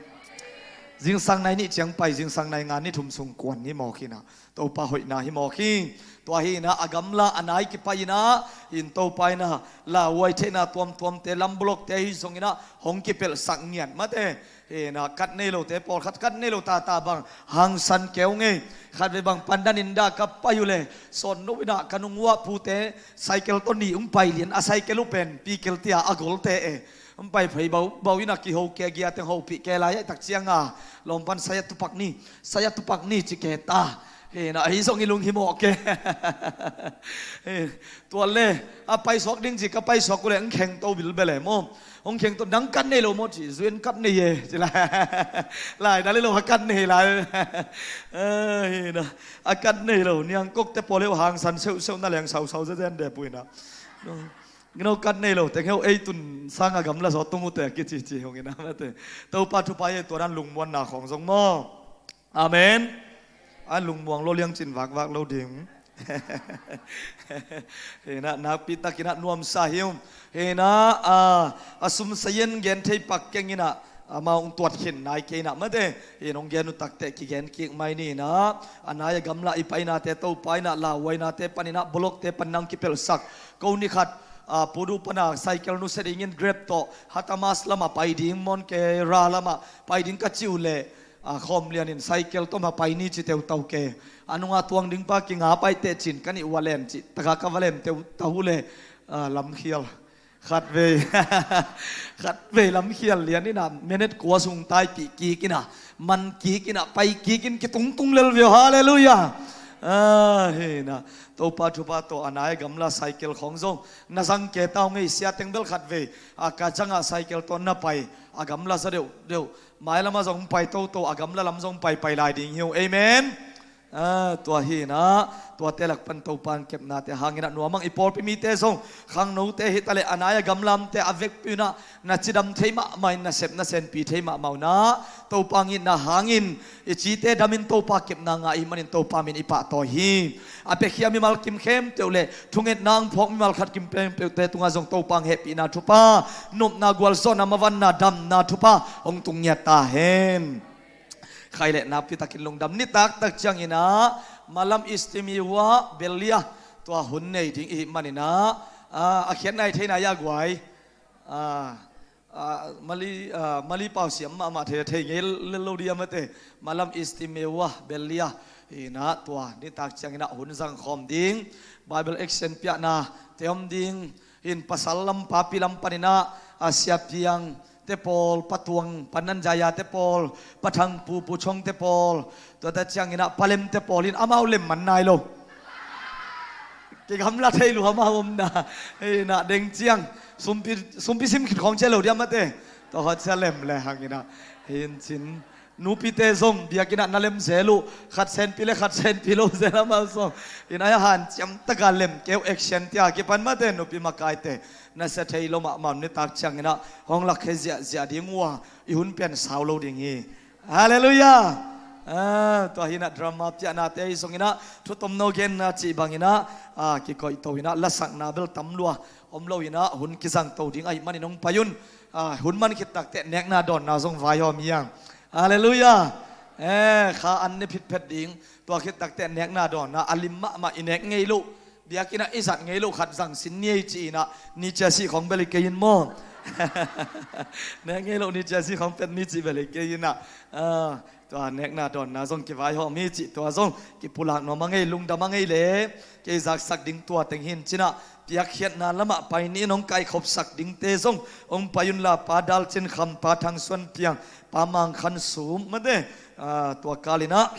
Zingsang nai nih ciang pai, zingsang nai nga ni thum sung kuan hi mawk inah, Topa hoihna hi mawk hi. Tua hi inah a gamla a nai kipai inah, in Topa inah lauhuai theihna tuamtuamte, lamblokte ahi zonginah hong kipelhsak ngiat mate. Hi inah kat nei lote, pawlkhat kat nei lo tata bang hangsan keu ngei. Khatvei bang pandan in dah ka pai uh le, sawn no inah ka nung uh ah pute cycle tawh ni hong pai lian, a cycle uh pen pikel tia a golte e. Hong pai phei bau bau inah kiho ke, gia teng hopih ke lai aih tak cianga lawmpan saya tupak ni, saya tupak ni ci ke ta. Hi inah ahi zong i lung hi mawh ke. Hi, tua le a paisuak ding ci ka paisuak uh le hong khengto bilbel e maw. Hong khengto, nang kat nei lo maw ci, zuin kat nei e ci lai. Lai dali lo ha kat nei lai. Eh, hi inah a kat nei lo niangkokte pawl heu hangsan seuhseuh na leng sausau zezen de pu inah. Gino kat nei lo teng heu ei tun sanga gamla zaw tung uhte a kicici hong inah mate. Topa thupha hi e, tua dan lungmuanna khawng zong maw. Amen. A lungmuang lo liang cin vakvak lo ding. Hi inah nakpi takinah nuamsa hi uh. Hi inah, ah, a sum sayen gen thei pak keng inah, amau hong tuat khin nai kei inah mate. Hi in hong gen uh takte kigen kik mai ni inah, a nai a gamla i painate Topa inah lauhuainate paninah, bolokte paninah hong kipelhsak. Ko ni khat, ah, Pudu pana cycle nusia dingin Grab tawh Hatamas lamah pai ding, Monkera lamah pai ding ka ci uh leh, ah, khawm lianin cycle tawh mah pai ni ci teutau ke. A nungah tuang ding pa kinga pai teh cin ka nih uh a lem cih taka ka va lem teutau uh leh, ah, lamkhial. Khatvei, khatvei lamkhial lian inah, minute kua sung taipih kik inah, man kik inah, pai kik in kitungtung lel veu. Halleluiah. Ah, hi inah Topa thupha tawh a nai a gamla cycle khawng zong na zang ke tau ngei, sia teng bel khatvei a ka zangah cycle tawh na pai, a gamla za deuhdeuh, mailamah zong pai toto, a gamla lam zong paipai lai ding hi uh. Amen. Ah, tua hi inah, tuate lak pan Topa in kepnate hang inah nuam ang. I pawlpi mite zong, khangnote hi ta leh a nai a gamlamte a vekpi uh inah na cidam thei mahmah in, na sep na senpi thei mahmah uh inah, Topa ngitna hangin i cite damin Topa kepna ngah ahih manin Topa min i pahtawi hi. A piakhia mimal kim khempeuh le thungetna hong phawk mimal khat kim khempeuhte tungah zong Topa hong hehpihna thupha, nopna gualzawhna, mavanna, damna thupha hong tung ngiat ta hen. Khai le nakpi takin lungdam. Nitak tak cianginah malam istimewa belia tua hun nei ding ihih maninah, ah, a khiatna i theihna ia guai. Ah, ah, Mali, ah, Mali pau siam mahmah thei, thei ngei lel lo dia mate. Malam istimewa belia inah tua nitak cianginah hun zangkhawm ding, Bible action piahnate om ding. In pasal lam, papi lam paninah, a siapiang te pawl, patuang pananzaya te pawl, pathangpu puchong te pawl, tuate cianginah palem te pawl in amau lem man nai lo. Kigamla thei lua amau omna. Inah deng ciang sumpi, sumpi sim khit khawng cia lo dia mate. Tua khat cia lem le hang inah. Hin cin Nupite zong biakinn ah na lem zel uh, khat senpi le khat senpi lo zel a, amau zong in a hanciam taka lem keu action tia kipan mate, nupi makaite nasia thei lo mahmah, nitak ciangin ah hong lakkhia ziahziah ding uh a, i hun pian sau lo ding hi. Halleluiah. Ah, tua hi in ah drama piahnate ahi zongin ah, thutomno genna cih bangin ah, ah, kikoihto in ah lasakna bel tam lua om lo in ah, hun kizangto ding ahih manin hong pai un. Ah, hun man khit takteh nekna dawnna zong vaihawm hi hang. Halleluiah. Eh, kha an ne phitphet ding. Tua khit takteh nekna dawnna a lim mahmah, i nek ngei loh, biakinn ah i zat ngei loh khat zang sin ni ei ci in ah, ni cia sih khong bel hi kei in maw. Nek ngei loh ni cia sih khong pet ni cih bel hi kei in ah. Ah, tua nekna dawnna zong kivaihawm hi cih tua zong kipulak nuam a ngei, lungdam a ngei le. Kei zaksak ding tua teng hi in ci in ah, piakkhiatna lamah pai ni in hong kaikhopsak dingte zong hong pai unla, Pa Dal Cin Kham, Pa Thang Suan Piang, Pa Mang Khan Sum mate, ah, tua kal in ah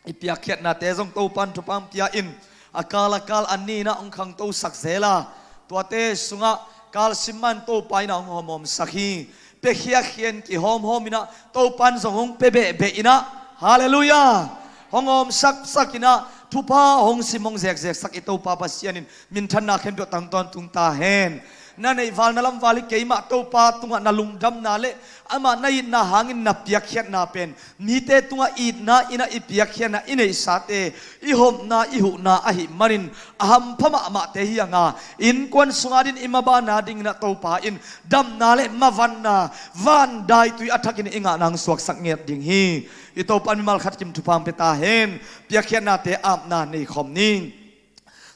i piakkhiatnate zong Topan thupha hong pia in, a kal a kal a ni in ah hong khangtosak zel a, tuate sungah kal sim ma in Topa in ah hong hawmhawmsak hi. Pia khiakhia in, kihawmhawm in ah, Topan zong hong pia behbeh in ah, halleluiah, hong hawmsaksak in ah, thupha hong sim hong zekzeksak i Topa Pasian in minthanna khempeuh tang tawntung ta hen. Na neih val na lam val hi keimah, Topa tungah na lungdamna le amah na itna hangin na piakkhiatna pen mite tungah itna in ah i piakkhiatna, i neihsate, i hopna, i huhna ahih manin a hampha mahmahte hi hang a, innkuan sungah ding, i maban a dingin ah Topa in damna le mavanna, van daitui a thakin i ngahna hong suaksak ngiat ding hi. I Topa in mimal khat kim thupha hong pia ta hen. Piakkhiatnate apna nei khawm ni.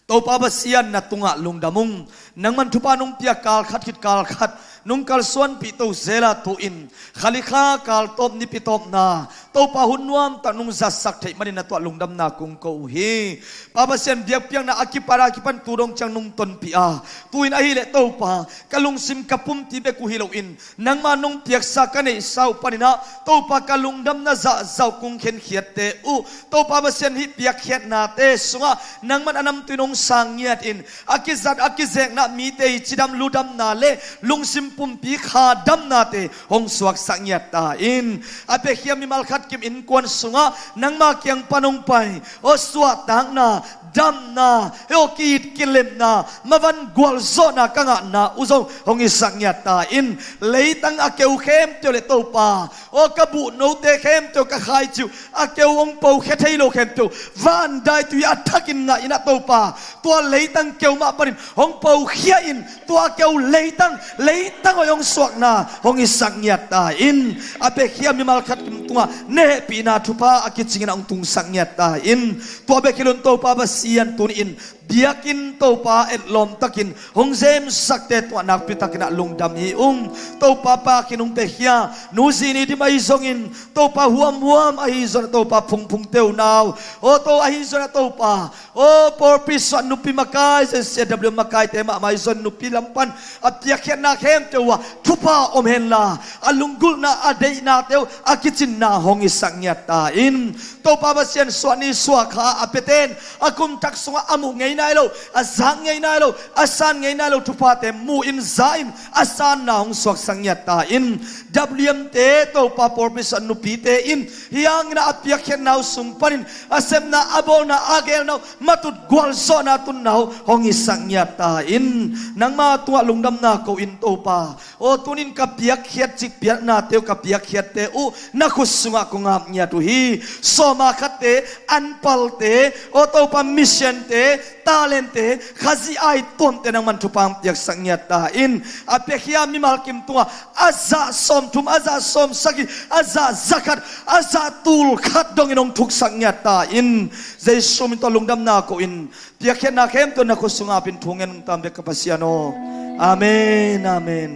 Topa Pasian, na tungah lungdam ung. Nangman thupha nong pia kal khat khit kal khat nong kalsuanpih to zel a, tu-in khalikha kal tawp, nipi tawpna, Topa, hun nuamtak nong zatsak theih manin na tungah lungdamna kong ko uh hi. Pa Pasian, biakpiakna a kipat a kipan tu dong ciang nong tonpih a, tu-in ahih leh Topa, ka lungsim ka pumpi bek uh hi loin, nangma nong piaksa ka neihsa uh panin ah Topa, ka lungdamna zahzah uh kong khenkhiatte uh, Topa Pasian, hih piakkhiatnate sungah nangman a namtui nong sang ngiat in, a kizat a kizekna mite i cidam ludamna le lungsim pumpi kha damnate hong suaksak ngiat ta in. A piakhia mimal khat kim innkuan sungah nangma kiang pan hong pai, aw suahtakna, damna, aw ki-it kilemna, mavan gualzawhna ka ngahna uh zong hong hisak ngiat ta in. Leitang a keu khempeuh le Topa, aw ka buhnote khempeuh, ka khaici uh a keu hong pokhia thei lo khempeuh, van daitui a thakin ngah in ah Topa, tua leitang keu mah panin hong pokhia in, tua keu leitang, leitang hoih hong suakna hong hisak ngiat ta in. A piakhia mimal khat kim tungah na hehpihna thupha a kicingin ah hong tungsak ngiat ta in. Tua bek hi loin Topa Pasian, tuni-in biakinn Topa etlawm takin hong zemsakte tungah nakpi takin ah lungdam hi ung. Topa, pakhin hong piakhia Nu Zini Dim ahi zongin, Topa, huamhuam ahi zongin ah Topa, Phungphung Teu Nau, aw To ahi zongin ah Topa, aw pawlpi sungah nupi makai, Z C W makaite mahmah ahi zongin nupi lam pan a piakkhiatna khempeuh uh ah thupha om henla, a lunggulhna, a deihnate uh a kicinna hong hisak ngiat ta in. Topa Pasian, suahni suahkha a piaten a kum thak sungah a muh ngei nai lo, a zak ngei nai lo, a san ngei nai lo thuphate mu-in, za-in, a sanna hong suaksak ngiat ta in. W M te Topa, pawlpi sungah nupite in hih hangin ah a piakkhiatna uh sung panin a sepna, a bawlna, a geelna uh matut gualzawhna tunna uh hong hisak ngiat ta in. Nangma tungah lungdamna ko in Topa, aw tuni-in ka piakkhiat cik piaknate uh, ka piakkhiatte uh na khut sungah kong ap ngiat uh hi. Sawma khatte, anpalte, aw Topa, missionte, talentte, Khazih ai tuamte nangman thupha hong piaksak ngiat ta in. A piakhia mimal kim tungah a zah sawmthum, a zah sawmsagih, a zah zakhat, a zah tulkhat dongin hong thuksak ngiat ta in. Jesu min tawh lungdamna ko in. Piakkhiatna khempeuh na khut sungah ap in, thu ngen nungta bek ka Pasian aw. Amen, amen.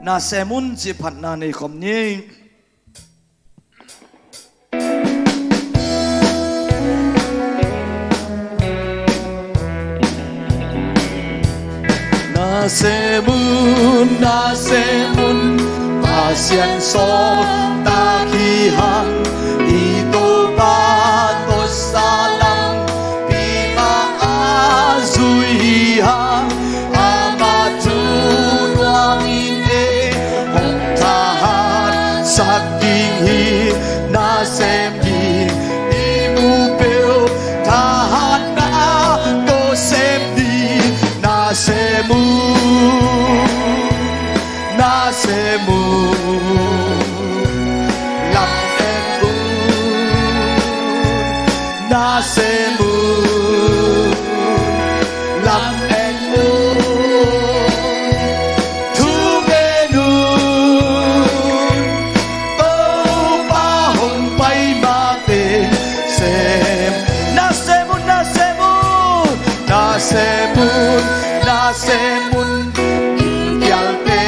Na sem un, cih phatna nei khawm ni. Na sem un, na sem un, Pasian sawltak hi hang, i Topa tawh sa lampi mah a zui hi hang, amah thu nuam in ei hong thahatsak ding hi. Sem un, na sem un, lam en un. Na sem un, lam en un. Thu gen un, Topa hong pai mah teh sem. Na sem un, na sem un, na sem un, na sem un. Innkialte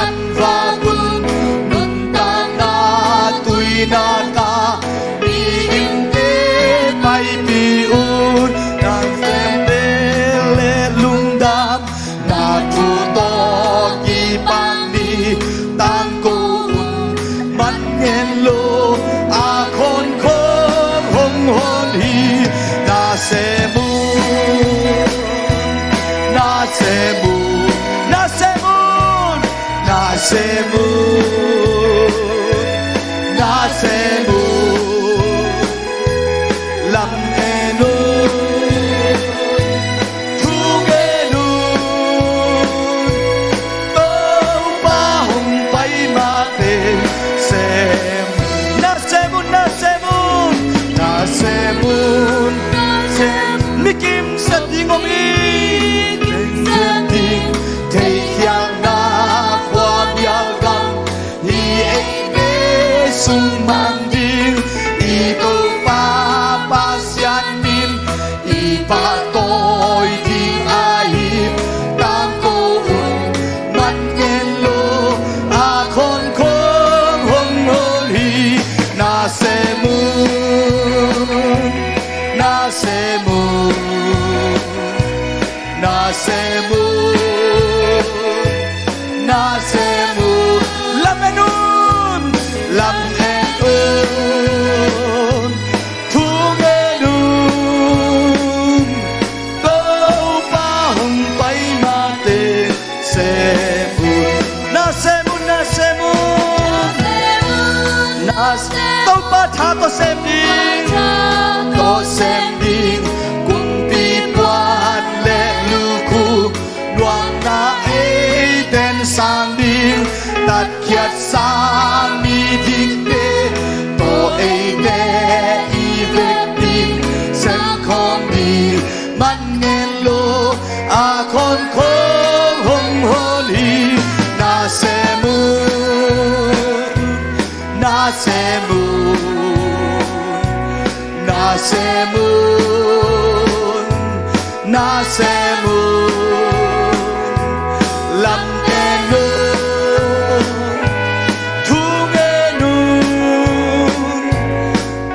an va bun, nuntakna tuinak ah, mi-innte paipih un. Na sem bel le lungdam, na thu tawh kipan ni, tangko un, man ngen lo, a khon khong hong hon hi. Na sem un, na sem un, na sem un, na sem un, na sem un. Lam en un, thu gen un, Topa hong pai mah teh sem. Na sem un, na sem un, na sem un, na sem. Mi kim sa ding om hi. Sem ding, theikhialhna khua bial gam hi, eite sung mang ding, i Topa Pasian min i pahtawi ding ahi. Tangko un, man ngen lo, a khon khong hong hon hi. Na sem un, na sem un, na sem un, na sem un. Lam en un, lam en un, thu gen un, Topa hong pai mah teh sem un. Na sem un, na sem un, na sem. Topa tha tawh sem ding, tawh sem ding. Kumpi puan le lukhu, nuamna eiten sang ding. Tatkhiatsa mi dikte tawh eite i vekpi-in sem khawm ding. Man ngen lo, a khon khong hong hon hi. Na sem un, na sem un, na sem un, na sem un. Lam en un, thu gen un,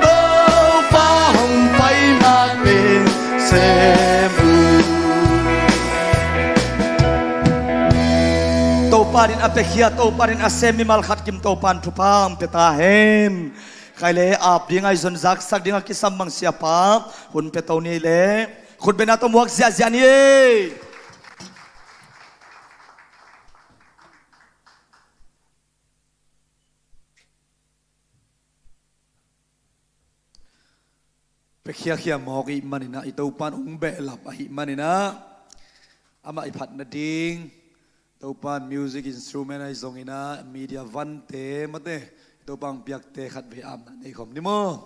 Topa hong pai mah teh sem un. Topa in a piakhia, Topa in a sem mimal khat kim Topa in thupha hong pia ta hen. Khai le ap ding a i zon zaksak ding a kisam bang siapa hun pia to ni le. Khutbetna tawh muak ziahziah ni ei. Piakhiakhia mawk i hih maninah, i Topa in hong behlap ahih maninah, amah i phat nading, Topa in music instrument ahi zonginah, media vante mate, i Topa hong piakte khatvei apna nei khawm ni maw.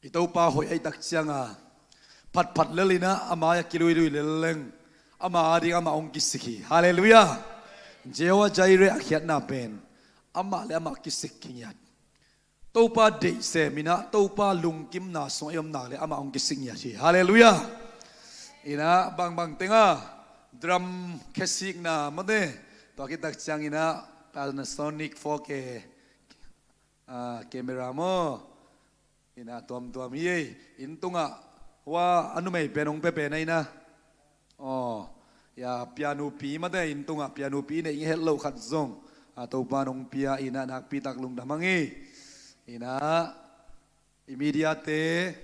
I Topa hoih ahih tak cianga phatphat lelinah, a mai-ah kiluilui lelleng, ama ading amah hong kisik hi. Halleluiah. Jehovah Jireh a khiatna pen amah le amah kisik kingiat. Topa deih seminah, Topa lungkimna sungah i omna le amah hong kisik ngiat hi. Halleluiah. Inah bangbang tenga drum khesikna mate, tua khit tak cianginah Panasonic four K, ah, camera maw. Inah tuamtuam hi ei. Inn tungah hua a numei pen hong pia pen a inah. Aw, ya, pianupi mate, inn tungah pianupi neih i het loh khat zong, a, Topa in hong pia inah nakpi tak lungdam hang hi. Inah i mediate,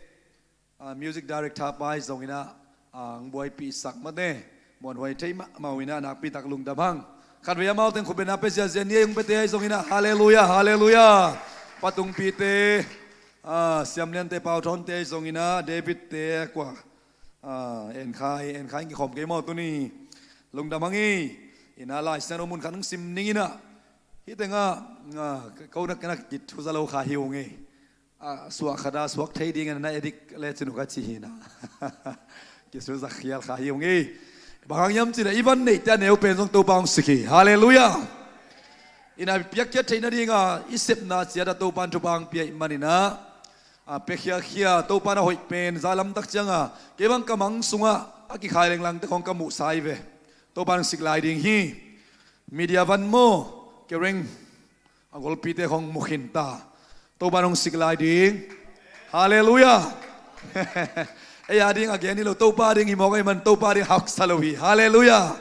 a, music director pa ahi zonginah, a, hong buaipihsak mate, muanhuai thei mahmah uh inah nakpi tak lungdam hang. Khatvei amau teng khutbetna pia ziahziah ni ei, hong piate ahi zonginah. Halleluiah, halleluiah. Patungpite, a, Siamliante, Pauthawnte ahi zonginah, Davidte, kua Ah, en khai en khai kikhawm kei maw tuni? Lungdam hang hi. Ina Lai Siangtho mun khat hong sim ning ina, hih tengah, ah, ko nak nak kithuza lo kha hi ung ei. Ah, suak khata suak thei ding ina na edik le cinu ka ci hi na. Kithuza khial kha hi ung ei. Bang hang hiam cina i van neihte a neu pen zong Topa hong sik hi. Halleluiah. Ina piakkhiat theih nadinga i sepna ciat a Topa in thupha hong pia ih man ina, a, pia khiakhia Topa na hoih pen za lamtak cianga kei bang ka mang sungah a kikhai lenglangte khong ka muhsa hi ve. Topa nong sik lai ding hi. Media van maw, kereng a golpite khong mukhin ta. Topa nong sik lai ding. Halleluiah. Ei a ding a gen hi lo, Topa ding hi mawk ei man, Topa ding haksa lo hi. Halleluiah.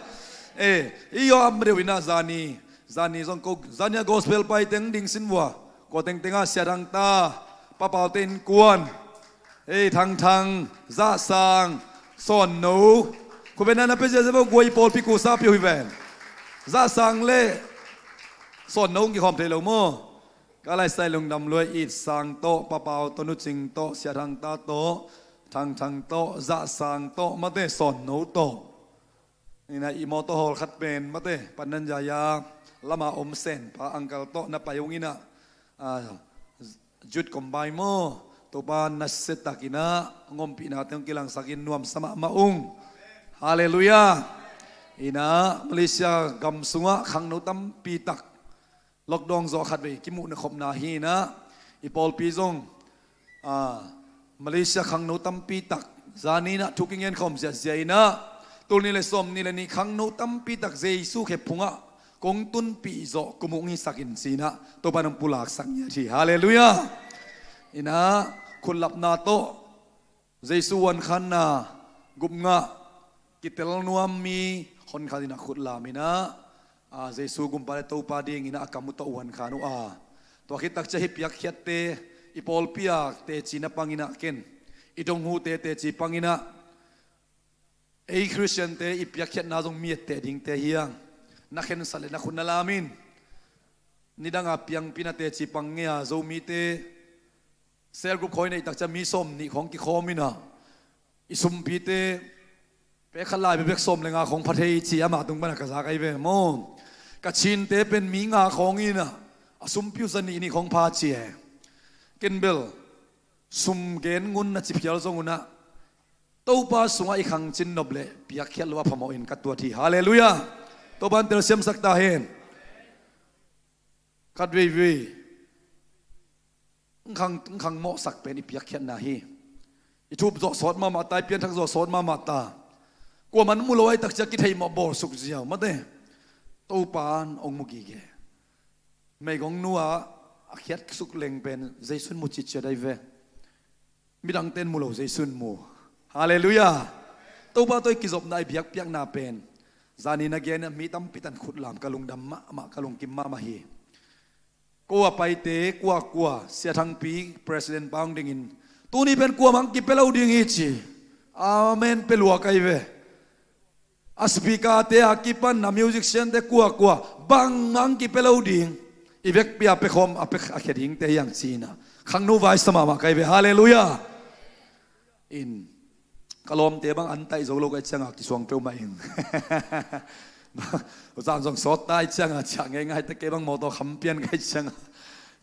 E, i yo am deuh ina zani, zani zong ko, zani a gospel pai teng ding sin vua. Ko tengteng a Sia Thang ta, Pa Pau te innkuan, ei, Thang Thang, Zah Sang, Sawn No. Khuvena na pia ziazia vo, guai pawlpi kusa pia hui ven. Zah Sang le Sawn No hong kikhawm thei lo maw? Ka laisai lungdam luai, It Sang tawh, Pa Pau tawh, Nu Cing tawh, Sia Thang ta tawh, Thang Thang tawh, Zah Sang tawh, mate Sawn No tawh. Ina i mawtaw hawl khat pen mate Pandan Yaya lama om senpa uncle tawh na pai ung ina, a, Youth Combine maw, Topa nasia tak ina ngompihna teng kilangsak in nuamsa mahmah ung. Halleluiah. Ina Malaysia gam sungah khangno tampi tak lockdown zawh khatvei kimuhna khopna hi ina, i pawlpi zong, a, Malaysia khangno tampi tak zani ina thu kingen khawm ziahziah ina, tul nih le sawm nih le nih khangno tampi tak Jesu khe phungah kong tunpih zawh kum ung hisak in ci ina Topa nong pulaksak ngiat hi. Halleluiah. Ina khutlapna tawh Jesu huankhanna gupngah kitel nuam mi honkhat ina khutlam ina, a, Jesu gumpa le Topa ding ina a kam uh tawh huankhan uh a, tua khit takcia hih piakkhiatte i pawlpi a teci na pang ina ken i dong hute teci pang ina, ei Khristiante i piakkhiatna zong mi etteh dingte hi a, na khensat le na khut na lam in. Nidanga piangpi na teci pang ngei a Zomite cell group khawi neih takcia mi sawm nih khawng kikhawm ina, i sumpite pek khat lai bebek sawm le nga khawng pha thei ci amah tung pana ka zak ahi ve maw? Ka Chinte pen mi nga khawng ina, a sumpi uh za nih nih khawng pha ci e. Ken bel sum gen ngun na ci phial zong una, Topa sungah i khangcin nop le piakkhiat lo a phamawh in ka tuat hi. Halleluiah. Topa in telsiamsak ta hen. Khat veivei ng khang, ng khang mawhsak pen i piakkhiatna hi. I thup zawh sawt mahmah ta, i pianthak zawh sawt mahmah ta. Kuaman mu lo ahi takcia kitheih mawh bawlsuk ziau mate. Topa in hong mu gige. Meigong nu a a khiatsuk leng pen Jesu in mu citciat ahi ve. Midangte in mu lo, Jesu in mu. Halleluiah. Topa tawh i kizopna, i biakpiakna pen zani na gen a mi tampi tan khutlam ka lungdam mahmah, ka lungkim mahmah hi. Ko a paite kuakua Sia Thangpi president pa hong dingin tuni pen kuamah hong kipia lo ding hi ci. Amen pia lua ka hi ve. A speaker te a kipan a musician te kuakua bangmah hong kipia lo ding. I vekpi a pia khawm a pia a khia dingte hi hang ci ina khangno vaisa mahmah ka hi ve. Halleluiah. In ka lawmte bang an taih zo lo ka hih cianga kisuang peuhmah in. Zan zong sawt ta hih cianga ciah ngeingai te kei bang mawtaw kham pian ka hih cianga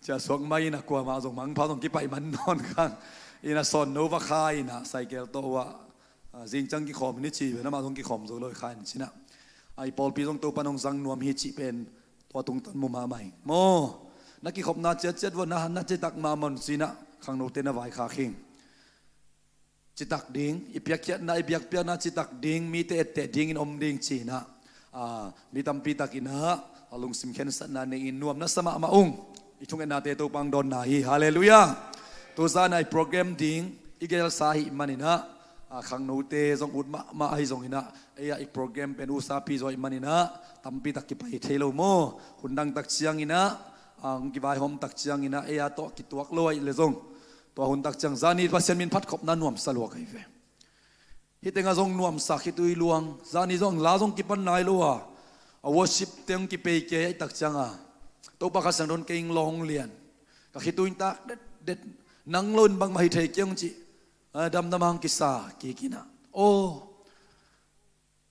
ciah suak mai ina kuamah zong mangpha zong kipaih man nawn kang. Ina Sawn No va kha ina cycle tawh uh a, a, zingciang kikhawm ni ci ve, namah zong kikhawm zo lo hi kha in cina. A, i pawlpi zong Topa nong zang nuam hi cih pen tua tungtawn mu mahmah ing maw? Na kikhopna ciatciat vua na, na citak mahmah un cina khangnote na vaikhak hing. Citak ding, i piakkhiatna, i biakpiakna citak ding, mite etteh dingin om ding cina, a, mi tampi tak ina a lungsim khensatna nei in nuam na sa mahmah ung. I thungetnate Topa hong dawnna hi. Halleluiah. Tuzana i program ding i gelsa ahih man ina, a, khangnote zong ut mahmah ahi zong ina, ei a i program pen usapi zaw ahih man ina tampi tak kipai thei lo maw? Hun dang tak ciang ina, a, hong kivaihawm tak ciang ina ei a tawh kituak lo ahih le zong tua hun tak ciang zani Pasian min phatkhopna nuamsa lua ka hi ve. Hih tengah zong nuamsa khitui luang, zani zong la zong kipan nai lo a, a worship teng kipei kei ahih tak cianga Topa Kha Siangtho in kei hong lawng lian, ka khitui in tak detdet, nang lo in bangmah hi thei kei hong cih, a, damdam hang kisa kik ina Aw,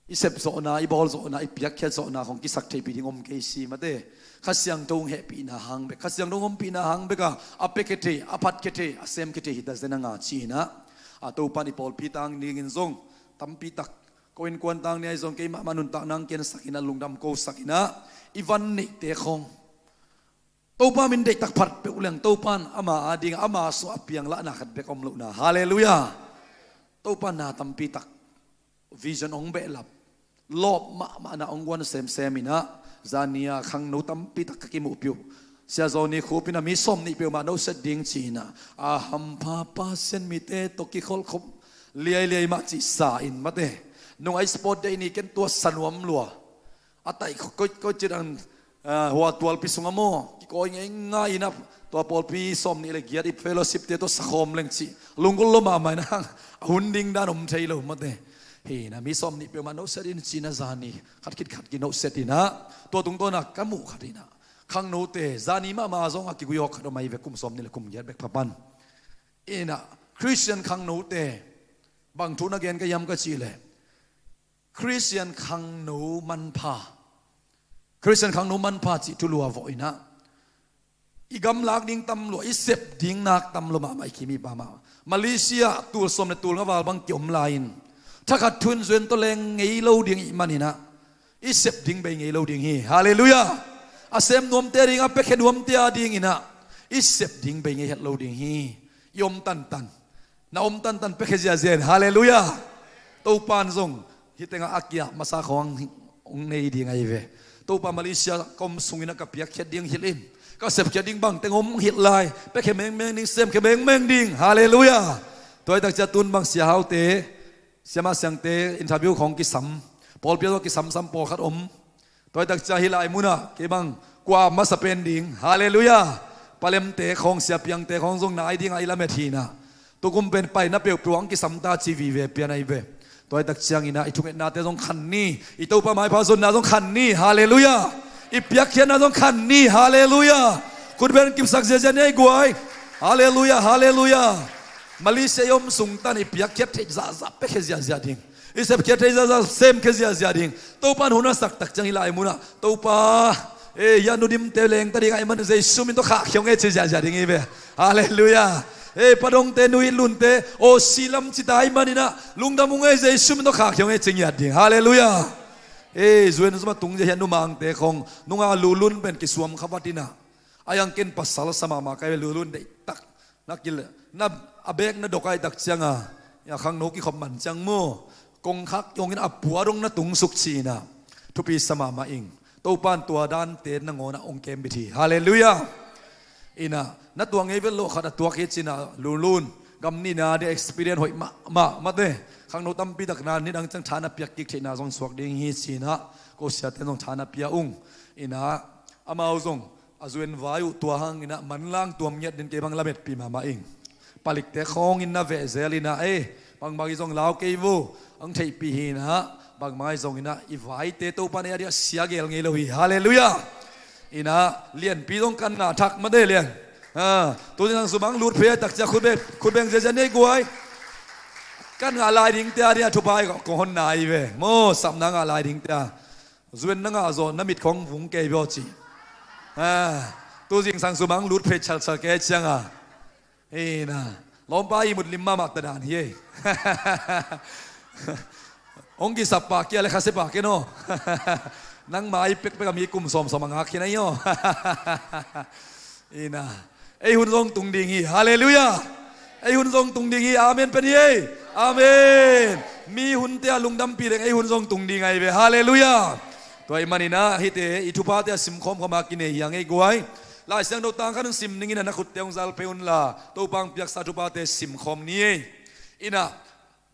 i sep zawhna, i bawl zawhna, i piakkhiat zawhna khong kisak theihpih ding om kei si mate. Kha Siangtho hong hehpihna hang bek, Kha Siangtho hong ompihna hang bek a, a pia khia thei, a phat khia thei, a sem khia thei hi ta zen a nga ci-in ah, a Topa'n i pawlpi tang dingin zong tampi tak, ko innkuan tang ni ahi zong keimah mah nuntakna hong kiansak in ah, lungdam ko sak in ah, i van neihte khong Topa min deihtak phat peuh leng Topa'n ama ading, ama sungah a pianglahna khat bek om lohna. Halleluiah. Topa'n na tampi tak vision hong behlap, lawp mahmahna hong guan semsem in ah, zani-a khangno tampi tak ka kimuhpih uh. Sia Zawni Khup in ah mi sawmnih peuhmah noset ding ci-in ah, a hampha Pasian mite tawh kikholhkhop liailiai mah cih sa in mate. Nung a sport day ni ken tua sa nuam lua. A taih koih koih cih dan, ah, hua tualpi sungah maw, kikawi ngeingai in ah, tua pawlpi sawmnih le giat i fellowship-te tawh sakhawm leng cih lunggulh lua mahmah in ah, a hun ding dan om thei lo mate. Hi in ah mi sawmnih peuhmah noset in ci-in ah, zani khat khit khat kinoset in ah, tua tungtawn ah ka muh khat in ah, khangnote zani mahmah zong a kigui awk khat om ahi ve, kum sawmnih le kum giat bek pha pan. In ah Khristian khangnote bang thu na gen ka hiam ka cih leh, Khristian khangno manpha, Khristian khangno manpha cih thu lua vawh in ah, i gamlak ding tam lua, i sep ding nak tam lua mahmah, i khimi pa mah. Malaysia tul sawm le tul nga val bang kiom lai-in, thakhat thu-in zuan tawh leng ngei lo ding i hih manin ah, i sep ding bei ngei lo ding hi. Halleluiah. A sem nuamte ading, a piakhia nuamte ading in ah, i sep ding bei ngei het lo ding hi. I om tantan, na om tantan piakhia ziazia in. Halleluiah. Topa'n zong hih tengah a kia masa khong hong nei ding ahi ve. Topa, Malaysia ka om sungin ah ka piakkhiat ding hilh in, ka sepkhiat ding bangteng om hilh lai, piakhia mengmeng ding, semkhia mengmeng ding. Halleluiah. Tua hi tak ciang tun bang Sia Haute, Sia Mah Siangte interview khong kisam, pawlpi ah tawh kisamsam pawlkhat om. Tua hi tak ciang hih lai munah kei bang kua masa pen ding. Halleluiah. Palemte khong, Sia Piangte khong zong nai ding a i lamet hi in ah, tukum pen paina peuhpeuh ah hong kisam ta ci vive pian ahi ve. Tua hi tak ciangin ah i thungetnate zong khan ni, i Topa maipha zonna zong khan ni. Halleluiah. I piakkhiatna zong khan ni. Halleluiah. Khut beng kipsak ziazia ni ei guai. Halleluiah, halleluiah. Malaysia i om sung tan i piakkhiat theih zahzah, piakhia ziazia ding, i sepkhia theih zahzah, semkhia ziazia ding. Topa'n hun a sak tak ciang hih lai munah, Topa, eh, hih a Nu Dimte lengta ding ahih manin Jesu min tawh khahkhia ung ei ci ziazia ding hi ve. Halleluiah. Eh, Pa Dongte, Nu It Lunte, aw, si lam ci ta ahih manin ah lungdam ung ei, Jesu min tawh khahkhia ung ei ci ngiat ding. Halleluiah. Eh, zuan zumah tung zia hih a Nu Mangte khong, nunga Lulun pen kisuam kha vat in ah, a yang ken pasal sa mahmah ka hi ve, Lulun deihtak. Na kil, na, a bek na dok ahih tak ciang a, a khangno kikhop man ciang maw, kongkhak hong in a pua dong na tung suk ci-in ah, thupi sa mahmah ing. Topa'n tua dante nangawn ah hong kem bit hi. Halleluiah. In ah, na tuang ngei vet loh khat a tuak hi ci-in ah, Lulun, gam nihna ding experience hoih mahmah mate. Khangno tampi tak na nidang ciang tha na piak kik theihna zong suak ding hi ci-in ah, ko siate zong tha na pia ung. In ah, amau zong a zuan vai uh, tua hangin ah manlang tuam ngiat ding, kei bang lametpih mahmah ing. Palikte khawngin na veh zel in ah, eh, bangbang hi zong lau kei vo, hong theihpih hi in ah, bangmah hi zongin ah i vaite Topa'n ei a ding a sia gel ngei lo hi. Halleluiah. In ah, Lianpi zong kan ngah thak mate, Lian. Ah, tu zing sang sumang lut phei tak ciang khut beng, khut beng ziazia ni ei guai. Kan ngah lai dingte a ding a thupha hi kong hon nai ve. Maw, sapna ngah lai dingte a. Zuan na ngah zawh na mit khong vung kei bia ci. Ah, tu zing sang sumang lut phei chalchal kei ciang a. Ei na, lawmpa ihmut lim mahmah ta dan hi ei. Hong kisap pah kia le khasia pah kia no. Nangmah ei pekpek a mi kum sawmsawm a ngak khin ahi aw. Ei na, ei hun zong tung ding hi. Halleluiah. Ei hun zong tung ding hi. Amen pen hi ei. Amen. Mi hunte a lungdampih leng ei hun zong tung ding ahi ve. Halleluiah. Tua ahih manin ah hihte i thuphate a simkhawm khawm a kinei hi hang ei guai. Lai Siangtho tang khat hong sim ning in ah, na khutte hong zal pei un la, Topa hong piaksa thuphate simkhawm ni ei. In ah,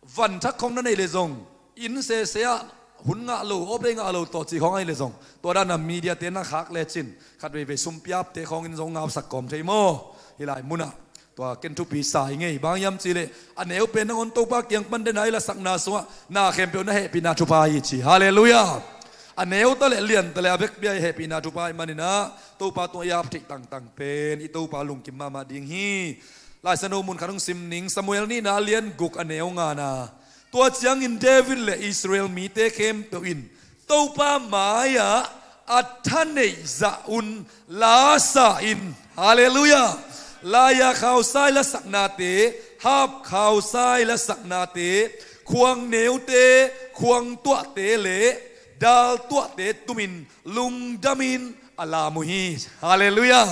van thak khawng na neih leh zong, inn sese ah hun ngah lo, off day ngah lo tawh cih khawng ahih leh zong, tua dan a mediate na khak lecin khat veivei sumpiapte khawngin zong ngausak kawm thei maw? Hih lai munah tua ken thupi sa ing ei. Bang hiam cih leh a neu pen nangawn Topa kiang pan den a i lasakna sungah na khempeuh na hehpihna thupha hi ci. Halleluiah. A neu ta leh lian ta leh a vekpi-a i hehpihna thupha ahih manin ah, Topa tungah i ap theih tangtang pen i Topa lungkim mahmah ding hi. Lai Siangtho mun khat hong sim ning, Samuel nihna a lian guk a neu ngana. Tua ciangin David le Israel mite khempeuh in Topa mai-ah a thaneih zah un la sa in. Halleluiah. Laiah khausai lasaknate, hap khausai lasaknate, khuang neute, khuang tuahte le dal tuahte tumin lungdamin a lam uh hi. Halleluiah.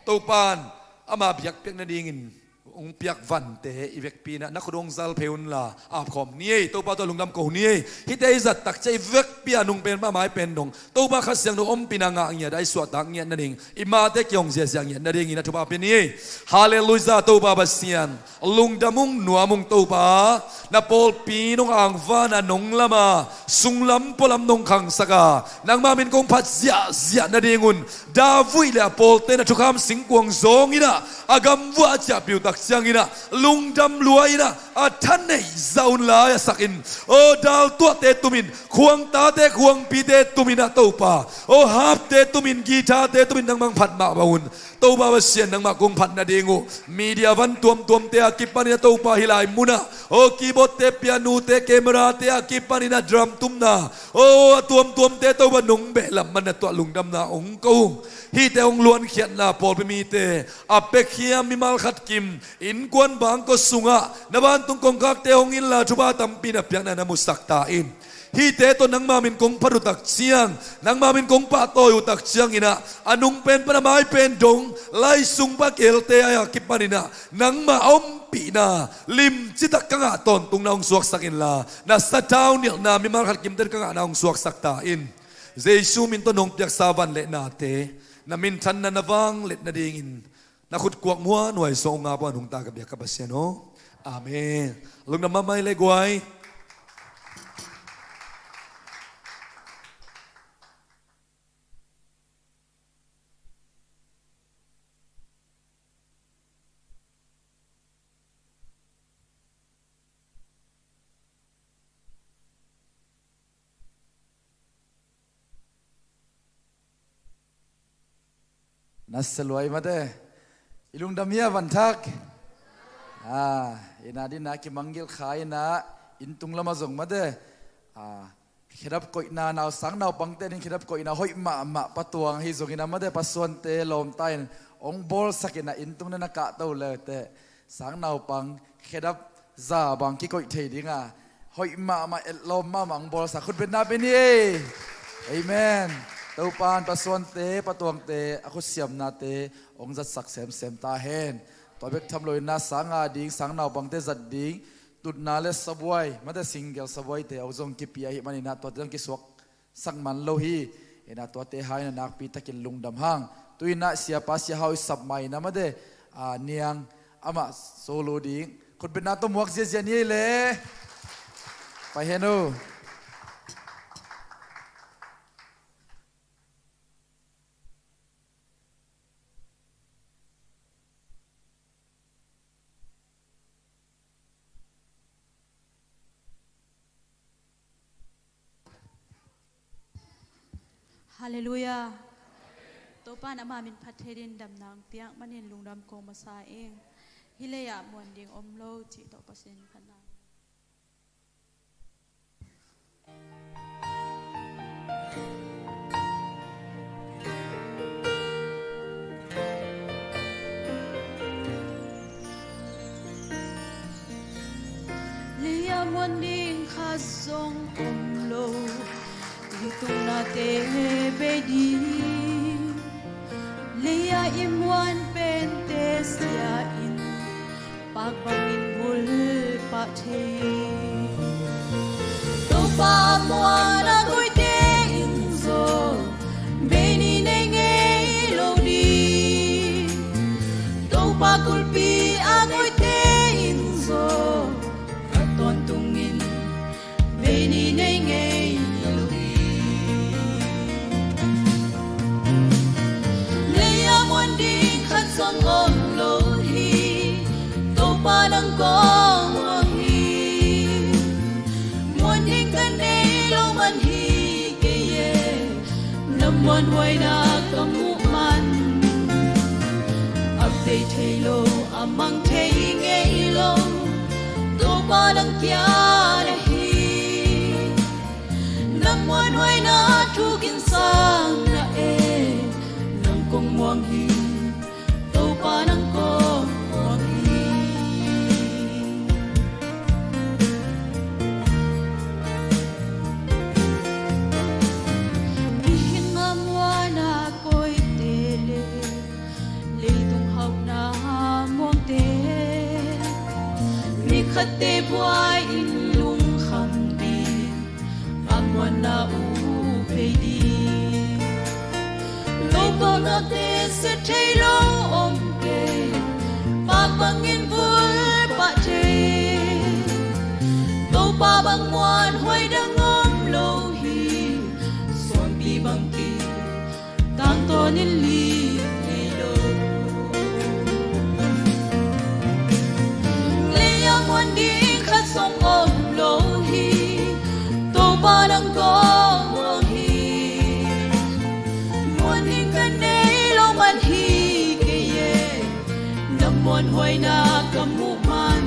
Topan ama biakpiak nadingin hong piak vante i vekpi inah na khut hong zal phei unla apkhawm ni ei. Topa tawh lungdam ko ni ei. Hihte i zat takciang i vekpi a nungpen pah maipen dong Topa Kha Siangtho ompihna ngah ngiat a i suahtak ngiat nading, i mahte kihong ziahziah ngiat nadingin a thupha pia ni ei. Halleluiah. Topa Pasian, lungdam ung, nuam ung Topa. Na pawlpi nong angvan a, nong lam a, sunglam pualam nong khangsak a, nangma min kong phat ziahziah nadingun David le a pawlte na thukham singkuang zawng inah a gamvuah a ciahpih uh takciang inah lungdam lua inah a thaneih zah un la a sak in. Aw, dal tuahte tumin, khuangtate khuangpite tumin ah Topa, aw, hapte tumin, guitar-te tumin nangmah hong phat mah bang un Topa Pasian, nangmah kong phat nading uh media van tuamtuamte a kipanin ah Topa hih lai munah, aw, keyboard-te, piano-te, camera-te a kipanin ah drum tumna, aw, a tuamtuamte Topa nong behlap man na tuah lungdamna hong ko ung. Hihte hong luankhiatna pawlpi mite a piakhia mimal khat kim innkuan bangkua sungah na vantung kongkhakte hong inla thupha tampi na piakna na musak ta in. Hihte tawh nangma min kong phat uh takciang, nangma min kong pahtawi uh takciang inah a nungpen pan a maipen dong lai sung pan a kelte a kipanin ah nangma ompihna limcitak ka ngah tawntungna hong suaksak inla, na sathau nilhna mimal khat kimte ka ngahna hong suaksak ta in. Jesu min tawh nong piaksa van le nate na minthanna na vanglet nadingin na khut kuak muanhuai suang hong ap a, nungta ka biak ka Pasian aw. Amen. Lungdam mahmah ei le guai. Na sia lua ei mate. I lungdam hi a van thak. Ah, inn a dingin a kimanggilh kha inah inn tung lamah zong mate. Ah, khedap koihna, nausang naupangte ding khedap koihna hoih mahmah, Pa Tuang ahi zongin ah mate, Pa Suante lawmta in hong bawlsak inah inn tung na na kahto le teh sang naupang khedap za bang kikoih thei ding a hoih mahmah, etlawm mahmah hong bawlsak. Khutbetna pia ni ei. Amen. Topan Pa Suante, Pa Tuangte a khutsiamnate hong zatsak semsem ta hen. Tua bek tham lo inah sang a ding, sang naupangte zat ding tutna le sabuai, mate, single sabuaite aw zong kipia ahih manin ah tuate zong kisuak sak man lo hi. Inah tuate hangin ah nakpi takin lungdam hang. Tu inah siapa Sia Hau i sap ma inah mate, ah, niang amah solo ding. Khutbetna tawh muak ziazia ni ei le. Pai hen uh. Halleluiah. Topa in ama min phat thei dingin damna hong piak manin lungdam ko masa ing. Hih lei-ah muan ding om lo cih tawh Pasian in phatna. Lei-ah muan ding khat zong om lo, i tungnate bei ding. Lei-ah i muan pente sia in pak bangin bul pah thei. Topa a muan a koihte in zong bei ni nei ngei lo ding. Topa kulhpi a koihte in zong a tawntungin bei ni nei ngei lo hi. Lei-ah muan ding khat zong om lo hi. Topa nang kong muang hi. Muan ding ka nei lo man hi kei e. Na muanhuaina ka muh man a bei thei lo, a mang thei ngei lo. Topa Pa nang kia na hi, nang muanhuaina thu kinsang na e, nang kong muang hi, Topa nang kong muang hi. Mihing a muanna kawite le leitung hauhna muangte, mi khatte buai in lungkham ding, a muanna uh phei ding. Lopamnate sia thei lo om kei, pak bangin vul pah thei. Topa bang muanhuai dang om lo hi, suangpi bang ki tangtawn in lim ngei lo. Lei-ah muan ding khat zong om lo hi, Topa nang kong muang hi. Muan ding ka nei lo man hi kei e, na muanhuaina ka muh man.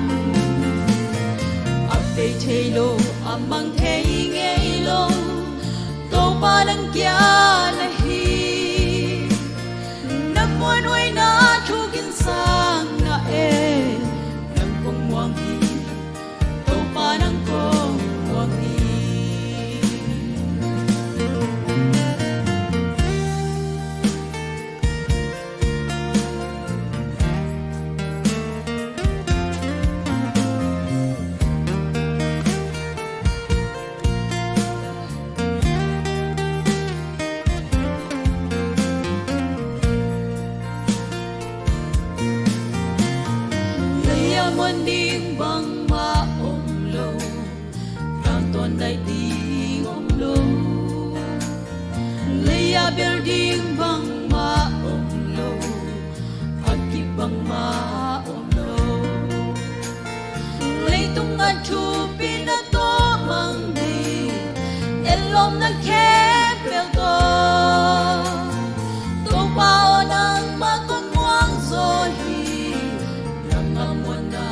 A bei thei lo, a mang thei ngei lo, Topa nang kia na hi. Na muanhuaina thu kinsang na e, nang kong muang hi, Topa nang kong muang hi. Lei-ah muan ding bangmah om lo, tangtawn daih ding om lo. Lei-ah bel ding bangmah om lo, a kip bangmah om lo. Leitung a thupi na tawh mang ding, etlawm na khempeuh tawh, Topa aw nangmah kong muang zaw hi. Nang a muanna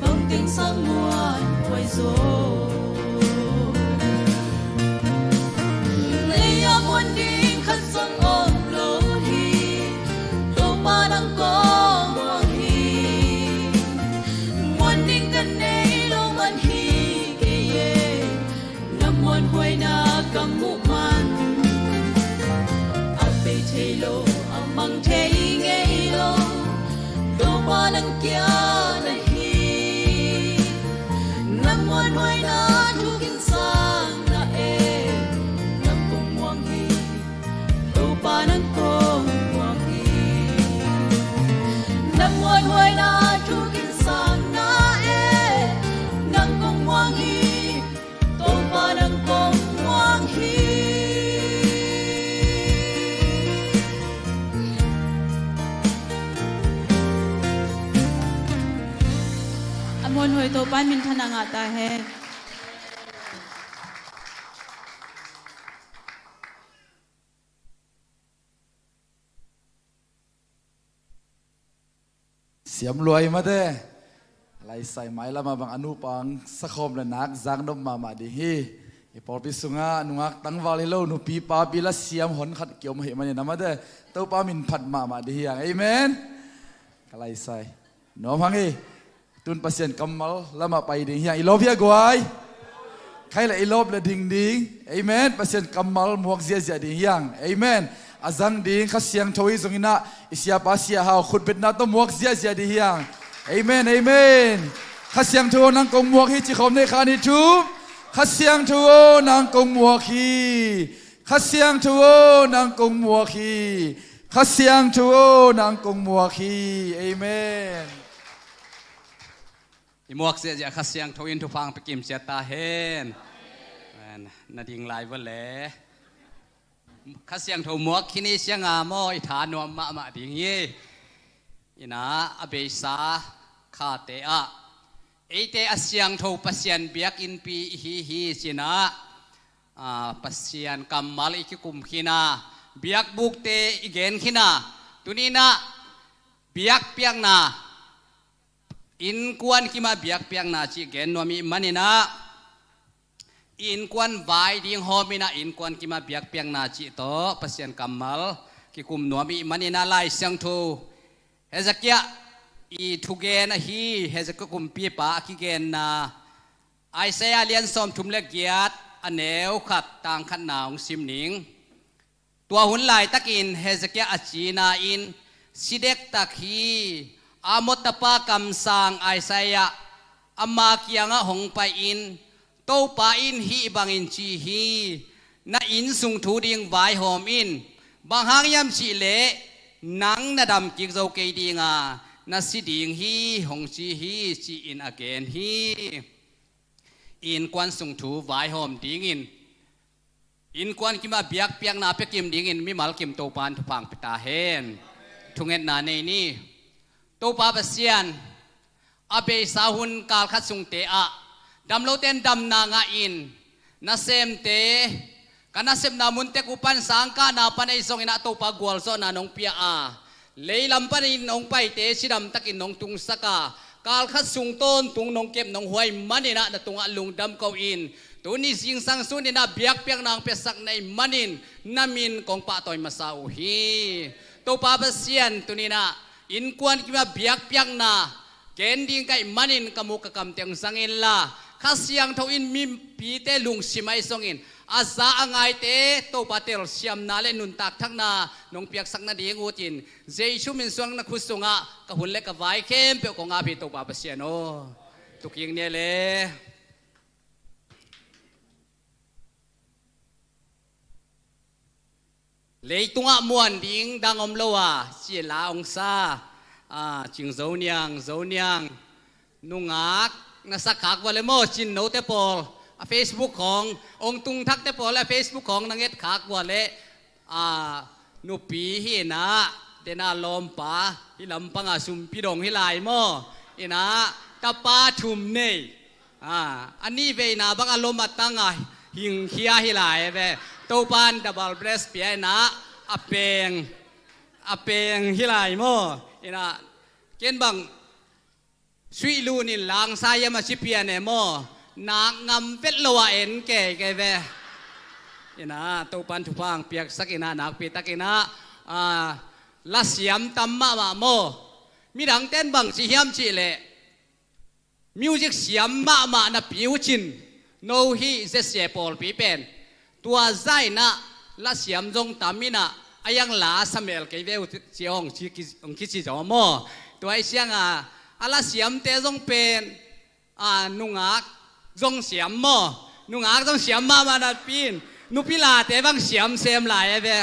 bang teng sang muanhuai zaw. Lei-ah muan ding khat zong om lo hi, Topa nang kong muang hi. Muan ding ka nei lo man hi kei e, na muanhuaina ka muh man. A bei thei lo, a mang thei ngei lo, Topa nang kia na hi. Na muanhuaina thu kinsang na e, nang kong muang hi, Topa nang kong muang hi. Na muanhuaina thu kinsang na e, nang kong muang hi, Topa nang kong muang hi. A muanhuai Topa in minthanna ngah ta hen. Siam lua hi mate. Laisai mailamah bang a nupa ang sakhawm le nak zaknop mahmah ding hi. I pawlpi sungah nungak tangval hi lo, nupi papi la siam hon khat kiom ahih manin a mate, Topa min phat mahmah ding hi ang. Amen. Ka laisai nuam hang hi. Tun Pasian kammal lamah pai ding hi ang. I lawp hia guai? Khai le i lawp le ding ding. Amen. Pasian kammal muak ziahziah ding hi ang. Amen. A zang ding Kha Siangtho hi zongin ah, i siapa Sia Hau khutbetna tawh muak ziahziah ding hi ang. Amen, amen. Kha Siangtho aw nang kong muak hi, ci khawm ni, khat, nih, thum. Kha Siangtho aw nang kong muak hi. Kha Siangtho aw nang kong muak hi. Kha Siangtho aw nang kong muak hi. Amen. I muak ziahziah Kha Siangtho in thupha pia kim ciat ta hen. Amen. Na ding lai vua le. Kha Siangtho muak khin i hi ciang a maw, i tha nuam mahmah ding hi. Ina a beisa khate ah eite a siangtho Pasian biakinnpi i hi hi ci-in ah, a, Pasian kammal i kikum khin a, biakbukte i gen khin a, tuni-in ah biakpiakna Innkuan kimah biakpiakna cih gen nuam ih maninah, innkuan vai ding hawminah innkuan kimah biakpiakna cih tawh Pasian kammal kikum nuam ih maninah, Lai Siangtho Hezekiah i thugen ahi, Hezekiah kumpipa a kigenna Isaiah lian sawmthum le giat, a neu khat, tang khatna hong sim ning. Tua hun laitakin Hezekiah a cina in si dektak hi Amoz tapa kamsang Isaiah ama kiangah hong pai-in, Topa in hih bangin ci hi: Na inn sung thu ding vaihawm in. Bang hang hiam cihleh nang na dam kik zo kei dinga na si ding hi, hong ci hi, ci-in a gen hi. Innkuan sung thu vaihawm dingin, innkuan kimah biakpiakna pia kim dingin mimal kim Topa in thupha hong pia ta hen. Thungetna nei ni. Topa Pasian, a beisa hun kal khat sungte ah damlote in damna ngah in, nasemte, ka nasepna mun tek uh pan sangkahna pan ei zonginah Topa gualzawhna nong pia a, leilam panin hong paite cidamtakin nong tungsak a, kal khat sung tawntung nong kep nong huai maninah na tungah lungdam ko-in, tuni zingsang suninah biakpiakna hong piasak na ih manin na min kong pahtawi masa uh hi. Topa Pasian, tuninah innkuan kimah biakpiakna gen ding ka ih manin ka muk ka kamte hong zang inla, Kha Siangtho in mipite lungsim ahi zongin a za a ngaite Topa telsiamna le nuntak thakna nong piaksak nading utin, Jesu min suang na khut sungah ka hun le ka vai khempeuh kong ap hi, Topa Pasian aw. Tukik ni le. Leitungah muan ding dang om lo a, ci la hong sa, a, Cing Zo Niang, Zo Niang, nungak na sak khak vua le maw, Cin Note pawl a Facebook khawng, hong tung thakte pawl a Facebook khawng na nget khak vua le, a, nupi hi inah, tena lawmpa, hih lampanga sumpi dong hi lai maw, inah, tapa thum nei. A, a nih veina bang a lom a tang a hingkhia hi lai ve. Topa in double bless pia inah, a peng, a peng hi lai maw. Inah, ken bang suih lun in langsa hiam a ci pian e maw. Nak ngam vet lo a en kei kei ve. Inah, Topa in thupha hong piaksak inah, nakpi tak inah, a, lasiam tam mahmah maw. Midangte in bang ci hiam cihleh, music siam mahmah napi uh cin, no hih Z C A pawlpi pen. Tua zainah lasiam zong tam inah, a yang la samel kei ve uh ci hong ci ki, hong kici zaw maw. Tua ih sianga, a lasiamte zong pen, a, nungak zong siam maw. Nungak zong siam mahmah napi in, nupi late bang siam sem lai a ve.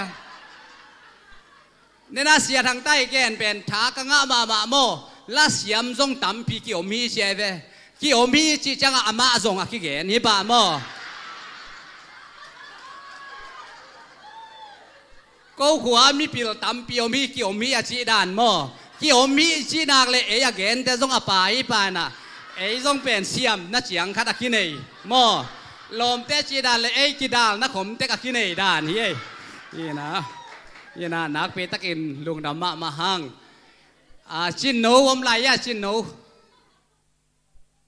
Nena sia thangtai ken pen tha ka ngah mahmah maw. Lasiam zong tampi kiom hi sia ve. Kiom hi cih ciangah amah zong a kigen hi pah maw. Ko khua mipil tampi om hi, kiom hi a cih dan maw. Kiom hi cih nak le ei a gente zong a pa hi pah inah. Ei zong pen siam na ciang khat a kinei maw. Lawmte cih dan le ei kidal na khom tek a kinei dan hi ei. Inah, inah, nakpi takin lungdam mahmah hang. A, Cin No om lai a, Cin No.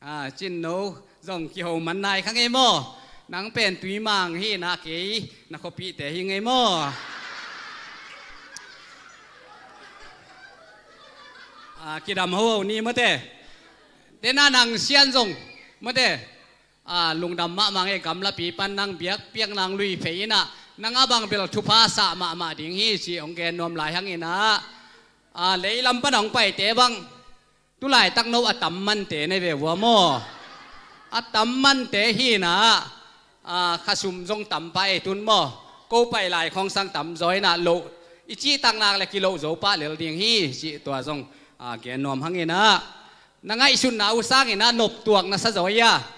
A, Cin No zong kiho man nai kha ngei maw. Nang pen Tuimang hi inah, kei na khuapihte hi ngei maw. A, kidam hoho ni mawte. Tena nang Sian zong mawte. A, lungdam mahmah ngei, gamlapi pan nang biakpiak nang lui phei inah, nang a bang bel thupha sah mahmah ding hi ci hong gen nuam lai hang inah, a, leilam pan hong paite bang, tulaitak no a tam mante nei ve vua maw. A tam mante hi inah, a, khasum zong tam pah ei tun maw. Ko pai lai khawng sang tam zaw inah loh, i cihtak nak le kiloh zo pah lel ding hi ci tua zong, a, gen nuam hang inah. Na ngaihsutna uh sang inah noptuak na sa zaw ia.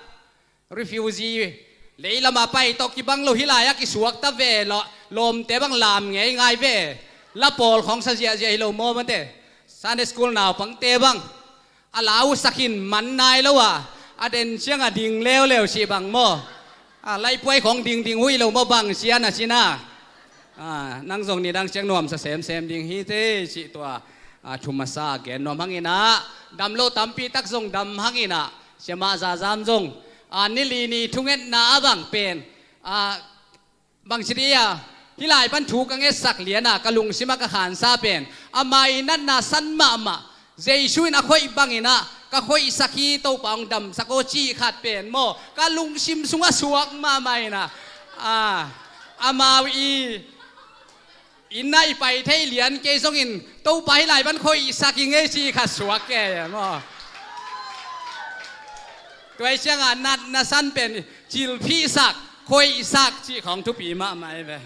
Refugee, leilama pai tawh kibang lo hi lai-ah kisuakta ve, lawmte bang lam ngei ngai ve. La pawl khawng sa ziahziah hi lo maw mate. Sunday school naupangte bang a lau sak in man nai lo a, a den ciangah ding leuleu cih bang maw. A, laipuai khawng dingding uh hi lo maw, bang cian a cina. A, nang zong nidang ciang nuamsa semsem ding hi te cih tua, a thu masa gen nuam hang in ah, dam lo tampi tak zong dam hang in ah, siamah Za Zam zong, a, ni li ni thungetna a bang pen, a, bangci dih a, hih lai pan thu ka ngetsak lian a, ka lungsim ah ka khansa pen, ama i natna san mahmah, Jesu in a khoih bang in ah ka khoihsak hi, Topa hong damsak aw ci khat pen maw, ka lungsim sungah suak mahmah in ah, a, amau i inn ah i pai thei lian kei zongin, Topa hih lai pan khoihsak hi ing ei ci khat suak kei maw. Tua hi ciangah natna san pen cilphihsak, khoihsak cih khawng thupi mahmah hi ve.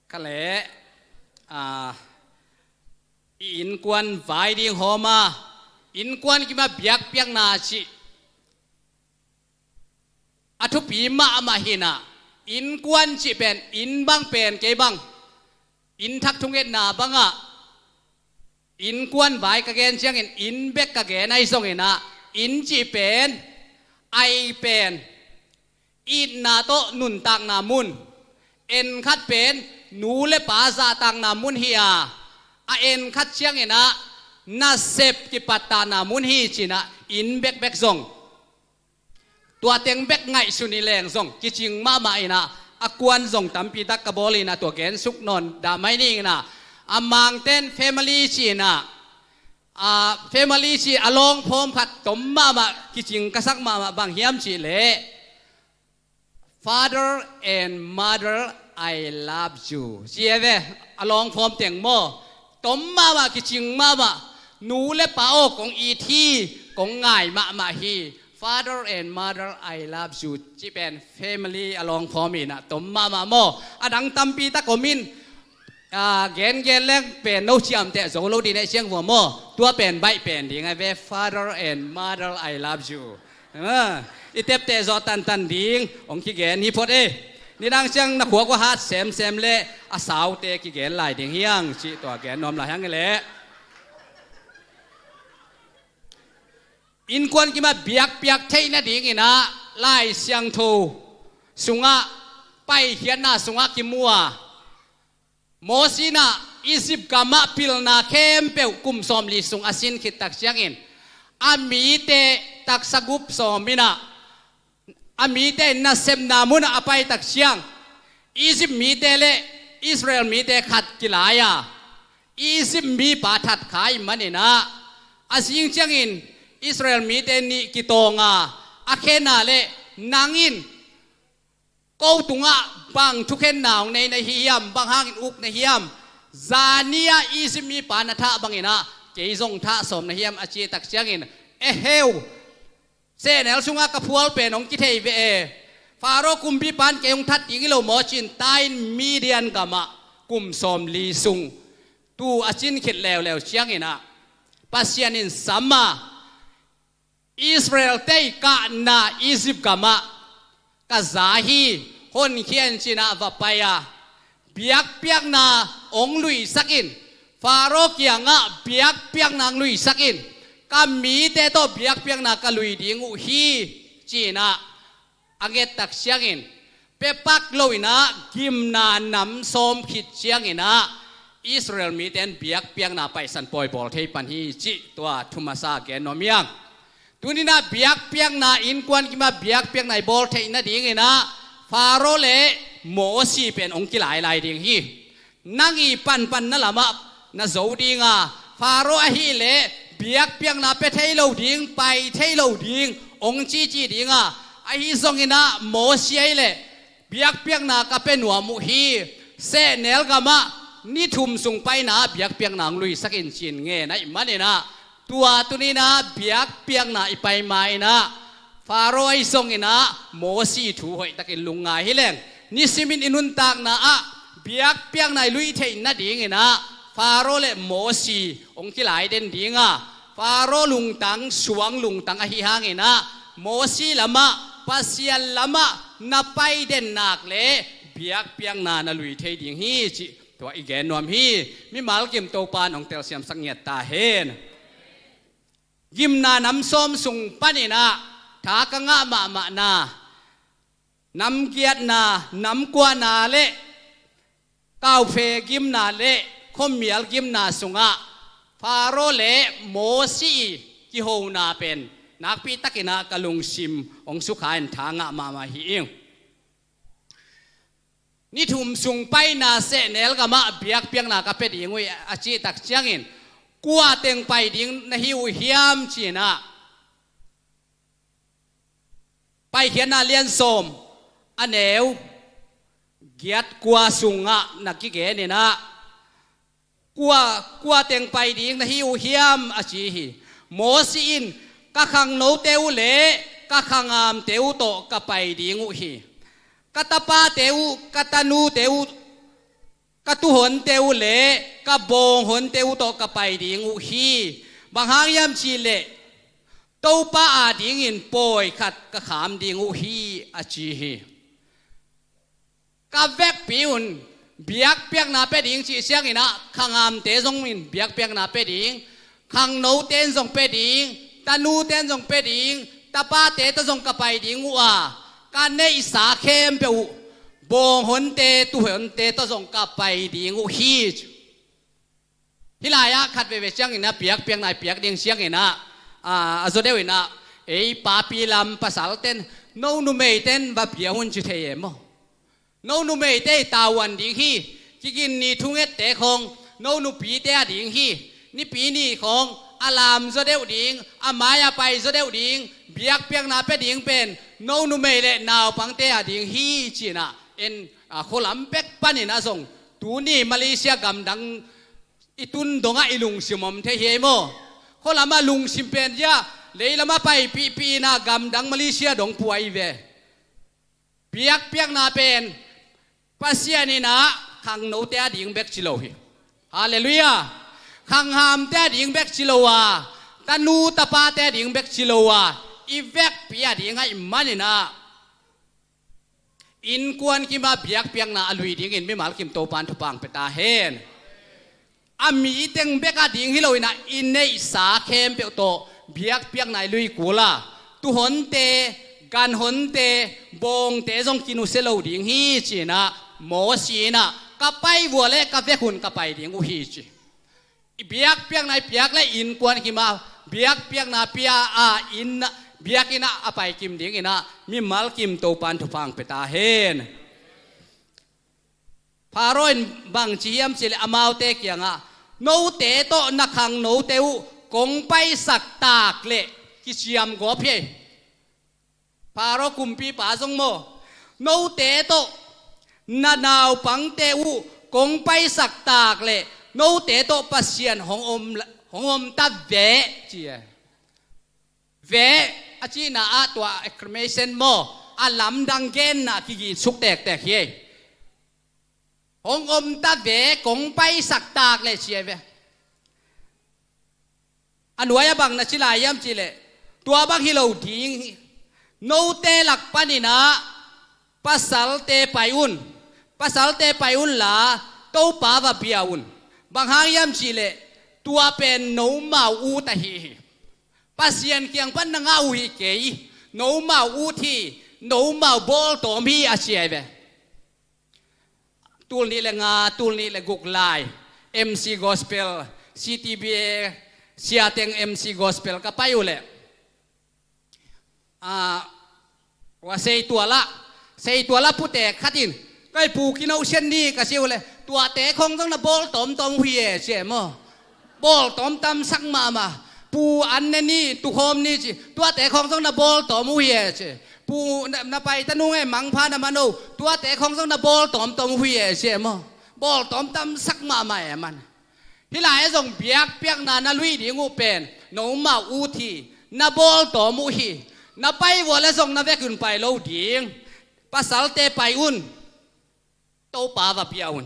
Kha leh, a, i innkuan vai ding hawm a, innkuan kimah biakpiakna cih a thupi mahmah hi in ah, innkuan cih pen, inn bang pen kei bang, inn thak thungetna bangah, innkuan vai ka gen ciangin, inn bek ka gen ahi zongin ah, inn cih pen, ai pen, itna tawh nuntakna mun, en khat pen, nu le pa zahtakna mun hi a, a en khat ciangin ah, nasep kipattahna mun hi ci in ah, inn bekbek zong. Tua teng bek ngaihsun i leng zong kicing mahmah in ah, a kuan zong tampi tak ka bawl in ah, tua gen suk nawn dah mai ning in ah, a Mangte'n family ci in ah, a, family ci a lawngphawm khat tom mahmah, kicing ka sak mahmah bang hiam cih leh, Father and mother, I love you. Ci e ve, a lawngphawm teng maw. Tom mahmah, kicing mahmah. Nu le pa aw, kong it hi, kong ngai mahmah hi. Father and mother, I love you. Ci pen family a lawngphawm in ah tom mahmah maw. A dang tampi tak om in, a, gengen leng pen no ciamteh zo lo ding, eh, siang vua maw. Tua pen baih pen ding a ve, Father and mother, I love you. A, i tepteh zawh tantan ding hong kigen hi phot e. Nidang ciang na khuak uh a hat semsem leh a saute kigen lai ding hi hang, cih tua gen nuam lai hang e leh. Innkuan kimah biakpiak theih nadingin ah, Lai Siangtho sungah, Paikhiatna sungah kimu a, Mosi in ah Egypt gamah pilna khempeuh kum sawmli sung a sin khit tak ciangin, a mite taksa gup sawm in ah, a mite nasepna munah a pai tak ciang, Egypt mite le Israel mite khat kilai a, Egypt mipa that kha ahih manin ah, a zing ciangin Israel mite nih kitawng a, a khen a leh, nang in ko tungah bang thukhenna hong nei na hi hiam, bang hangin uk na hiam, zani-ah Egypt mipa na thah bangin ah kei zong thah sawm na hiam, a cih tak ciangin, e heu, sehnel sungah ka phual pen hong kithei ve e. Faro kumpipa in kei hong that ding hi lo maw ci-in, tai-in Midian gamah kum sawmli sung, tuu a cin khit leuleu ciangin ah, Pasian in sam a, Israel-te' kahna Egypt gamah ka za hi, honkhia in ci-in ah va pai a, biakpiakna hong luisak in, Faro kiangah biakpiakna hong luisak in, ka mite tawh biakpiakna ka lui ding uh hi, ci-in ah a nget tak ciangin, pepak lo-in ah gimna nam sawm khit ciangin ah, Israel mite in biakpiakna paisan pawi bawl thei pan hi, cih tua thu masa gen nuam hi hang. Tuni-in ah biakpiakna, innkuan kimah biakpiakna i bawl theih nadingin ah, Faro le Mosi pen hong kilailai ding hi. Nang i panpanna lamah na zo ding a, Faro ahih leh biakpiakna pia thei lo ding, pai thei lo ding, hong cici ding a, ahi zongin ah Mosi ahih leh, biakpiakna ka pia nuam uh hi, sehnel gamah ni thum sung paina ah biakpiakna hong luisak in ci-in ngen ahih manin ah, tua tuni-in ah biakpiakna i pai ma-in ah, Faro ahi zongin ah Mosi thu hoihtakin lungngai hi leng, nisimin i nuntakna ah biakpiakna i lui theih nadingin ah, Faro le Mosi hong kilai den ding a, Faro lungtang suang lungtang ahi hangin ah, Mosi lamah, Pasian lamah na pai den nak leh biakpiakna na lui thei ding hi, cih tua i gen nuam hi. Mimal kim Topa in hong telsiamsak ngiat ta hen. Gimna nam sawm sung panin ah tha ka ngah mahmahna, nam giatna, nam kuana le Kaufe gimna le khuamial gimna sungah Faro le Mosi i kihona pen nakpi takin ah ka lungsim hong sukha in tha ngah mahmah hi ing. Ni thum sung paina sehnel gamah biakpiakna ka pia ding uh hi a cih tak ciangin, kua teng pai ding na hi uh hiam ci-in ah, Paikhiatna lian sawm, a neu giat kua sungah na kigen in ah, kua, kua teng pai ding na hi uh hiam a ci hi. Mosi in, ka khangnote uh le ka khangamte uh tawh ka pai ding uh hi. Ka tapate uh, ka tanute uh, ka tuhonte uh le ka bawnghonte uh tawh ka pai ding uh hi. Bang hang hiam cih leh, Topa adingin pawi khat ka kham ding uh hi, a ci hi. Ka vekpi un biakpiakna pia ding cih ciangin ah, khangamte zong in biakpiakna pia ding, khangnote in zong pia ding, tanute in zong pia ding, tapate tawh zong ka pai ding uh a, ka neihsa khempeuh uh, bawnghonte, tuhonte tawh zong ka pai ding uh hi. Hih lai-ah khat veve ciangin ah biakpiakna i piak ding ciangin ah, a, a zaw deuh in ah, ei papi lam pasalten, no numeiten va pia un ci thei e maw? No numeite i tavuan ding hi. Kigin ni thungette khawng no nupite a ding hi. Nipi ni khawng a lam zaw deuh ding, a mai a pai zaw deuh ding, biakpiakna pia ding pen no numei le naupangte a ding hi ci-in ah, en, a, khualam pek panin ah zong tuni Malaysia gamdang i tun dongah i lungsim om thei hi ei maw? Khualamah lungsim pen zia, leilamah paipihpih in ah gamdang Malaysia dong pua hi ve. Biakpiakna pen Pasian in ah khangnote a ding bek ci lo hi. Halleluiah. Khanghamte a ding bek ci lo a, tanu tapate a ding bek ci lo a, i vekpi a ding ahih manin ah, innkuan kimah biakpiakna a lui dingin mimal kim Topan thupha pia ta hen. A mi teng bek a ding hi loin ah, i neihsa khempeuh tawh biakpiakna i lui kul a, tuhonte, ganhonte, bawngte zong kinusia lo ding hi ci-in ah, Mosi in ah, ka pai vua le ka vek un ka pai ding uh hi ci. I biakpiakna i piak le innkuan kimah biakpiakna pia a, inn, biakinn ah a pai kim dingin ah, mimal kim Topan thupha pia ta hen. Faro in bang ci hiam cih leh amaute kiangah, note tawh na khangnote uh kong paisak tak leh kiciam gawp hi. Faro kumpipa zong maw, note tawh na naupangte uh kong paisak tak leh note tawh Pasian hong om, hong om ta ve ci e. Ve a cihna ah tua exclamation maw, a lamdang genna kigin suk tektek hi. Hong om ta ve, kong paisak tak leh ci a ve. A nuai-ah bang na ci lai hiam cih leh, tua bang hi lo ding hi. Note lak panin ah pasalte pai un. Pasalte pai un la, Topa va bia un. Bang hang hiam cih leh, tua pen nomau ut ahi hi. Pasian kiang pan na ngah uh hi kei, nomau ut hi, nomau bawltawm hi a ci a ve. Tul nih le nga, tul nih le guk lai, M C Gospel, C T B A, Siateng M C Gospel ka pai uh leh, a, ua Seitual ah, Seitual ah pute khat in, "Kai pu, kino sian ni," ka ci uh leh, "Tuate khawng zong na bawl tawmtawm uh hi e," ci e maw. Bawl tawm tamsak mahmah. "Pu, an ne ni, tukhawm ni," ci. "Tuate khawng zong na bawl tawm uh hi e," ci. "Pu, na, na pai ta nung e, mangpha na man o, tuate khawng zong na bawl tawmtawm uh hi e," ci e maw. Bawl tawm tamsak mahmah e man. Hih lai-ah zong biakpiakna na lui ding uh pen nomau ut hi, na bawl tawm uh hi. Na pai vua le zong na vek un pai lo ding. Pasalte pai un. Topa va bia un.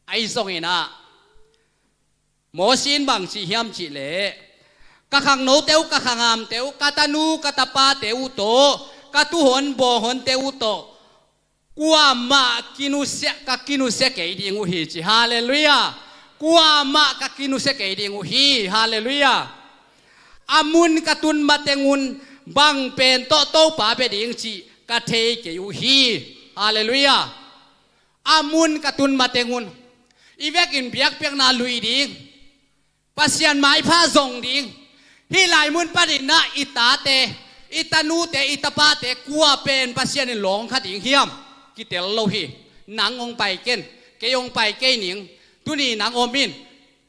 Ahi zongin ah, Mosi in bang ci hiam cih leh, ka khangnote uh, ka khangamte uh, ka tanu, ka tapate uh tawh, ka tuhon, bawnghonte uh tawh, kuamah kinusia, ka kinusia kei ding uh hi ci. Halleluiah. Kuamah ka kinusia kei ding uh hi. Halleluiah. A mun ka tun mateng un bang pen tawh Topa bia ding cih ka thei kei uh hi. Halleluiah. a mun ka tun mateng un i vekin biakpiakna lui ding, Pasian maipha zong ding. Hih lai mun panin ah i tate, i tanute, i tapate kua pen Pasian in lawng kha ding hiam? Kitel lo hi. Nang hong pai ken, kei hong pai kei ning. Tuni nang om in,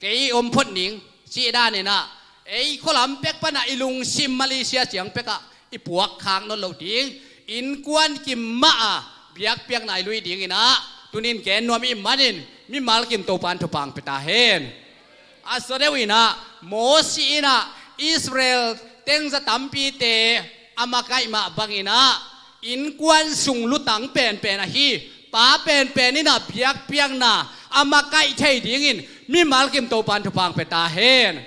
kei om phot ning, cih danin ah ei khualam pek panah i lungsim Malaysia ciang pekah i puak khak nawn loh ding. Innkuan kim mah a biakpiakna i lui dingin ah tunin gen nuam i hih manin mimal kim Topan thupha pia ta hen. A sawt deuh in ah Mosi in ah Israel tengza tampite a makaih mah bangin ah innkuan sung lutang penpen ahi pa penpen in ah biakpiakna a makaih thei dingin mimal kim Topan thupha pia ta hen.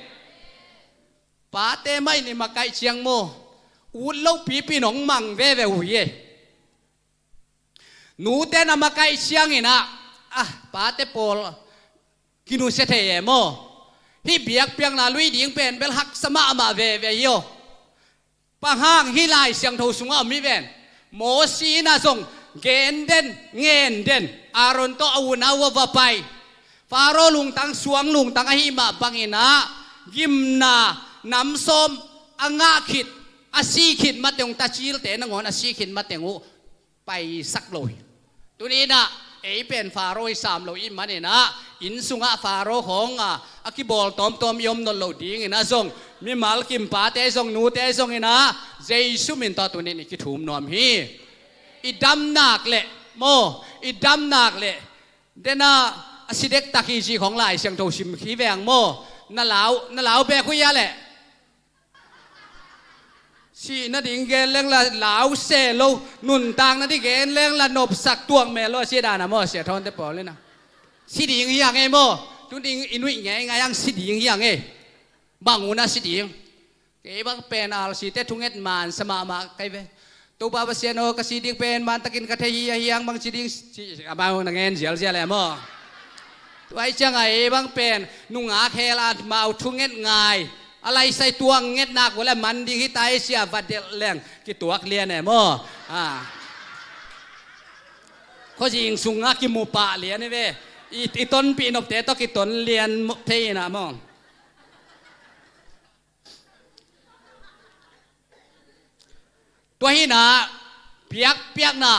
Pate mah in i makaih ciang maw, ut lo pipi in hong mang veve uh hi ei. Nute na makaih ciangin ah, ah, pate pawl kinusia thei e maw. Hih biakpiakna lui ding pen bel haksa mahmah veve hi aw. Bang hang? Hih Lai Siangtho sungah om hi ven. Mosi in ah zong gen den, ngen den, Aaron tawh a unau a va pai. Faro lungtang, suang lungtang ahih mah bangin ah gimna nam sawm a ngah khit, a si khit mateng uh, tacilte nangawn a si khit mateng uh paisak lo hi. Tuni in ah ei pen Faro i sam lo i hih manin ah inn sungah Faro khawng a, a kibawl tawmtawm i om nawn loh dingin ah zong mimal kim pate zong nute zongin ah Jesu min tawh tunin i kithum nuam hi. I dam nak leh maw, i dam nak leh den ah a si dektak hi cih khawng Lai Siangtho sim hi veng maw. Na lau, na lau bek uh hia leh. Sih nading gen leng la lau se lo, nuntak nading gen leng la nopsak tuak mel lo, a sia dan a maw, sia thawnte pawl in ah. Si ding hi hang ei maw, tun ding i nuih ngeingai hang, si ding hi hang ei. Bang un ah si ding? Kei bang pen alsite thunget man sa mahmah kei ve. Topa Pasian aw, ka si ding pen man takin ka thei hi, ahi hang bang ci ding, ci, amau na ngen zialzial e maw. Tua ahih ciangah ei bang pen nungak hel a mau thunget ngai, a laisai tuang nget nak uh leh man ding hi ta ei sia va delh leng kituak lian e maw. Ah. Khuazing sungah kimu pah lian hi ve. I, i tonpih nopte tawh kiton lian thei in ah maw. Tua hi in ah biakpiakna,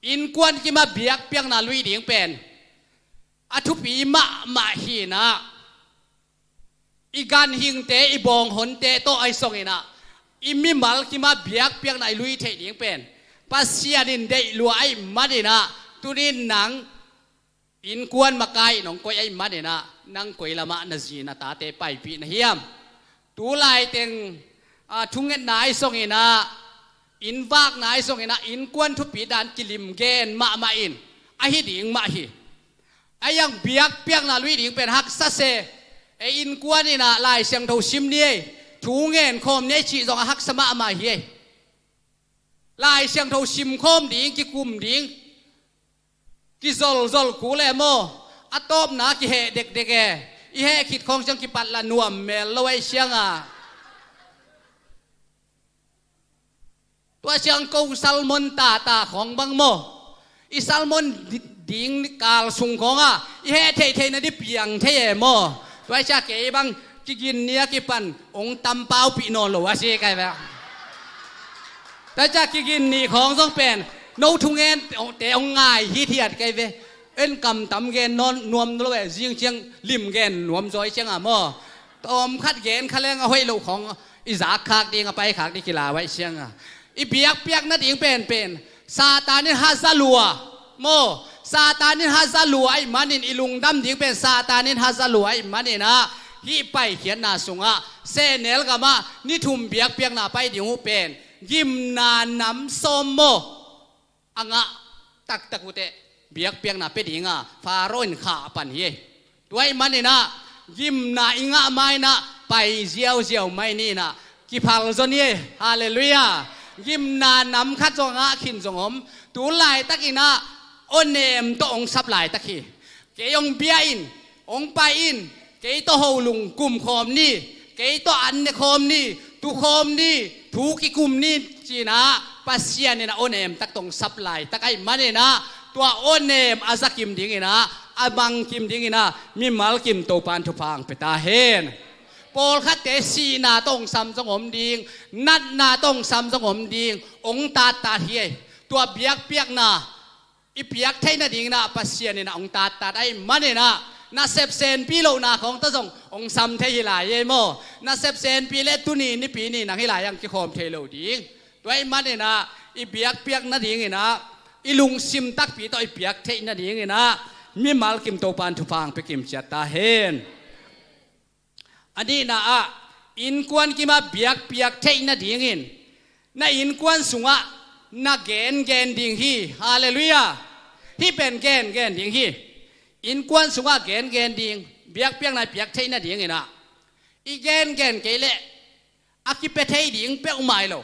innkuan kim ah biakpiakna lui ding pen a thupi mahmah hi in ah, i ganhingte, i bawnghonte tawh ahi zongin ah i mimal kim ah biakpiakna i lui theih ding pen Pasian in deih lua ahih manin ah tunin nang innkuan makai in hong koih ahih manin ah nang koi lamah na zi na tate paipih na hiam? Tulai teng, a, thungetna ahi zongin ah, innvakna ahi zongin ah, innkuan thupi dan kilim gen mahmah in ahi ding mah hi. Ahi hang biakpiakna lui ding pen haksa se. Ei innkuan in ah Lai Siangtho sim ni ei, thu ngen khawm ni ei cih zong a haksa mahmah hi ei. Lai Siangtho sim khawm ding, kikum ding, kizolzol kul e maw. A tawpna kiheh dekdek e. I heh khit khawng ciang kipat la nuam mel lo ahih ciangah. Tua ciang ko sermon tata khawng bang maw, i sermon di-, ding kal sung khawngah i heh theihtheih nading piang thei e maw. Tua ahih ciang kei bang kigin ni a kipan hong tampaupih nawn lo a si kai ve. Tua ciang kigin ni khawng zong pen no thungente hong ngai hithiat kai ve. En kam tam gen nawn nuam lo e, zing ciang lim gen nuam zaw ahih ciangah maw. Tawm khat gen kha leng a hoih loh khawng i zak khak ding, a pai khak ding kilau ahih ciangah. I biakpiak nading penpen Satan in haza lua maw. Satan in haza lua ahih manin, i lungdam ding pen Satan in haza lua ahih manin ah, hih paikhiatna sungah sehnel gamah ni thum biakpiakna pai ding uh pen gimna nam sawm maw a ngah taktak uh teh biakpiakna pia dinga Faro in khah pan hi. Tua ahih manin ah gimna i ngah ma-in ah pai ziauziau mai ni in ah, kiphal zaw ni. Halleluiah. Gimna nam khat zong a ngah khin zong om. Tu laitakin ah awnem tawh hong sap laitak hi. Kei hong bia in, hong pai in, kei tawh holung kum khawm ni, kei tawh an ne khawm ni, tu khawm ni, thu kikum ni, ci-in ah Pasian in ah awnem tak tawh hong sap laitak ahih manin ah, Tua aw nem a za kim dingin ah, a mang kim dingin ah, mimal kim Topan thupha hong pia ta hen. Pawlkhatte sihna tawh hong sam zong om ding, natna tawh hong sam zong om ding, hong tattat hi ei. Tua biakpiakna i piak theih nadingin ah Pasian in ah hong tattat ahih manin ah, nasep senpi lohna khawng tawh zong hong sam thei hi lai ei maw. Nasep senpi le tuni nipi ni nang hi lai ang kikhawm thei lo ding. Tua ahih manin ah i biakpiak nadingin ah i lungsim takpi tawh i piak theih nadingin ah mimal kim Topan thupha hong pia kim ciat ta hen. A nihna ah, innkuan kimah biakpiak theih nadingin na innkuan sungah na gengen ding hi. Halleluiah. Hih pen gengen ding hi. Innkuan sungah gengen ding, biakpiakna i piak theih nadingin ah, i gengen kei leh a kipia thei ding peuhmah hi lo.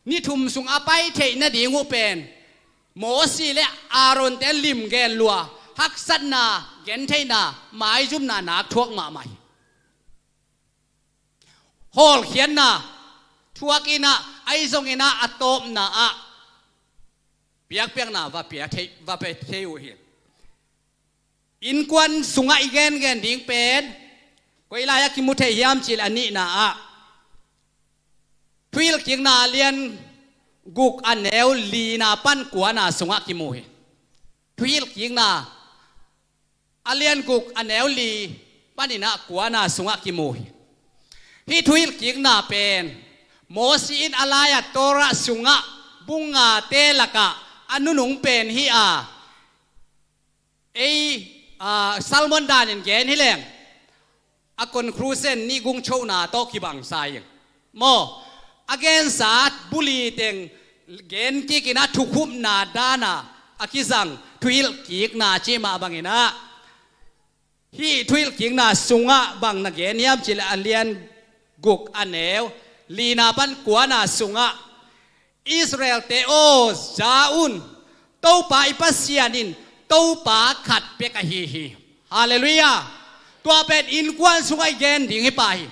Ni thum sung a pai theih nading uh pen Mosi le Aaron te lim gen lua, haksatna, gentheihna, maizumna nak thuak mahmah hi. Hawlkhiatna thuak in ah, ahi zongin ah a tawpna ah biakpiakna va pia thei, va pia thei uh hi. Innkuan sungah i gengen ding pen koi lai-ah kimu thei hiam cih leh a nihna ah Thuhilhkikna a lian guk a neu lina pan kuana sungah kimu hi. Thuhilhkikna a lian guk a neu li panin ah kuana sungah kimu hi. Hih thuhilhkikna pen Mosi in a lai-at Torah sungah bung ngate lakah a nunung pen hi a, ei, aa, sermon danin gen hi leng a conclusion nih gung chohna tawh kibang sa ing maw. A gensa buli teng gen kik in ah thukhupna dana a kizang thuhilhkikna cih mah bangin ah, hih thuhilhkikna sungah bang na gen hiam cih leh a lian guk a neu lina pan kuana sungah, Israel-te aw, za un, Topa i Pasian in Topa khat bek ahi hi. Halleluiah. Tua pen innkuan sungah i gen ding hi pah hi.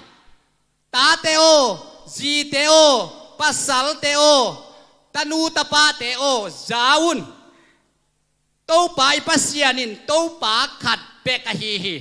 Tate aw, zite aw, pasalte aw, tanu tapate aw, za un, Topa i Pasian in Topa khat bek ahi hi.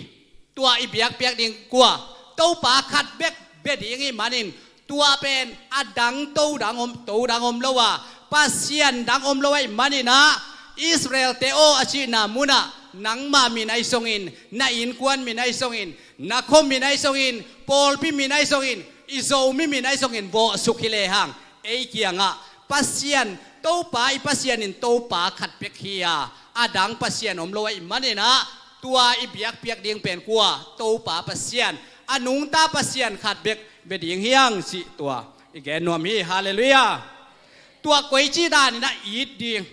Tua i biakpiak ding kua, Topa khat bek bia ding ih manin, tua pen a dang to dang om, to dang om lo a, pasian dang om lo ahih manin ah, Israel-te aw a cihna munah nangmah min ahi zongin, na innkuan min ahi zongin, na khuamin ahi zongin, pawlpi min ahi zongin, i Zomi min ahi zongin vawhsuk hi lehang, ei kiangah Pasian, Topa i Pasian in Topa khat bek hi a, a dang pasian om lo ahih manin ah, tua i biakpiak ding pen kua, Topa Pasian, a nungta Pasian khat bek bia ding hi hang cih tua i gen nuam hi. Halleluiah. Tua koici danin ah it ding?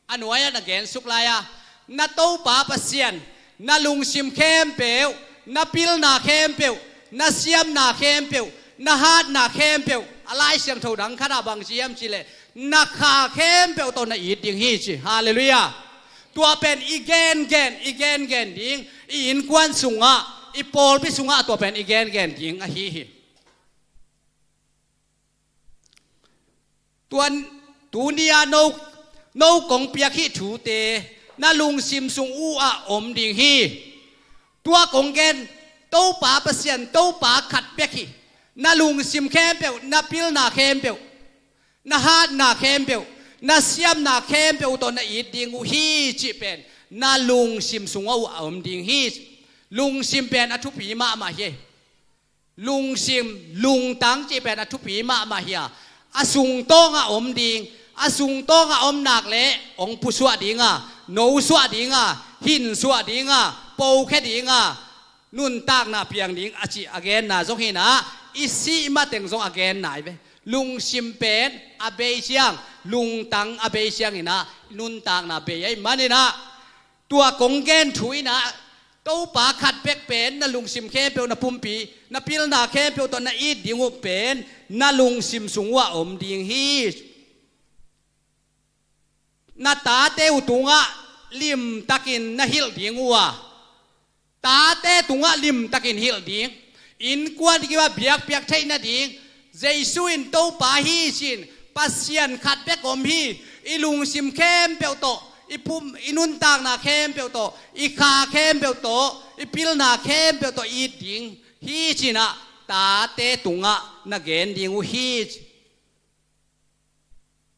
A nuai-ah na gensuk lai-a, na Topa Pasian, na lungsim khempeuh, na pilna khempeuh, na siamna khempeuh, na hatna khempeuh, a Lai Siangtho dang khatah bang ci hiam cih leh, na kha khempeuh tawh na it ding hi ci. Halleluiah. Tua pen i gengen, i gengen ding, i innkuan sungah, i pawlpi sungah tua pen i gengen ding ahi hi. Tuan, tuni-a no, no kong piak hih thute na lungsim sung uh ah om ding hi. Tua kong gen, Topa Pasian, Topa khat bek hi. Na lungsim khempeuh, na pilna khempeuh, na hatna khempeuh, na siamna khempeuh tawh na it ding uh hi cih pen na lungsim sungah uh a om ding hi. Lungsim pen a thupi mahmah hi. Lungsim, lungtang cih pen a thupi mahmah hi a, a sungtawngah om ding, a sungtawngah om nak leh hong pusuah ding a, nosuah ding a, hinsuah ding a, pokhia ding a, nuntakna piang ding a cih a genna zong hi-in ah, i sih mateng zong a genna hi ve. Lungsim pen a bei ciang, lungtang a bei ciangin ah nuntakna bei ahih manin ah, tua kong gen thu in ah, Topa khat bek pen na lungsim khempeuh, na pumpi, na pilna khempeuh tawh na it ding uh pen na lungsim sung uh ah om ding hi. Na tate uh tungah limtakin na hilh ding uh a, tate tungah limtakin hilh ding. Innkuan kimah biakpiak theih nading, Jesu in Topa hi ci-in, Pasian khat bek om hi, i lungsim khempeuh tawh, i pum, i nuntakna khempeuh tawh, i kha khempeuh tawh, i pilna khempeuh tawh it ding hi ci-in ah, tate tungah na gen ding uh hi ci.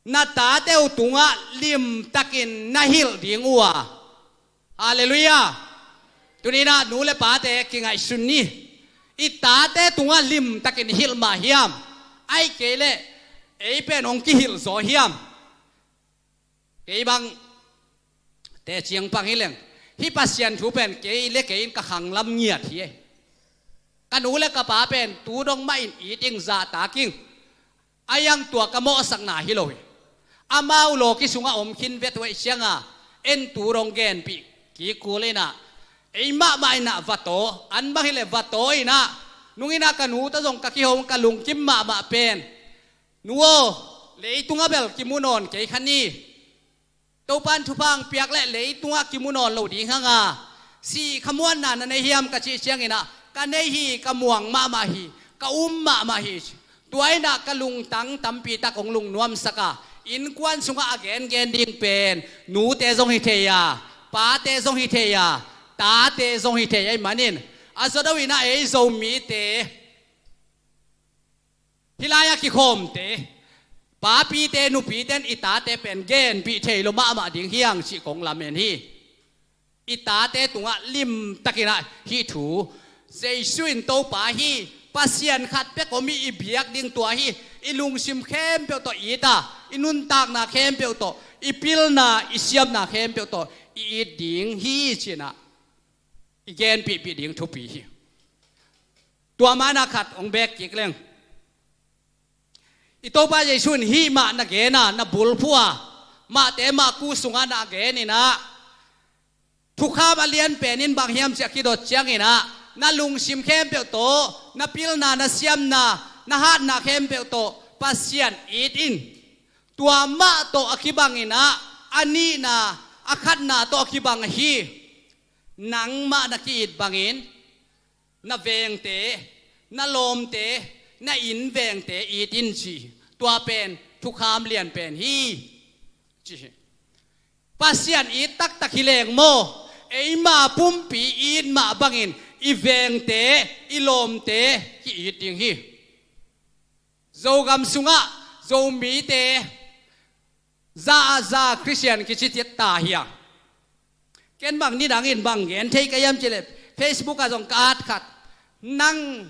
Na tate uh tungah limtakin na hilh ding uh a. Halleluiah. Tuni-in ah nu le pate kingaihsun ni. I tate tungah limtakin hilh mah hiam? Ahih kei leh ei pen hong kihilh zaw hiam? Kei bang teci-in pang hi leng, hih Pasian thu pen kei le kei in ka khanglam ngiat hi. Ka nu le ka pa pen tu dong mah in it ing, zahtak ing. A iang tua ka mawhsakna hi lo hi. Amau lawki sungah om khin vet uh ahih ciangin, en tu dong genpih kik kul in ah, ei mahmah in ah va taw, an bang hi leh va taw in ah, nung in ah ka nu tawh zong ka kihong, ka lungkim mahmah pen, nu aw, leitungah bel kimu nawn kei kha ni. Topa'n thupha hong piak leh leitungah kimu nawn lo ding hang a, sih khamuanna na nei hiam ka cih ciangin ah, ka nei hi, ka muang mahmah hi, ka um mahmah hi. Tua in ah ka lungtang tampi tak hong lungnuamsak a, innkuan sungah a gengen ding pen nute zong hi thei a, pate zong hi thei a, tate zong hi thei ahih manin, a zawdo in ah ei Zomite, hih lai-ah kikhawmte, papite, nupite in i tate pen genpih thei lo mahmah ding hi hang cih kong lamen hi. I tate tungah limtakin ah hih thu, Jesu in Topa hi, Pasian khat bek om hi, i biak ding tua hi, i lungsim khempeuh tawh it a, i nuntakna khempeuh tawh, i pilna, i siamna khempeuh tawh i it ding hi ci-in ah i genpihpih ding thupi hi. Tua mah in ah khat hong beek kik leng, i Topa Jesu in hih mah na gen a, na bulphuh a, Mate, Marku sungah na gen in ah, thukham a lian pen in bang hiam cih a kidot ciangin ah, na lungsim khempeuh tawh, na pilna, na siamna, na hatna khempeuh tawh Pasian it in. Tua mah tawh a kibang in ah, a nihna, a khatna tawh a kibang ahi, nangmah na ki-it bangin na vengte, na lawmte, na inn vengte it in ci. Tua pen thukham lian pen hi ci hi. Pasian it taktak hi leng maw, eima pumpi it mah bangin i vengte, i lawmte ki-it ding hi. Zogam sungah Zomite za a za Khristian kici ta hi a. Ken bang nidangin bang gen thei ka hiam cih leh, Facebook ah zong ka at khat, nang,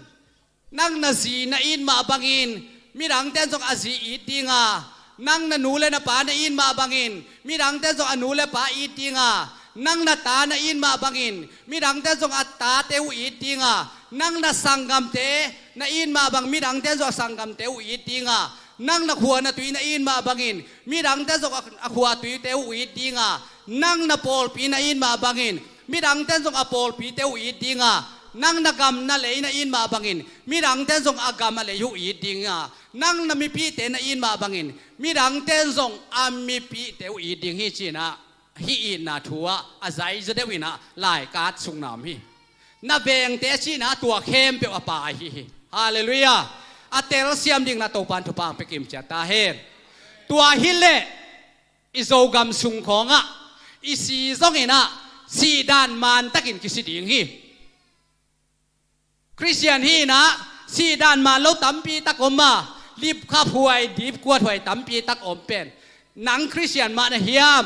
nang na zi na it mah bangin midangte in zong a zi it ding a, nang na nu le na pa na it mah bangin midangte in zong a nu le pa it ding a, nang na ta na it mah bangin midangte in zong a tate uh it ding a, nang na sanggamte na it mah bang midangte in zong a sanggamte uh it ding a, nang na khua na tui na it mah bangin midangte in zong a, a khua tuite uh it ding a, nang na pawlpi na it mah bangin midangte in zong a pawlpite uh it ding a, nang na gam na lei na it mah bangin midangte in zong a gam a lei uh it ding a, nang na mipihte na it mah bangin midangte in zong a mipihte uh it ding hi ci-in ah, hih itna thu ah a zaizaw deuh in ah laikat sung na om hi. Na vengte cihna tua khempeuh a pai hi hi. Halleluiah. A telsiam dingin ah Topa'n thupha hong pia kim ciat ta hen. Tua hi leh i Zogam sung khawngah i si zongin ah sihdan mantakin kisi ding hi. Khristian hi-in ah sihdan man lo tampi tak om a, lipkhaphuai, dipkuathuai tampi tak om pen, nang Khristian mah na hiam?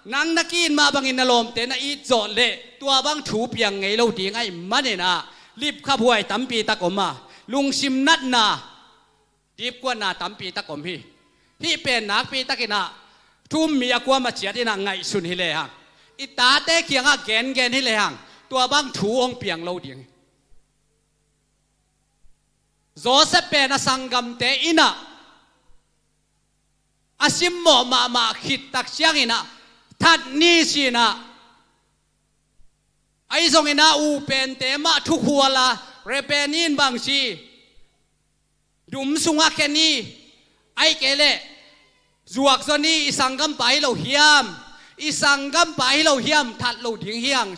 Nang na ki-it mah bangin na lawmte na it zawh leh tua bang thu piang ngei lo ding ahih manin ah lipkhaphuai tampi tak om a, lungsim natna, dipkuatna tampi tak om hi. Hih pen nakpi takin ah thu-um mi a kuamah ciat in ah ngaihsun hi lehang, i tate kiangah gengen hi lehang, tua bang thu hong piang lo ding hi. Josef pen a sanggamte in ah a simmawh mahmah khit tak ciangin ah, that ni ci-in ah, ahi zongin ah upente mah thukhual a, Reuben in bang ci, dum sungah khe ni, ahih kei leh zuak zaw ni, i sanggampa hi lo hiam, i sanggampa hi lo hiam, that lo ding hi hang.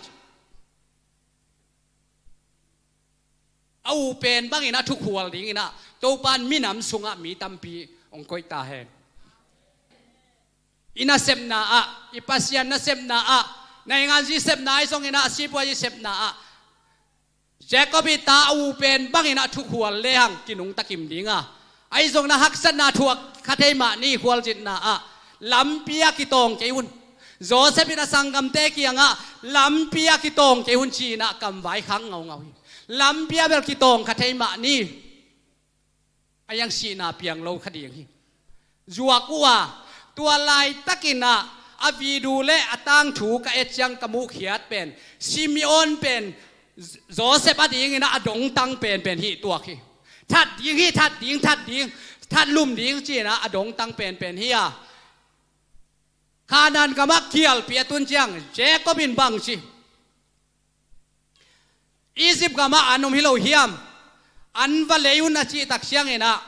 A upen bangin a thukhual dingin ah Topa'n minam sungah mi tampi hong koih ta hen. I nasepna ah, i Pasian nasepna ah, nainganzi sepna ahi zongin ah, sipuazi sepna ah, Jacob i ta a u pen bangin ah thukhual lehang kinungta kim ding a, ahi zongin ah haksatna thuak kha thei mah ni, khualzinna ah lampi ah kitawng kei un. Joseph in a sanggamte kiangah lampi ah kitawng kei un ci-in ah kamvai khak ngaungau hi. Lampi ah bel kitawng kha thei mah ni. A iang sihna piang lo kha ding hi. Zuak uh a, tua laitakin ah a video le a tangthu ka et ciang ka muhkhiat pen, Simeon pen Joseph a dingin ah a dongtang penpen hih tuak hi. That ding hi, that ding, that ding, that lum ding ci-in ah a dongtang penpen hi a, Kanaan gamah kialpi a tun ciang Jacob in bang ci, Egypt gamah an om hi lo hiam? An va lei un a cih tak ciangin ah,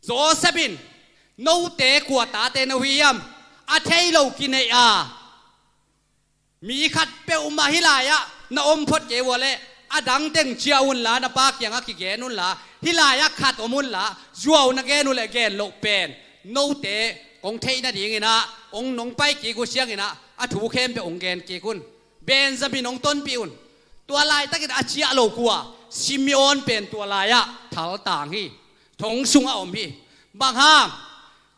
Joseph in, note kua tate na uh hi hiam? A thei lo kineih a, mi khat peuhmah hih lai-ah na om phot kei uh leh, a dang teng ciah unla, na pa kiangah kigen unla, hih lai-ah khat om unla, zuau na gen uh leh gen loh pen, note kong theih nadingin ah hong nong pai kik uh ciangin ah a thu khempeuh hong gen kik un. Benjamin hong tonpih un. Tua laitakin a ciah lo kua? Simeon pen tua lai-ah thaltang hi. Thong sungah om hi. Bang hang?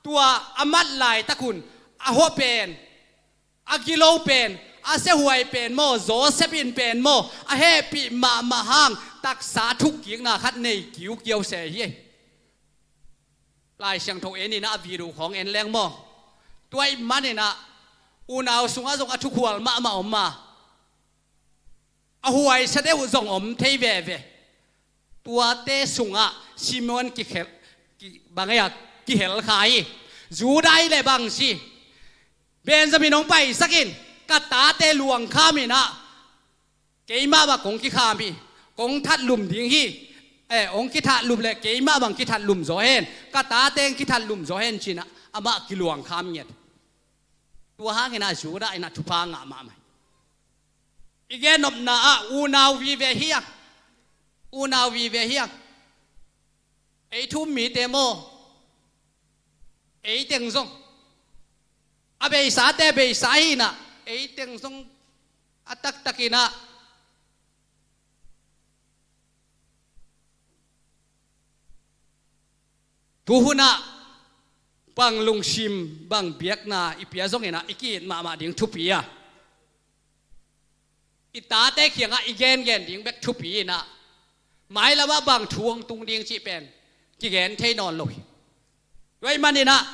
Tua a mat laitak un a hua pen, a gilo pen, a siahuai pen maw, Joseph in pen maw, a hehpih mahmah hang taksa thukkikna khat nei kiukiau se hi. Lai Siangtho en in ah, a video khawng en leng maw. Tua ahih manin ah unau sungah zong a thukhual mahmah om a, a huaisa deuh zong om thei veve. Tuate sungah Simeon kikhel, ki, bang ei a, kihel kha hi. Judah i le bang ci, Benjamin hong paisak in, ka tate luangkham in ah, keimah bang kong kikham hi, kong thatlum ding hi. Eh, hong kithatlum le keimah bang kithatlum zaw hen, ka tate hong kithatlum zaw hen ci-in ah amah kiluangkham ngiat. Tua hangin ah Judah in ah thupha ngah mahmah hi. I gennopna ah unau vive hi a, unau vive hi a, ei thu-um mite maw, ei teng zong, a beisate beisa hi in ah, ei teng zong a taktakin ah tuhun ah bang lungsim, bang biakna i pia zongin ah i ki-it mahmah ding thupi a, i tate kiangah i gengen ding bek thupi in ah, mailamah bang thu hong tung ding cih pen kigen thei nawn lo hi. Tua ahih manin ah,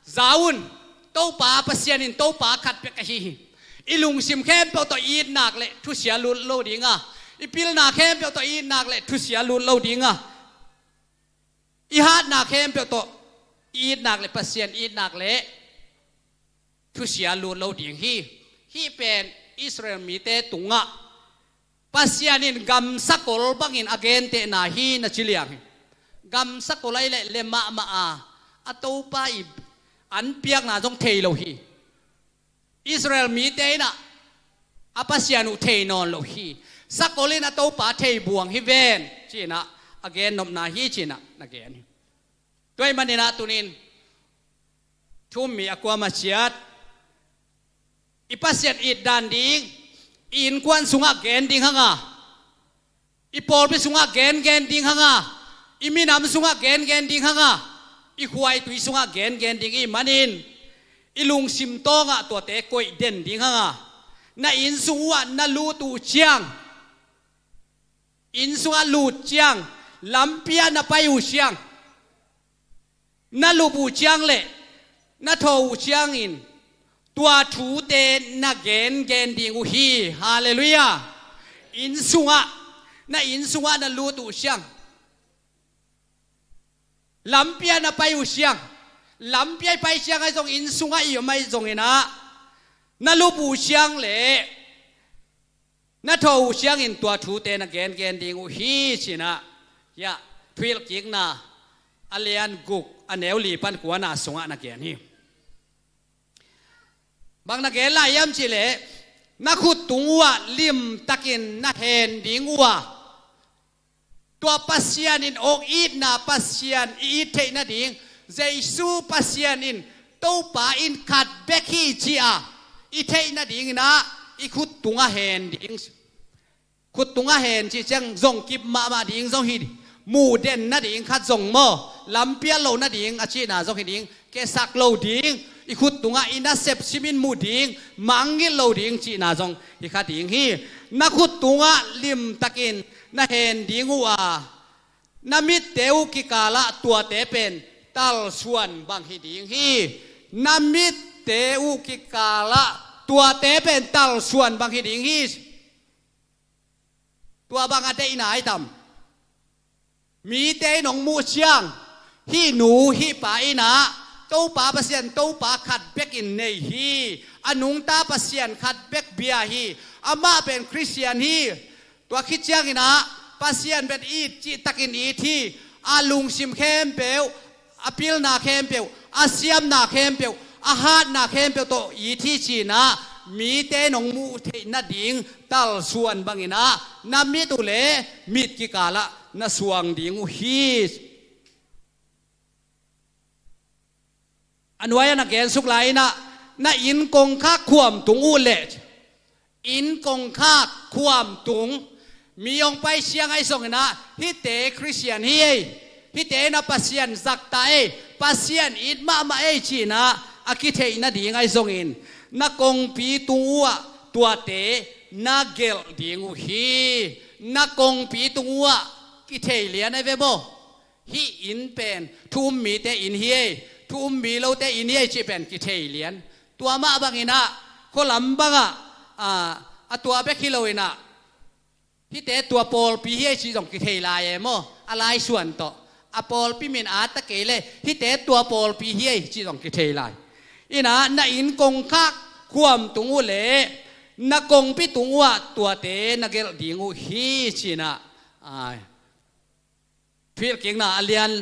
za un, Topa Pasian in Topa khat bek ahi hi. I lungsim khempeuh tawh i it nak leh thusia lut lo ding a, i pilna khempeuh tawh i it nak leh thusia lut lo ding a, i hatna khempeuh tawh i it nak leh, Pasian i it nak leh thusia lut lo ding hi. Hih pen Israel mite tungah Pasian in gamsakol bangin a gentehna hi, na ci liang hi. Gamsakol ahih leh leh mahmah a, a Topa i an piakna zong thei lo hi. Israel mite in ah a Pasian uh thei nawn lo hi. Sakol in a Topa thei buang hi ven, ci-in ah a gennopna hi, ci-in ah na gen hi. Tua ahih manin ah tuni-in thu-um mi a kuamah ciat, i Pasian it dan ding, i innkuan sungah gen ding hang a, i pawlpi sungah gengen ding hang a, i minam sungah gengen ding hang a, i khuaitui sungah gengen ding i hih manin, i lungsim tawngah tuate koih den ding hang a, na inn sung uhah na lut uh ciang, inn sungah lut ciang, lampi ah na pai uh ciang, na lup uh ciang leh na tho uh ciangin tua thute na gengen ding uh hi. Halleluiah. Inn sungah, na inn sungah na lut uh ciang, lampi ah na pai uh ciang, lampi ah i pai ciang ahi zong, inn sungah i om ahi zongin ah, na lup uh ciang leh na tho uh ciangin tua thute na gengen ding uh hi, ci-in ah, hiah Thuhilhkikna a lian guk, a neu li pan kuana sungah na gen hi. Bang na gen lai hiam cih leh, na khut tung uhah limtakin na hen ding uh a, tua Pasian in hong itna Pasian i it theih nading, Jesu Pasian in Topa in khat bek hi ci-a i theih nadingin ah i khut tungah hen ding. Khut tungah hen cih ciang zong kip mahmah ding zong hi, muh den nading khat zong maw, lampial lo nading a cihna zong hi ding, kesak lo ding, i khut tungah i nasep simin muh ding, mangngilh lo ding cihna zong hi kha ding hi. Na khut tungah limtakin na hen ding uh a, na mitte uh kikalah tuate pen talsuan bang hi ding hi. Na mitte uh kikalah tuate pen talsuan bang hi ding hi. Tua bang a deihna ai tam? Mite in hong muh ciang, hih nu hih pa in ah Topa Pasian, Topa khat bekin nei hi. A nungta Pasian khat bek bia hi. Amah pen Khristian hi. Tua khit ciangin ah Pasian pen it cihtakin it hi. A lungsim khempeuh, a pilna khempeuh, a siamna khempeuh, a hatna khempeuh tawh it hi ci-in ah mite in hong muh theih nading talsuan bangin ah na mit uh le mit kikalah na suang ding uh hi. A nuai-ah na gensuk lai-in ah, na inn kongkhak khuam tung uh leh, inn kongkhak khuam tung, mi hong pai ciang ahi zongin ah, hihte Khristian hi ei, hihte in ah Pasian zakta ei, Pasian it mahmah ei ci-in ah a kitheih nading ahi zongin, na kongpi tung uh ah tuate na gelh ding uh hi. Na kongpi tung uh ah kithei lian ahi ve maw? Hih inn pen thu um mite inn hi ei, thu um mi lote inn hi ei cih pen kithei lian. Tua mah bangin ah, khualam bangah, a, a tua bek hi loin ah, hihte tua pawlpi hi ei cih zong kithei lai e maw? A laisuan tawh. A pawlpi min a ta kei leh, hihte tua pawlpi hi ei cih zong kithei lai. In ah, na inn kongkhak khuam tung uh leh, na kongpi tung uh ah tuate na gelh ding uh hi ci-in ah. Ai. Thuhilhkikna a lian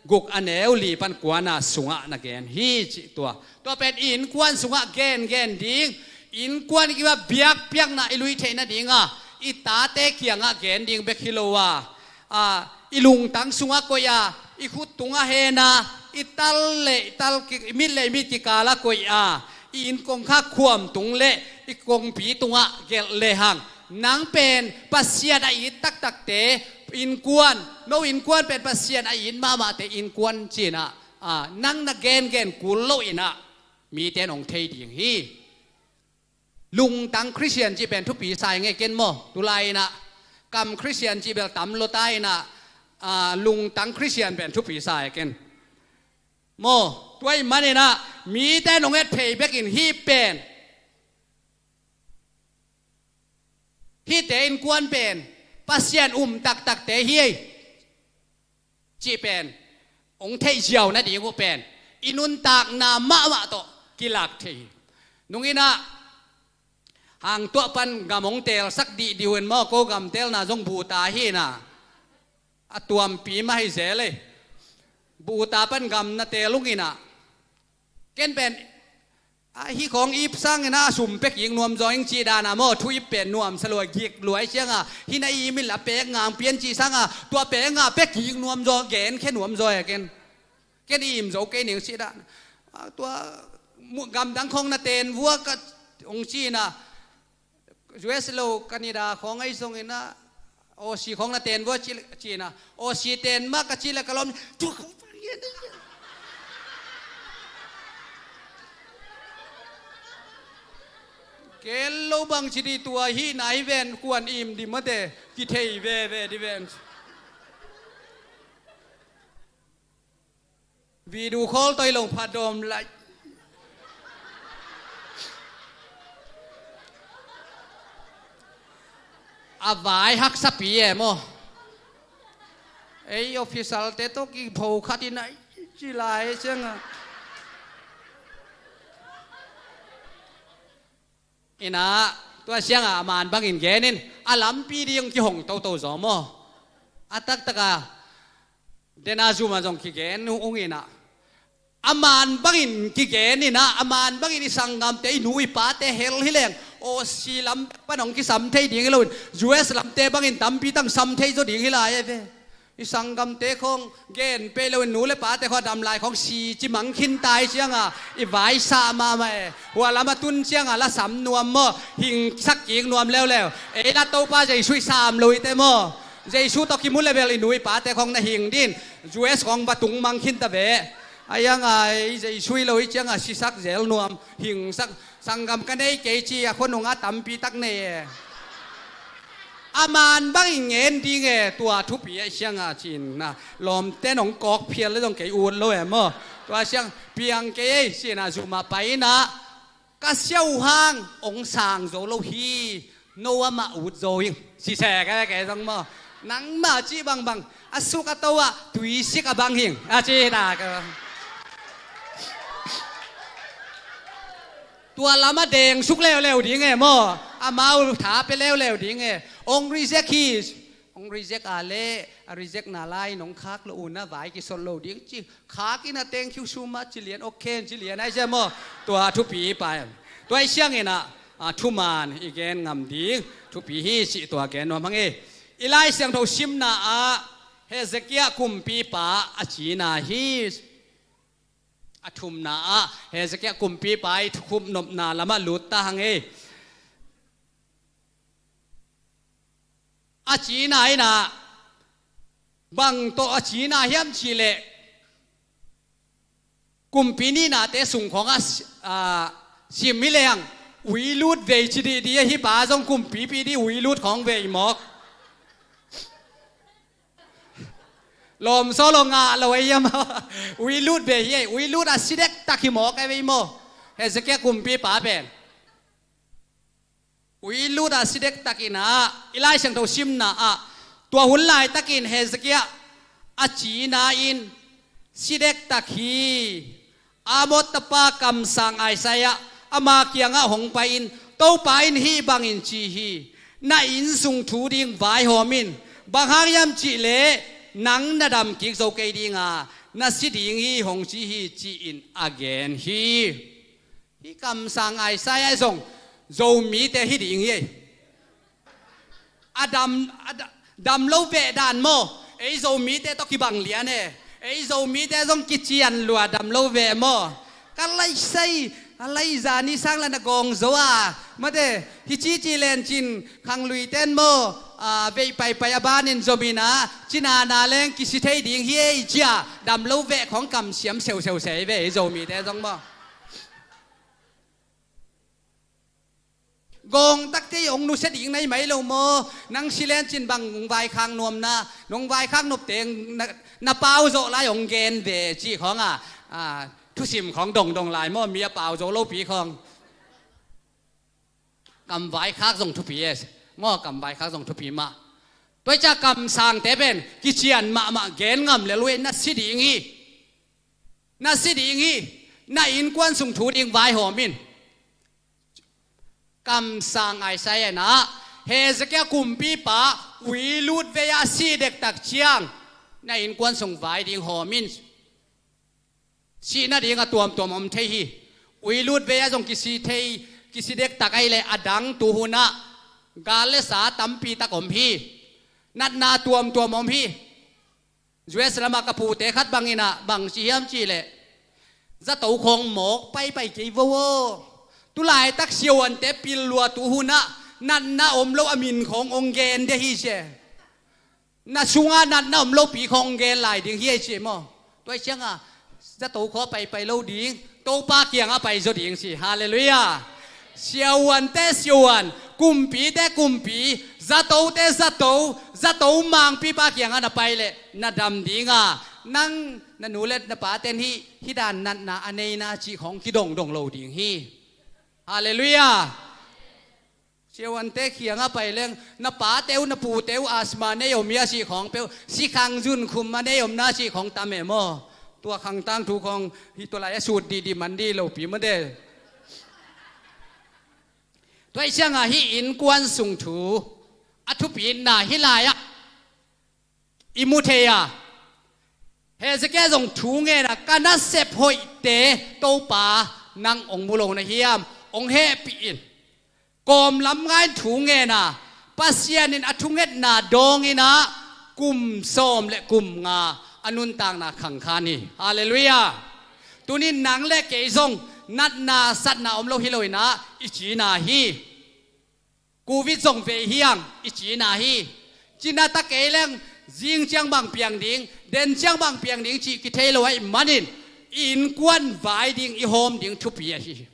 guk a neu li pan kuana sungah na gen hi cih tua. Tua pen i innkuan sungah gengen ding. Innkuan i kipah biakpiakna i lui theih nadinga i tate kiangah gen ding bek hi lo a, a, i lungtang sungah koih a, i khut tungah hen a, i tal le i tal ki-, i mit le i mit kikalah koih a, i inn kongkhak khuam tung le i kongpi tungah gelh lehang, nang pen Pasian a it taktakte innkuan, no innkuan pen Pasian a it mahmahte innkuan ci-in ah, a, nang na gengen kul loin ah mite in hong thei ding hi. Lungtang Khristian cih pen thupi sa ing e ken maw? Tulai-in ah kam Khristian cih bel tam lua ta in ah, a, lungtang Khristian pen thupi sa e ken. Maw, tua ahih manin ah mite in hong et phei bekin hih pen, hihte innkuan pen Pasian um taktakte hi ei cih pen hong theih ziau nading uh pen i nuntakna mahmah tawh kilak thei hi. Nungin ah, hang tuah pan gam hong teelsak dihdih uh in maw, ko gam teelna zong buta hi in ah, a tuampi mah hi zel ei. Buta pan gam na teel ung in ah, ken pen, a, hih khawng ip sangin ah a sum pia kik nuam zaw ing cih dan a maw, thu ip pen nuamsa lua, gik lua ahih ciangin ah, hih na ip in la pek ngang pian cih sangin ah, tua pek ngang pia kik nuam zaw, genkhia nuam zaw e ken. Ken i im zo kei ning cih dan. A, tua mu-, gamdang khawng na ten vua ka hong ci in ah, U S lo Canada khawng ahi zongin ah, Aussie khawng na ten vua ci, ci in ah, Aussie ten mah ka cih leh ka lawm. Tua khawng kel lo bang ci dih, tua hih na hi ven, kuan im dih mate, kithei veve dih ven. Video call tawh i lawng phat dawm lai. A vai haksapi e maw. Ei official te tawh kipho khat in ah, ci lai ciangin ah. In ah, tua ciangin a man bangin gen in, a lampi ding kihong toto zaw maw. A taktak a, dena zum a zong kigen ung in ah, a man bangin kigen in ah, a man bangin i sanggamte, i nu i pate hel hi leng, Aussie lam pan hong kisam thei ding hi loin, U S lamte bangin tampi tang sam thei zaw ding hi lai e ve. I sanggamte khong gen pei lo in, nu le pate khong a dam lai khong si ci mang khin tai cianga i vaisa mahmah e. Hua lam a tun cianga la sam nuam maw, hing sak kik nuam leuleu. Ei la Topa Jesu i sam lo i te maw. Jesu tawh kimu le bel i nu i pate khong na hing din. U S khong va tung mang khin ta ve. A ianga ei Jesu i lo i cianga sisak zel nuam, hingsak, sanggam ka nei kei ci a khua nunga tampi tak nei e. A man bangin ngen ding e, tua thupi a sianga cin na. Lawmte nong kawk phial le dong kei ut lo e maw. Tua siang piang kei ei cina zuma paina. Ka siau hang ong sang zo lo hi. No amah ut zo hing. Siseh ka ke zong maw. Nangmah cih bangbang a suk a to ah tuisik a bang hing a ci ta ka. Tua lam a deng suk leuleu ding e maw. Amau tha pe leuleu ding e. Ong reject hi. Ong reject a le a reject na lai nong khak lo una vai kisol lo ding ci. Khak in a thank you so much ci lian, okay ci lian ai sia maw. Tua thupi pai. Tua i siangin a, a thuman i gen ngam ding thupi hi ci tua gen nuam hang e. I Lai Siangtho simna ah Hezekiah kumpipa a cina hi. A thumna ah Hezekiah kumpipa i thukhupnopna lamah lut ta hang e. A cina inah bang tawh a cina hiam cihleh kumpi nihnate sung khawngah si-, a, sim hi leng uilut vei ci dihdih a hi pa zong kumpipi dih uilut khawng vei mawk. Lawm saw lo ngah lo ei hiam. Uilut vei hi ei, uilut a si dektak hi mawk ei vei maw. Hezekiah kumpipa pen uilut a si dektakin ah i Lai Siangtho simna ah tua hun laitakin Hezekiah a cina in si dektak hi. Amoz tapa kamsang Isaiah ama kiangah hong pai-in Topa in hih bangin ci hi. Na inn sung thu ding vaihawm in, bang hang hiam cihleh nang na dam kik zo kei dinga na si ding hi hong ci hi ci-in a gen hi. Hih kamsang Isaiah zong Zomite hi ding hi ei. A dam, a da-, dam lo veh dan maw. Ei Zomite tawh kibang lian e. Ei Zomite zong kician lua dam lo veh maw. Ka laisai a laizani sang la na gawng zo a mate hi cici lencin khangluiten maw. A, veih paipai a banin zomina cinana leng kisi thei ding hi ei cia dam lo veh khawng kamsiam seuseu sei ve ei Zomite zong maw. Gawng takte i ong nusia ding na hi mai lo maw? Nang si lencin bang nong vaikhak nuamna, nong vaikhak nopte na, na pau zawh lai ong gen ve cih khawng a, a, thusim khawng dongdong lai maw? Mi a pau zo lopi khawng. Kam vaikhak zong thupi e maw? Kam vaikhak zong thupi mah. Tua i ca kamsangte pen kician mahmah gen ngam lel uh e, na si ding hi. Na si ding hi. Na innkuan sung thu ding vaihawm in. Kamsang Isaiah inah Hezekiah kumpipa uilut vei a si dektak ciang na innkuan sung vai ding hawm in. Sihna ding a tuamtuam om thei hi. Uilut vei a zong kisi thei, kisi dektak ahih leh a dang tuhun ah gal le sa tampi tak om hi. Natna tuamtuam om hi. U S lamah ka pute khat bangin ah bang ci hiam cihleh zato khawng mawk paipai kei vo aw. Tulaitak siavuante pil lua tuhun ah natna om lo a min khawng ong gen dia hi sia. Na sungah natna om lopi khawng ong gen lai ding hi ei ci maw? Tua i cianga zato khaw paipai lo ding, Topa kiangah pai zaw ding ci. Halleluiah. Siavuante siavuan, kumpite kumpi, zatote zato, zato mangpipa kiangah na pai leh na dam dinga, nang na nu le na paten hih, hih dan natna a neina cih khawng kidongdong lo ding hi. Halleluiah. Siavuante kiangah pai leng na pate uh na pute uh asthma nei om hia cih khawng peuh, sikhang zunkhum a nei om na cih khawng tam e maw? Tua khangtang thu khawng hih tua lai a sut dihdih man dih lopi mawte. Tua i ciangah hih innkuan sung thu a thupitna hih lai-ah i mu thei a, Hezekiah zong thu ngen a, ka nasep hoihte Topa nang ong mu lo na hiam, ong hehpih in. Kawmlam ngai in thu ngen a, Pasian in a thungetna dawng inah kum sawm le kum nga a nuntakna khangkhan hi. Halleluiah. Tunin nang le kei zong natna satna om lo hi lo in ah i cina hi. Covid zong vei hiang i cina hi. Cina ta kei leng zing ciang bang piang ding, den ciang bang piang ding cih kithei lo ahih manin i innkuan vai ding i hawm ding thupi ahi hi.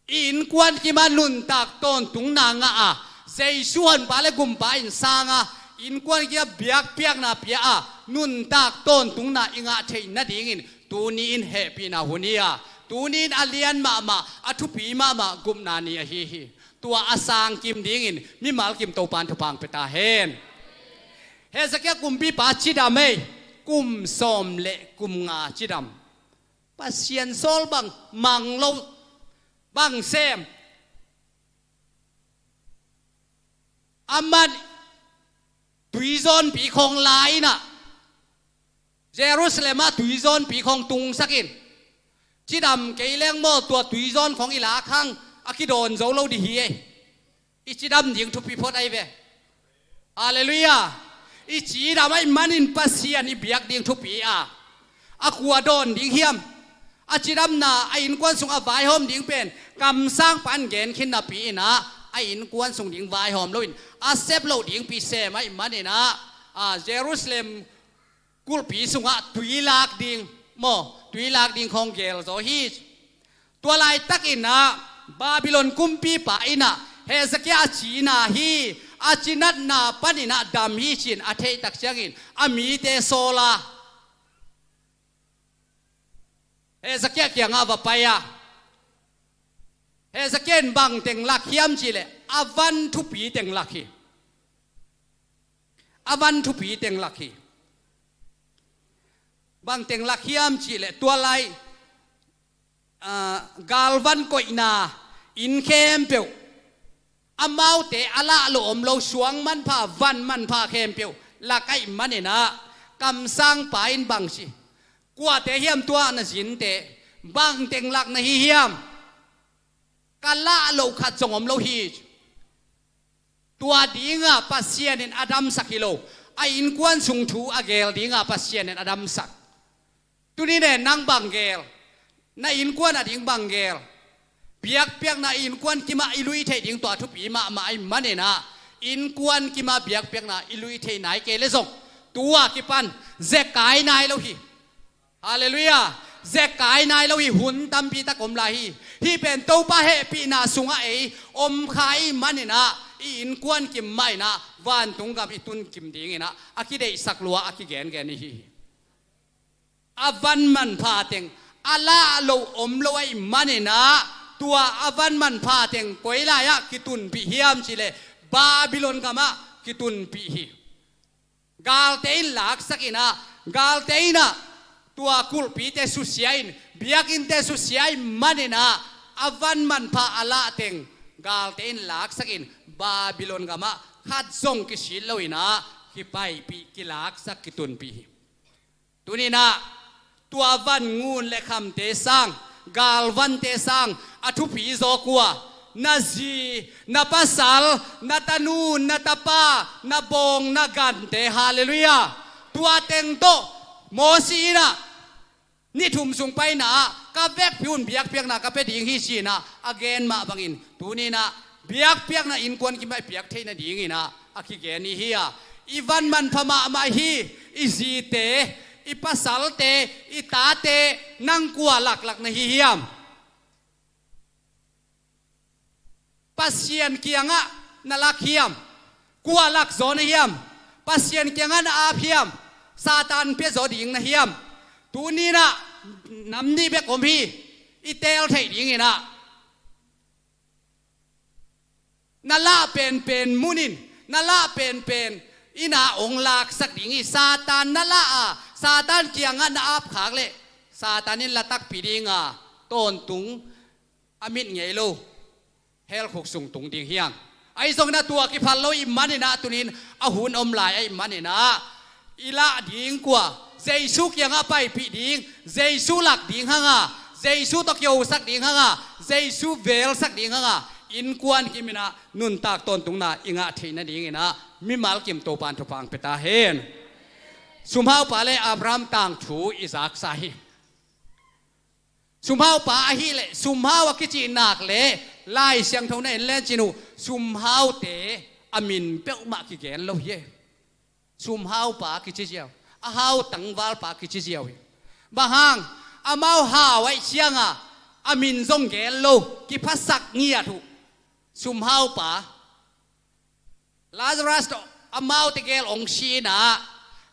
I innkuan kimah nuntak tawntungna ngah a, Jesu honpa le gumpa in sang a, innkuan kimah biakpiakna pia a, nuntak tawntungna i ngah theih nadingin tuni in hehpihna hun hi a, tuni in a lian mahmah, a thupi mahmah gupna ni ahi hi. Tua a sang kim dingin mimal kim Topan thupha pia ta hen. Hezekiah kumpipa cidam ei, kum sawm le kum nga cidam. Pasian sawl bang mang lo, bang sem. Aman tuizawnpi khawng la in ah, Jerusalem ah tuizawnpi khawng tungsak in, cidam kei leng maw, tua tuizawn khawng i lak hang a kidawn zo lo ding hi ei. I cidam ding thupi phot ahi ve. Halleluiah. I cidam ahih manin Pasian i biak ding thupi a, a kua dawn ding hiam? A cidamna, a innkuan sung a vaihawm ding pen kamsangpa in gen khin napi in ah, a innkuan sung ding vaihawm lo in a sep loh dingpi sem ahih manin ah, a, Jerusalem kulhpi sungah tui lak ding maw, tui lak ding khawng gel zaw hi. Tua laitakin ah Babylon kumpipa in ah Hezekiah a cina hi, a cinatna panin ah dam hi ci-in a theih tak ciangin a mite sawl a, Hezekiah kiangah va pai a, Hezekiah in bang teng lak hiam cih leh a van thupi teng lak hi. A van thupi teng lak hi. Bang teng lak hiam cih leh tua lai, ah, galvan koihna inn khempeuh, amaute a lah loh om lo, suang manpha, van manpha khempeuh lak ahih manin ah, kamsangpa in bang ci, kuate hiam tua na zinte, bang teng lak na hi hiam? Ka lah loh khat zong om lo hi. Tua dinga Pasian in a damsak hi lo, a innkuan sung thu a gel dinga Pasian in a damsak. Tuni ne nang bang gel, na innkuan a ding bang gel? Biakpiakna innkuan kimah i lui theih ding tua thupi mahmah ahih manin ah, innkuan kimah biakpiakna i lui thei nai kei leh zong, tua kipan zekai nai lo hi. Halleluiah. Zekai nai lo hi, hun tampi tak om lai hi. Hih pen Topa hehpihna sungah ei om kha ahih manin ah, i innkuan kim mah in ah vantung gam i tun kim dingin ah a kideihsak lua, a kigengen i hi hi. A van manpha teng a lah loh om lo ahih manin ah, tua a van manpha teng koi lai-ah kitunpih hiam cih leh Babylon gamah kitunpih hi. Galte in laksak in ah, galte in ah tua kulhpite susia in, biakinnte susia ahih manin ah, a van manpha a lah teng galte in laksak in Babylon gamah khat zong kisit lo in ah, kipaipih, kilaksak, kitunpih hi. Tuni in ah tua van ngun le khamte sang, galvante sang a thupi zaw kua? Na zi, na pasal, na tanu, na tapa, na bawng, na gante. Halleluiah. Tua teng tawh Moses in ah ni thum sung paina ah ka vekpi un biakpiakna ka pia ding hi ci-in ah a gen mah bangin, tuni in ah biakpiakna innkuan kimah i piak theih nadingin ah a kigen i hi a, i van manpha mahmah hi. I zite, i pasalte, i tate, nang kua laklak na hi hiam? Pasian kiangah na lak hiam? Kua lak zaw na hiam? Pasian kiangah na ap hiam? Satan pia zaw ding na hiam? Tuni in ah nam nih bek om hi. I teel theih dingin ah, na lah penpen munin, na lah penpen in ah hong laksak ding hi. Satan na lah a, Satan kiangah na apkhak leh Satan in la takpi ding a, tawntung a mit ngei lo hell khuk sung tung ding hi hang. Ahi zongin ah tua kiphal lo ahih manin ah, tuni in a hun om lai ahih manin ah, i lah ding kua? Jesu kiangah paipih ding, Jesu lak ding hang a, Jesu tawh kihosak ding hang a, Jesu velsak ding hang a, innkuan kim in ah nuntak tawntungna i ngah theih nadingin ah mimal kim Topa'n thupha hong pia ta hen. Sumhaupa le Abraham tangthu i zaksa hi. Sumhaupa ahih leh sumhau a kici nak leh Lai Siangtho na en lecin uh sumhaute a min peuhmah kigen lo hi. Sumhaupa kici ziau, a hau tangvalpa kici ziau hi. Bang hang? Amau hau ahih ciangin a min zong gen lo, kiphasak ngiat uh. Sumhaupa, Lazarus tawh amaute gel hong si in ah,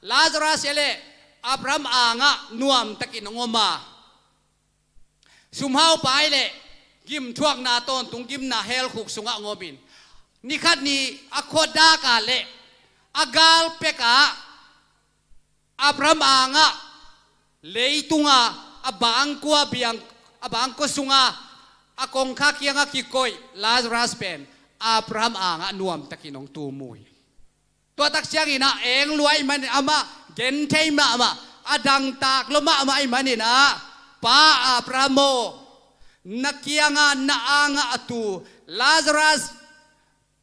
Lazarus hi leh Abraham angah nuamtakin hong om a, sumhaupa hi leh gimthuakna tawntung gimna hell khuk sungah hong om in, ni khat ni a khuadak ah leh a gal pekah Abraham angah leitungah a bangkua biang, a bangkua sungah a kongkha kiangah kikoih Lazarus pen Abraham angah nuamtakin hong tum uh hi. Tua tak ciangin ah eng lua ahih manin amah genthei mahmah, a dangtak lua mahmah ahih manin ah, Pa Abraham aw, na kiangah na angah a tu Lazarus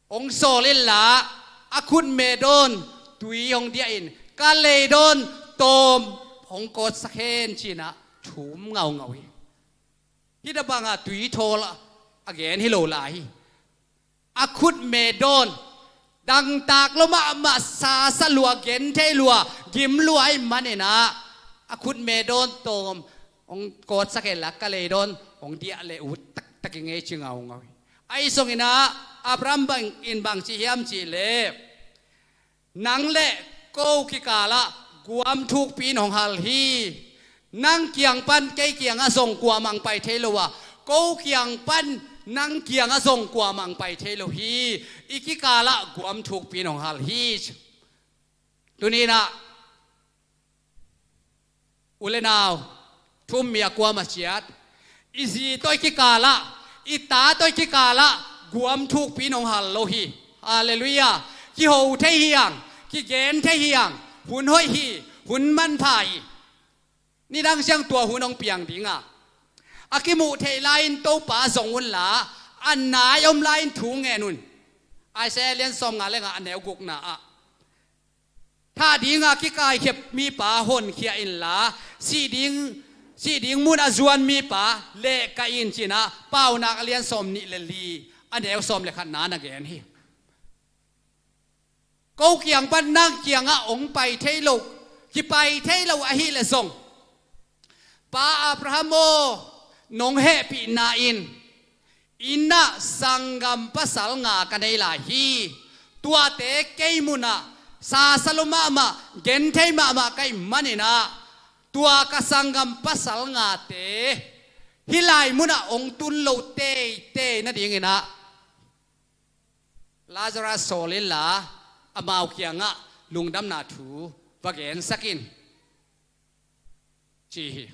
hong sawl inla, a khutme dawn tui hong diah in, ka lei dawn tawm hong kawtsak hen ci-in ah thum ngaungau hi. Hih dah bangah tui thawl a gen hi lo lai hi. A khutme dawn, dangtak lua mahmah, sasa lua, genthei lua, gim lua ahih manin ah, a khutme dawn tawm hong kawtsak hen la, ka lei dawn hong diah leh ut taktak ing ei ci ngaungau hi. Ahi zongin ah Abraham bang in bang ci hiam cih leh, nang le ko kikalah guam thukpi in hong hal hi. Nang kiang pan kei kiangah zong kuamah hong pai thei lo a, ko kiang pan nang kiangah zong kuamah hong pai thei lo hi. I kikalah guam thukpi in hong hal hi. Tuni-in ah u le nau, thu-um mi a kuamah ciat, i zi tawh i kikalah, i ta tawh i kikalah guam thukpi in hong hal lo hi. Halleluiah. Kiho thei hi hang, kigen thei hi hang, hun hoih hi, hun manpha hi. Nidang ciang tua hun hong piang ding a, a kimuh theih lai-in Topa zong unla, a nai om lai-in thu ngen un. Isaiah lian sawmnga le nga, a neu gukna ah, thah dinga kikaikhia mipa honkhia inla, sih ding, sih ding mun a zuan mipa lehkaih in ci-in ah Paunak a lian sawmnih le li, a neu sawm le khatna na gen hi. Ko kiang pan nang kiangah hong pai thei lo, kipai thei lo ahih leh zong, Pa Abraham aw, nong hehpihna in inn ah sanggam pasal nga ka nei lai hi. Tuate kei munah sasa lua mahmah, genthei mahmah ka hih manin ah, tua ka sanggam pasal ngate hih lai munah hong tun lo teitei nadingin ah, Lazarus sawl inla, amau kiangah lungdamna thu va gensak in, ci hi.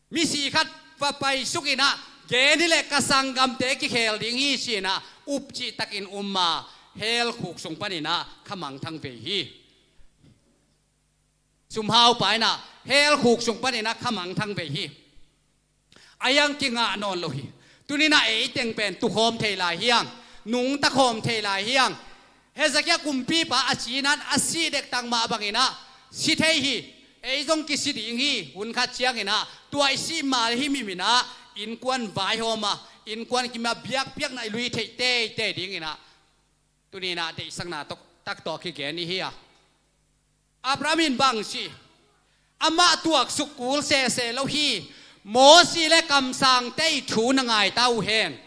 Misi khat va paisuk in ah, gen hi leh ka sanggamte kikhel ding hi ci-in ah, up cihtakin um a, hell khuk sung panin ah khamangthang vei hi. Sumhaupa in ah hell khuk sung panin ah khamangthang vei hi. A hiang kingah nawn lo hi. Tuni-in ah ei teng pen tukhawm thei lai hi hang, nungtakhawm thei lai hi hang. Hezekiah kumpipa a cina-in a sih dektak mah bangin ah si thei hi. Ei zong kisi ding hi, hun khat ciangin ah. Tua i sih ma himhim in ah innkuan vaihawm a, innkuan kim a biakpiakna i lui theih teitei dingin ah, tuni-in ah deihsakna tawh, tak tawh kigen i hi a. Abraham in bang ci? Amah tuaksuk kul sese lo hi. Mosi le kamsangte ii thu na ngai ta uh hen.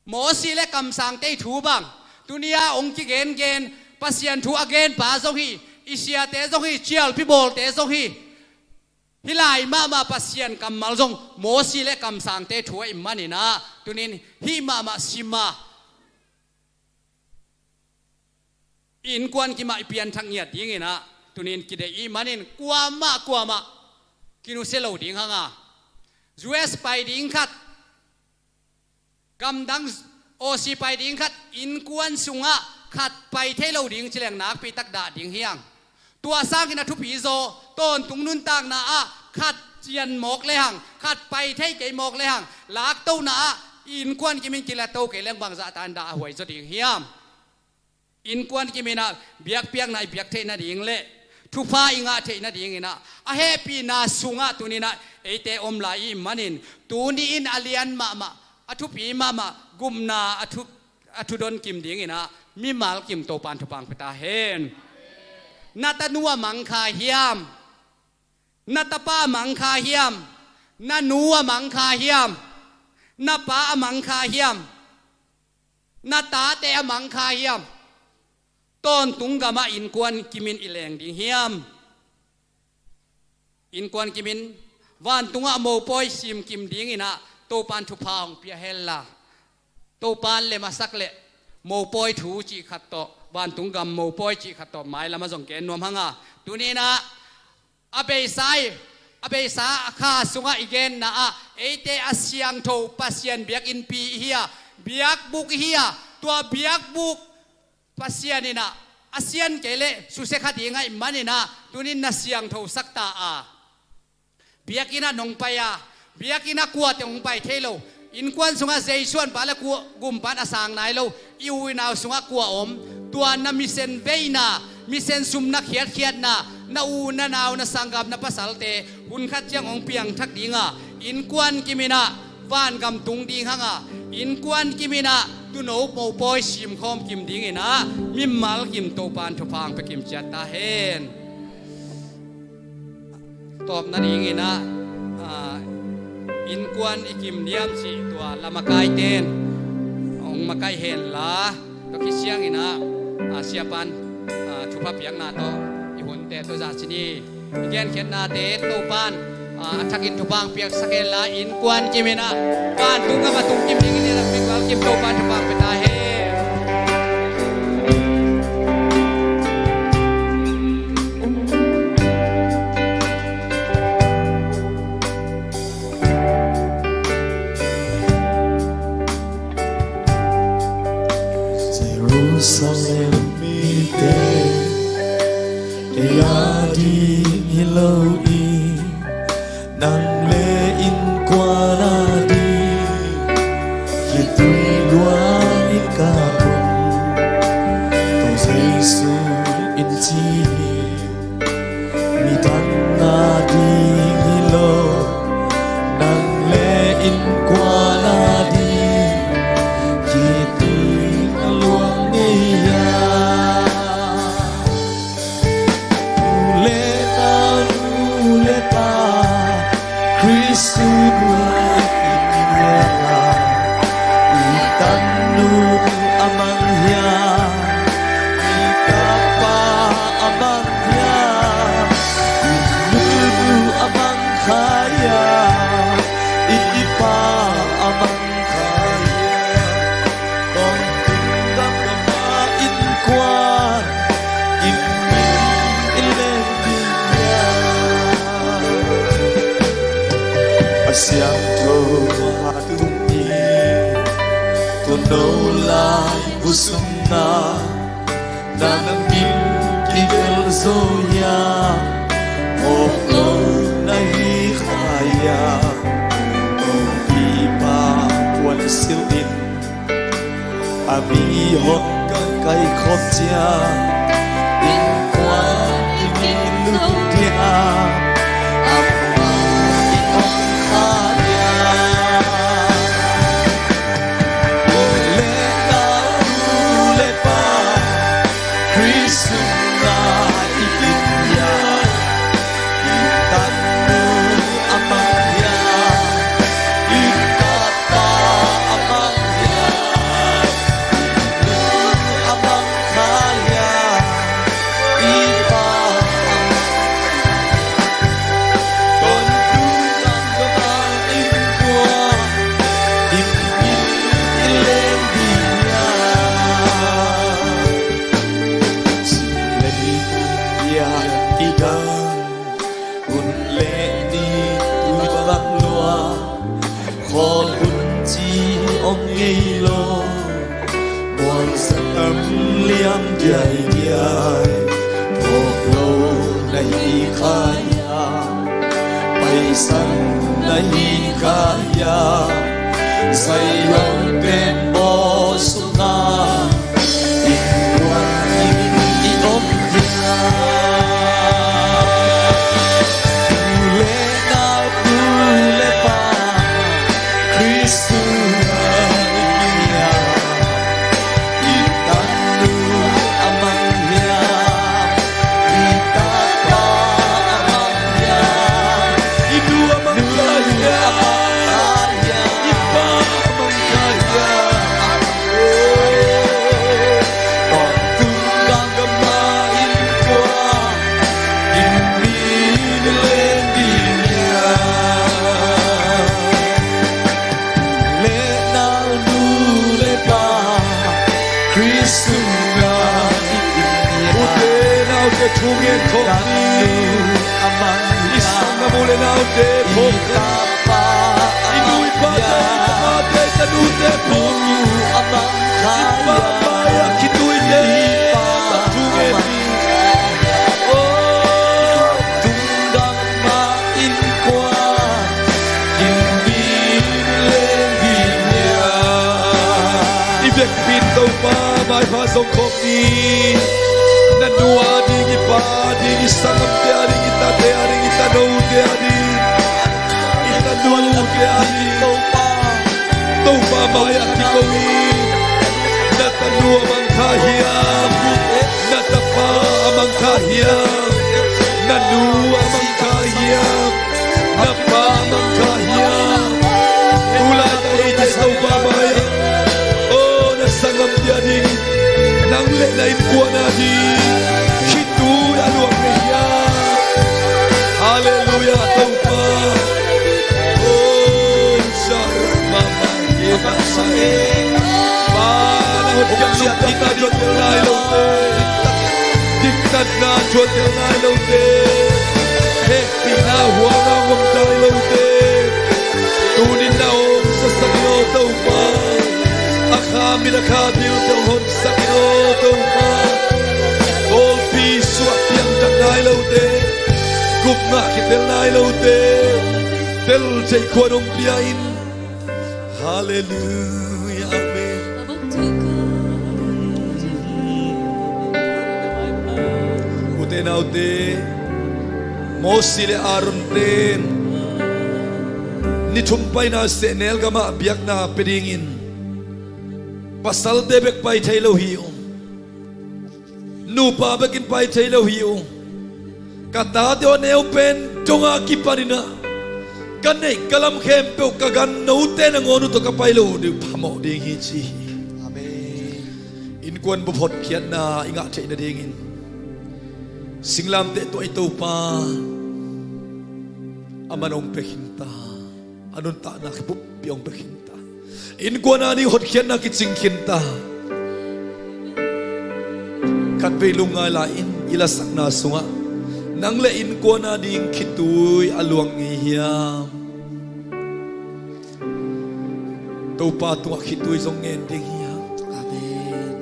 Mosi le kamsangte ii thu bang, tuni-a hong kigengen, Pasian thu a genpa zong hi, i siate zong hi, cialpi bawlte zong hi. Hih lai mahmah Pasian kammal zong Mosi le kamsangte thu ahih manin ah, tuni-in hih mahmah sim a, innkuan kim ah i pianthak ngiat dingin ah, tuni-in kideih i hih manin kuamah kuamah kinusia lo ding hang a. U S pai ding khat, gamdang Aussie pai ding khat, innkuan sungah khat pai thei lo ding ci leng nakpi tak dah ding hi hang. Tua sangin a thupi zaw, tawntung nuntakna ah khat cian mawk le hang, khat pai thei kei mawk le hang, laktohna ah Innkuan kimin kilato kei leng bangzah tan dah a huai zaw ding hiam? Innkuan kimin ah biakpiakna i biak theih nading le thupha i ngah theih nadingin ah a hehpihna sungah tuninah eite om lai i hih manin, tuni-in a lian mahmah, a thupi mahmah gupna a thu, a thudon kim dinginah mimal kim Topan thupha hong pia ta hen. Na tanu a mangkha hiam? Na tapa a mangkha hiam? Na nu a mangkha hiam? Na pa a mangkha hiam? Na tate a mangkha hiam? Tawntung gamah innkuan kimin i leng ding hiam? Innkuan kimin vantungah mopawi sim kim dinginah Topan thupha hong pia hella. Topan lem a sak le mopawi thu cih khat tawh, vantung gam mopawi cih khat tawh mailam a zong gen nuam hanga, tuninah a beisa i, a beisa a kha sungah i genna ah eite a siangtho Pasian biakinnpi i hi a, biakbuk i hi a, tua biakbuk Pasian inah a sian kei leh susia kha ding ahih maninah tunin na siangtho sak ta a, biakinn ah nong pai a, biakinn ah kuate hong pai thei lo. Innkuan sungah Jesuan pa le kua gumpan a sang nai lo. I u i nau sungah kua om? Tua na misen veina, misen sum na khiatkhiatna, na u na nau na sanggam na pasalte hun khat ciang hong piangthak dinga, innkuan kiminah vangam tung ding hanga, innkuan kiminah tuuno mopawi simkhawm kim dinginah mimal kim Topan thupha hong pia kim ciat ta hen. Tawp nadinginah, ah, innkuan i kim diam cih tua la makaite in hong makaih henla, tua khit cianginah, ah, siapan, ah, thupha piakna tawh i hunte tawh zah ci ni. I genkhiatnate Topan, ah, a thakin thupha hong piaksak henla, innkuan kiminah vantung gam a tung kim dingin i lam mimal kim Topan thupha hong pia ta hen. Jerusalem mite, ei a ding hi lo i, nang le innkuan a ding khitui luang i kap un. Tua Jesu in ci hi. Midang a ding hi lo, nang le innkuan a ding khitui a luang ngei a. Nu le pa, nu le pa, Khrist sungah i piang a, i tanu a mang hiam, i tapa a mang hiam, i nu a mang kha hiam, i pa a mang kha hiam. Tawntung gam a innkuan i min i leng ding hiam? A siangtho a tung i tuuno lai busumna, na min kigelh zo hiam? Mawk lo na hi kha hiam? Kongpi pa puan silh in a mi hong kaikhop ciang, innkuan i min luk diam? Amah i om kha hiam? Nu le pa, nu le pa, Khrist sungah i piang a, i tanu a mang hiam, i tapa a mang hiam, i nu a mang kha hiam, i pa a mang kha hiam? Tawntung gam a innkuan i min i leng ding hiam? Sum le nih piak kidang, hun le ni tuivak lua, khawl hun ci om ngei lo. Mual sa tam liam diaidiai, phawk lo na hi kha hiam? Paisan na hi kha hiam? Zion tembaw sungah innkuan in i om hiam? Nu le nau, nu le pa, Khrist sungah i om hiam? I tanu a mang hiam? I tapa a mang hiam? I nu a mang kha hiam? I pa a mang kha hiam? Tawntung gam, gam mah innkuan in mi na leng ding hiam? Nu le nau, nu le pa, Khrist sungah i om hiam? Ute naute, thu ngen khawm ni. I sanggam u le naute phawk ni. I nu i pate, i tapate, i tanute phawk ni. I pa mai-ah khitui teng, thu ngen ni. Oh. Tung gam mah innkuan in mi na leng ding hiam? I vekpi in Topa maipha zong khawm ni. Na nu a ding, i pa a ding, i sanggamte a ding, i tate a ding, i tanote a ding, i tanute a ding, Topa, Topa mai-ah kiko hi. Na tanu a mang kha hiam? Na tapa a mang kha hiam? Na nu a mang kha hiam? Na pa a mang kha hiam? Tulaitak eite Topa mai-ah, oh, na sanggamte a ding, nang le na innkuan a ding khitui a luang ngei hiam? Halleluiah, Topa. Oh, Pa, na hotkhiatna thuaktel nai lote, diktatna thuaktel nai lote, hehpihna huang a om nai lote, tuni-in na hong sasak in aw Topa. A kha mit, a kha bil te hong honsak in aw Topa. Pawlpi sungah piangthak nai lote, gupna kitel nai lote, tel thei khuan hong pia in. Halleluiah. Amen. Ute naute, Mosi le Aaron ten ni thum paina sehnel gamah biakna pia dingin pasalte bek pai thei lo hi uh. Nupa bekin pai thei lo hi uh. Ka tate aw, neu pen dong a kipanin ah ka neih ka lam khempeuh ka gan note nangawn uh tawh ka pai lo ding uh phamawh ding hi, ci hi. Amen. Innkuan bup hotkhiatna i ngah theih nadingin singlamteh tuah i Topa a man hong pia khin ta. A nuntakna kibuppi hong pia khin ta. Innkuan a ding hotkhiatna kicing khin ta. Khatvei lungngai lai-in i lasakna sungah nang le innkuan a ding khitui a luang ngei hiam? Topa tungah khitui zong ngen ding hiam? Amen.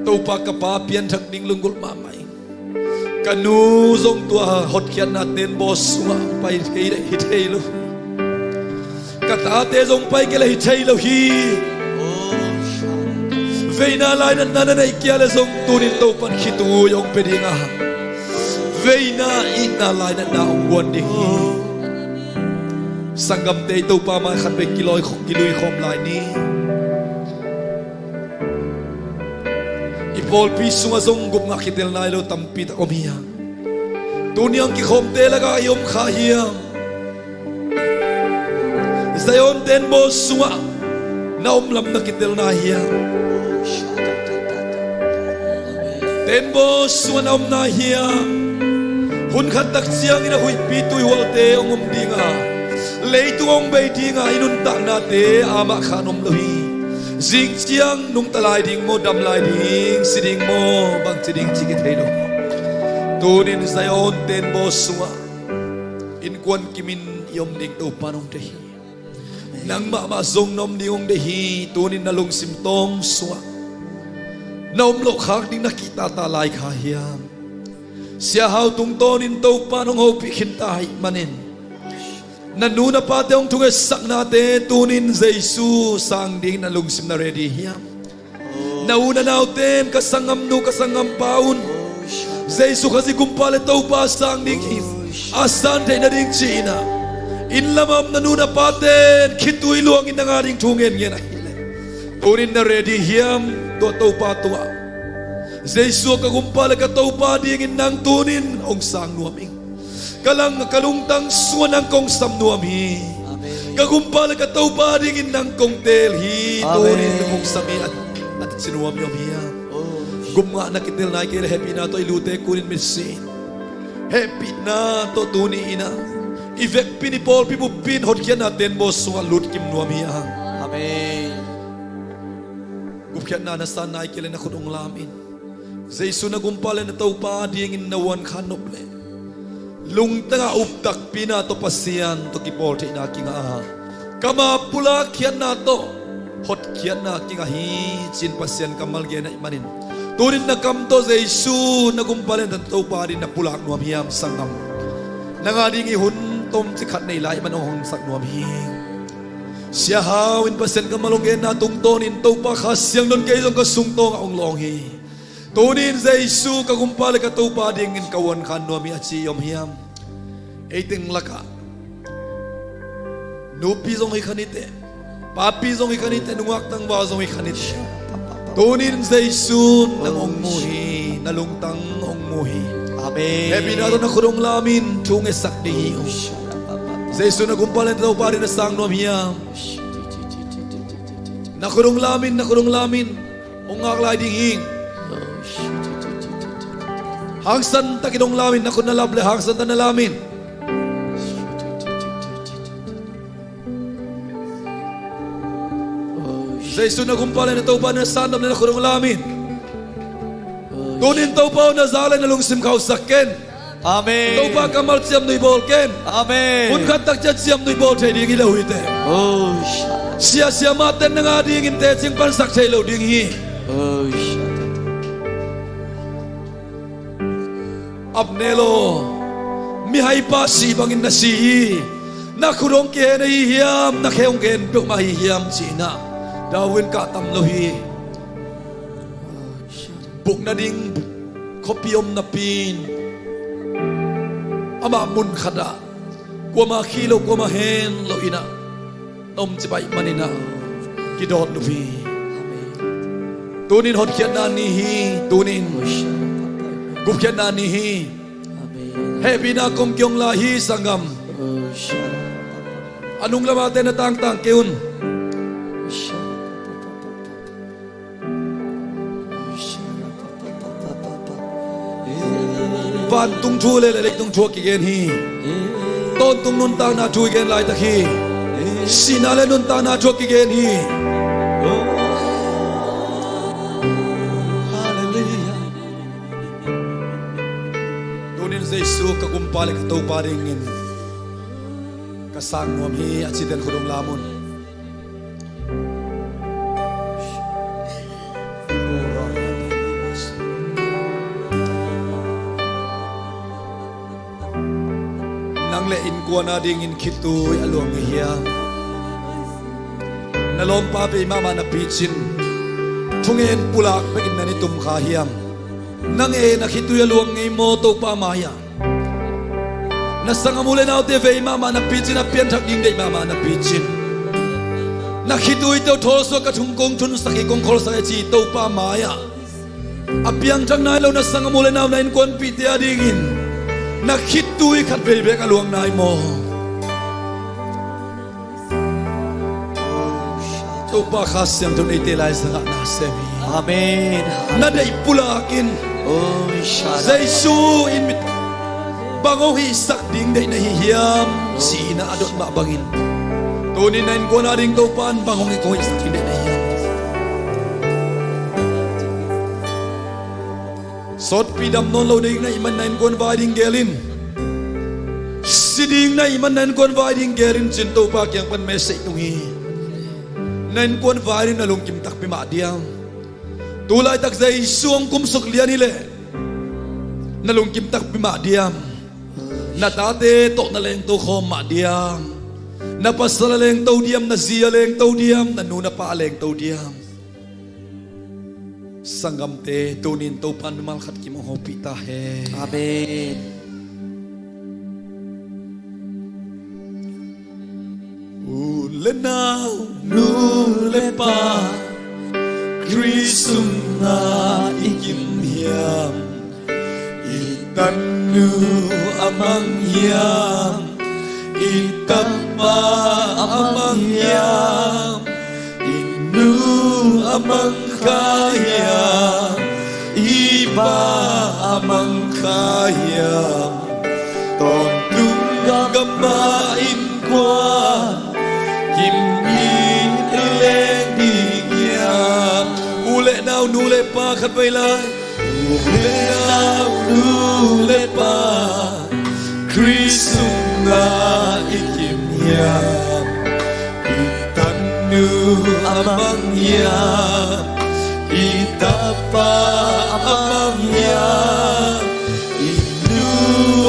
Topa, ka pa pianthak ding lunggulh mahmah ing. Ka nu zong tua hotkhiatna tembaw sungah pai thei leh hi thei lo hi. Ka tate zong pai kei leh hi thei lo hi. Veina lainatna na neih kei leh zong tuni-in Topa'n khitui hong pia ding a, veina itna lainatna hong guan ding hi. Sanggamte, i Topa mai khatvei kilui, kilui khawm lai ni. I pawlpi sungah zong gupna kitel nai lo tampi tak om hi a, tuni-in kikhawmte lakah i om kha hiam? Zion tembaw sungah na om lam na kitel nai hiam? Tembaw sungah na om nai hiam? Hun khat tak ciangin a huihpi tuihualte hong om ding a, leitung hong bei ding a, i nuntaknate amah khan om lo hi. Zing ciang nungta lai ding maw, dam lai ding, si ding maw, bangci ding cih kithei lo. Tuni-in Zion tembaw sungah innkuan kimin i om ding Topa'n hong deih hi. Nang mahmah zong na om ding hong deih hi. Tuni-in na lungsim tawng sungah na om loh khak ding na kihtata lai kha hiam? Sia Hau tungtawnin Topa'n hong hopih khin ta ahih manin Na nu na pate hong thungetsaknate tunin Jesu sang dingin na lungsim na ready hiam? Na u na naute in, ka sanggamnu, ka sanggampa un, Jesu Khazih Gumpa le Topa sang ding hi, a san theih nading ci-in ah, inn lamah om na nu na pate in khitui luangin nang ading thu ngen ngen ahih leh, tunin na ready hiam? Tua Topa tungah, Jesu ka Gumpa le ka Topa dingin nang tunin hong sang nuam ing. Ka lang, ka lungtang sungah nang kong sam nuam hi. Amen. Ka Gumpa le ka Topa dingin nang kong teel hi. Amen. Tunin nang kong sam hi, a, a ci nuam i om hiam? Oh. Gupna kitel nai kei le hehpihna tawh i lute kunin mitsi in, hehpihna tawh tuni in ah, i vekpi in, i pawlpi buppi in hotkhiatna tembaw sungah lutkim nuam hi hang. Amen. Gupkhiatna na san nai kei le na khut hong lam in. Jesu na Gumpa le na Topa dingin na uankhan nop leh, lungtangah uptakpihna tawh Pasian tawh kipawl theihna kingah a, kam a pulakkhiatna tawh hotkhiatna kingah hi, ci-in Pasian kammal gen ahih manin, tunin na kam tawh Jesu na Gumpa le na Topa dingin na pulak nuam hiam, sanggam? Nang ading i hun tomcik khat nei lai ahih manin hong hawmsak nuam hi. Sia Hau in Pasian kammal hong genna tungtawnin, Topa Kha Siangtho in kei zong ka sungtawngah hong lawng hi. Tunin Jesu ka Gumpa le ka Topa dingin ka uankhan nuam hi, a ci i om hiam? Ei teng lakah nupi zong hi kha ni teh, papi zong hi kha ni teh, nungak tangval zong hi kha ni teh, tunin Jesu in nang hong mu hi, na lungtang hong mu hi. Amen. Hehpihna tawh na khut hong lam in, thu ngetsak ding hi. Jesu na Gumpa le na Topa dingin na sang nuam hiam? Na khut hong lam in, na khut hong lam in. Hong ngak lai ding hi. Hangsan takin hong lam in, na khut na lap le hangsan tak na lam in. Jesu na Gumpa le na Topa na san nop le na khut hong lam in. Tunin Topa aw, na za le na lungsim khauhsak ken. Amen. Topa kammal ciamnuih bawl ken. Amen. Hun khat tak ciat ciamnuih bawl thei ding hi lo hi teh. Oh, sia, sia mah ten nang adingin tecing pansak thei lo ding hi. Oh, sia. Abner aw, mihaipa sih bangin na si hi. Na khut hong kihen ahi hiam, na khe hong kihen peuhmah ahi hiam, ci-in ah David in kah tam lo hi. Buk nading khuapi om napi in, amah mun khatah kuamah khih lo, kuamah hen loin ah na om cip ahih manin ah kidawt nuam hi. Tunin hotkhiatna ni hi. Tunin gupkhiatna ni hi. Hehpihna kong kiong lai hi, sanggam. A nung lamah te na tangtang kei un. Vantung thu le, le leitung thu a kigen hi. Tawntung nuntakna thu i gen laitak hi. Sihna le nuntakna thu a kigen hi. Hallelujah. Tunin Jesu ka Gumpa le ka Topa dingin ka sang nuam hi, a cite in khut hong lam un. Nang le innkuan adingin khitui a luang ngei hiam? Na lawmpa vei mahmah napi cin thungen pulak bekin na ni tum kha hiam? Nang e, na khitui a luang ngei maw Topa mai-ah? Na sanggam u le naute vei mahmah napi cin, a pianthak ding deih mahmah napi cin, na khitui tawh thawlsuak ka thung kong thunsak hi, kong kholsak hi ci Topa mai-ah a piangthak nai lo na sanggam u le nau, na innkuanpihte adingin na khitui khat vei beek a luang nai maw? Topa Kha Siangtho in eite laizangah na sem hi. Amen. Na deih pulakin, oh, Jesu in mit bang hong hihsak ding deih na hi hiam, ci-in a dot mah bangin, tunin na innkuan ading Topa in bang hong hih, hong hihsak ding deih na hi hiam? Sawtpi dam nawn lo ding na hih man na innkuan vai ding geel in. Si ding na hih man na innkuan vai ding geel in, ci-in Topa kiang pan message tung hi. Na innkuan vai ding na lungkim takpi mah diam? Tu laitak Jesu hong kumsuk lian hi leh na lungkim takpi mah diam? Na tate tawh na lengto khawm mah diam? Na pasal a lengto diam, na zi a lengto diam, na nu na pa a lengto diam? Sanggamte, tunin Topa'n mimal khat kim hong hopih ta hen. Amen. U le nau, nu le pa, Khrih sungah i kim hiam? I tanu a mang hiam? I tapa a mang hiam? I nu a mang kha hiam? I pa a mang kha hiam? Tawntung gam mah innkuan kim in i leng ding hiam? U le nau, nu le pa, khat vei lai. U le nau, nu le pa, Khrih sungah i kim hiam? I tanu a mang hiam? I tapa a mang hiam? I nu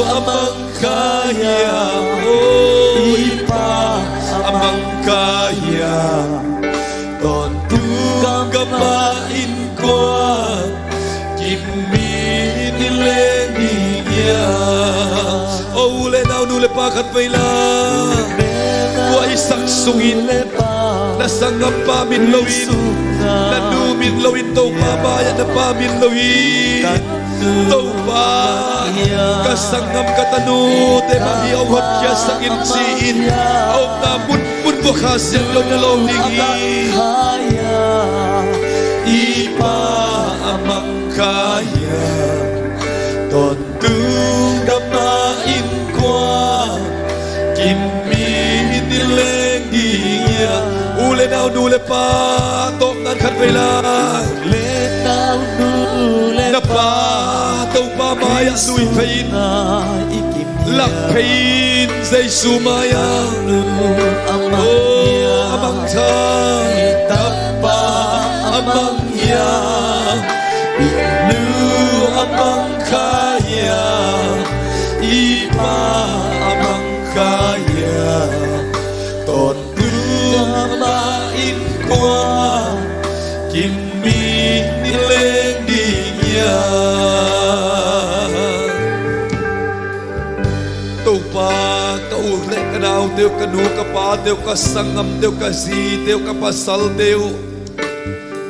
a mang kha hiam? Oh, i pa a mang kha hiam? Tawntung gam mah innkuan kim in i leng ding hiam? Oh, u le nau, nu le pa, khat vei lai. Tua i sak sungin na sanggampa min loin, na nu min loin, Topa mai-ah na pa min loin, Topa, ka sanggam ka tanute mah hi, hong hotkhiasak in, ci-in a omna mun mun tua Kha Siangtho na lawng ding hi. I pa a mang kha hiam? Tawntung gam mah innkuan kim in i leng ding hiam? U le nau, nu le pa, tawpna-in khat vei lai. U le nau, nu le pa, na pa Topa mai-ah lui phei in, lak phei in, Jesu mai-ah. Oh, a mang kha. I tapa a mang hiam? I nu a mang kha hiam? I pa a mang kha hiam? Tawntung gam mah innkuan kim in i leng ding hiam? Topa, ka u le ka naute uh, ka nu ka pate uh, ka sanggamte uh, ka zite uh, ka pasalte uh,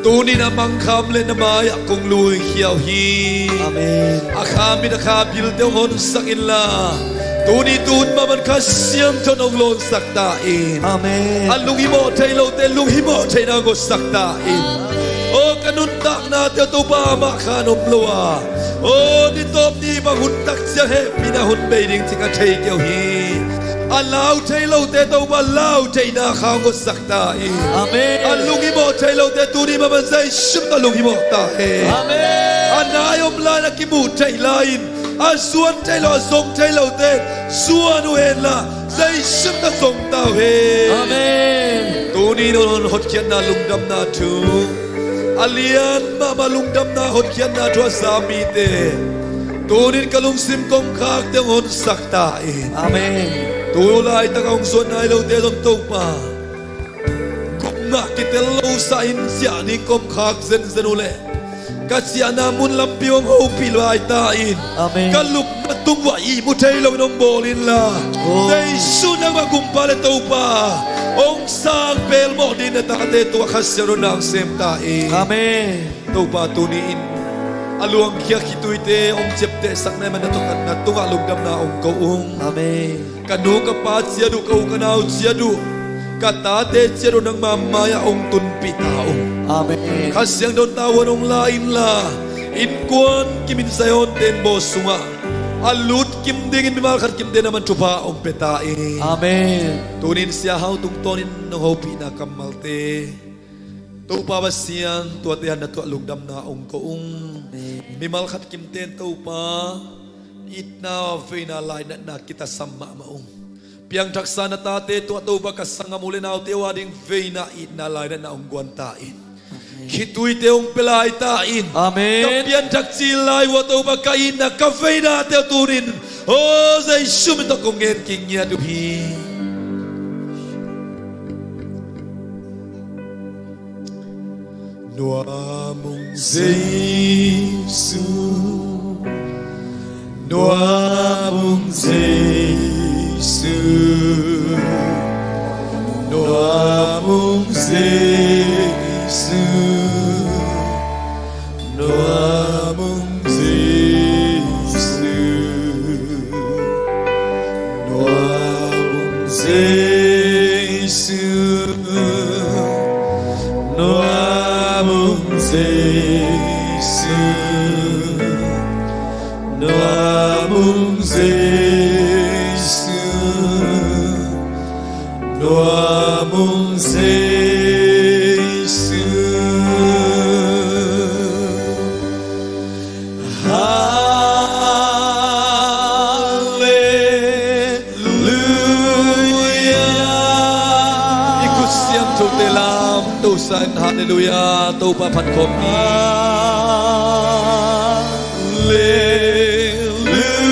tunin a mang kha om leh na mai-ah kong luikhia uh hi. Amen. A kha mit, a kha pilte hong honsak inla, tuni tu hun mah bang Kha Siangtho in hong lawnsak ta in. Amen. A lunghimawh thei lote lunghimawh theihna hong hosak ta in. Amen. Aw, ka nuntaknate uh Topa, amah kha in om lo a, aw, ni tawp ni bang hun tak ciang hehpihna hun bei ding ci ka thei kei uh hi. A lau thei lote Topa, lau theihna kha hong hosak ta in. Amen. A lunghimawh thei lote tuni mah bang Jesu min tawh lunghimawh ta hen. Amen. A nai om lai-in a kimuh theih lai-in, a zuan thei lo, a zong thei lote zuan uh henla, Jesu min tawh zong ta uh hen. Amen. Tuni in hong hotkhiatna lungdamna thu, a lian mahmah lungdamna hotkhiatna thu a za mite, tunin ka lungsim kongkhakte hong honsak ta in. Amen. Tu laitak a hong zuan nai lote zong Topa, gupna kitel lo sa-in ciah ding kongkhak zenzen uh leh, ka ciahna mun lampi hong hopih lai ta in. Amen. Ka lupna tung uah ihmu thei loin hong bawl inla, oh, Jesu nangmah Gumpa le Topa hong sang pelmawh dingin na tate tungah Kha Siangtho in na hong sem ta in. Amen. Topa, tuni-in a luangkhia khituite hong ciaptehsak na hih manin na tungah lungdamna hong ko ung. Amen. Ka nu ka pa ciat uh, ka u ka nau ciat uh, ka tate ciat uh nangma mai-ah hong tunpih ta ung. Amen. Kha Siangtho in tavuan hong la inla, innkuan kimin Zion Tembaw sungah a lut kim dingin mimal khat kimte na man thupha hong pia ta in. Amen. Tuni-in Sia Hau tungtawnin hong hopihna kammalte, Topa Pasian, tuate hanah tuah lungdamna hong ko ung. Amen. Mimal khat kimte in Topa, itna, veina, lainatna kitasam mahmah ung. Piangthaksa na tate tungah Topa, ka sanggam u le naute uh ading veina, itna, lainatna hong guan ta in. Amen. Khituite hong pia lai ta in. Amen. Ka pianthak cil lai uh ah Topa, ka itna, ka veinate uh tuni-in, aw, Jesu min tawh kong ngen kingiat uh hi. Nua mung Jesu, nua mung Jesu, nua mung Jesu, nua mung Jesu, nua mung Jesu, nua mung Jesu, nua mung Jesu, nua mung Jesu. Halleluia. I khut siangthote lamto sa in halleluia. Topa phat khawm ni. Halleluia.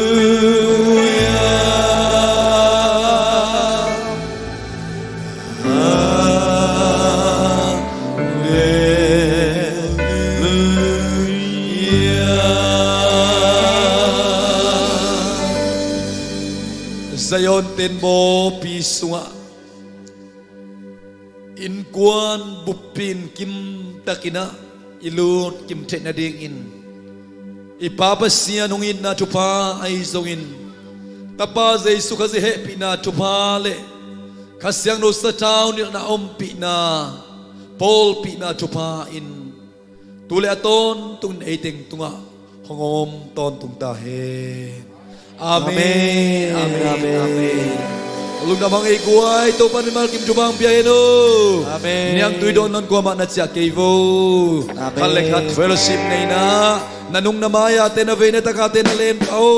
Halleluia. Zion tenmawhpi sungah innkuan buppi in kimtakin ah i lut kim theih nadingin i Pa Pasian hong itna thupha ahi zongin Tapa Jesu Khazih hehpihna thupha le Kha Siangtho sathau nilhna ompihna pawlpihna thupha in tu le a tawntungin ei teng tungah hong om tawntung ta hen. Amen. Amen. Amen. Amen. Lungdam hang ei guai, Topa mimal kim thupha hong pia hen uh. Amen. Niangtui dawn nawn kuamah na ciah kei vo. Amen. Khat le khat fellowship neihna, na nung na mai-a te, na vei na tak-a te, na lem, oh.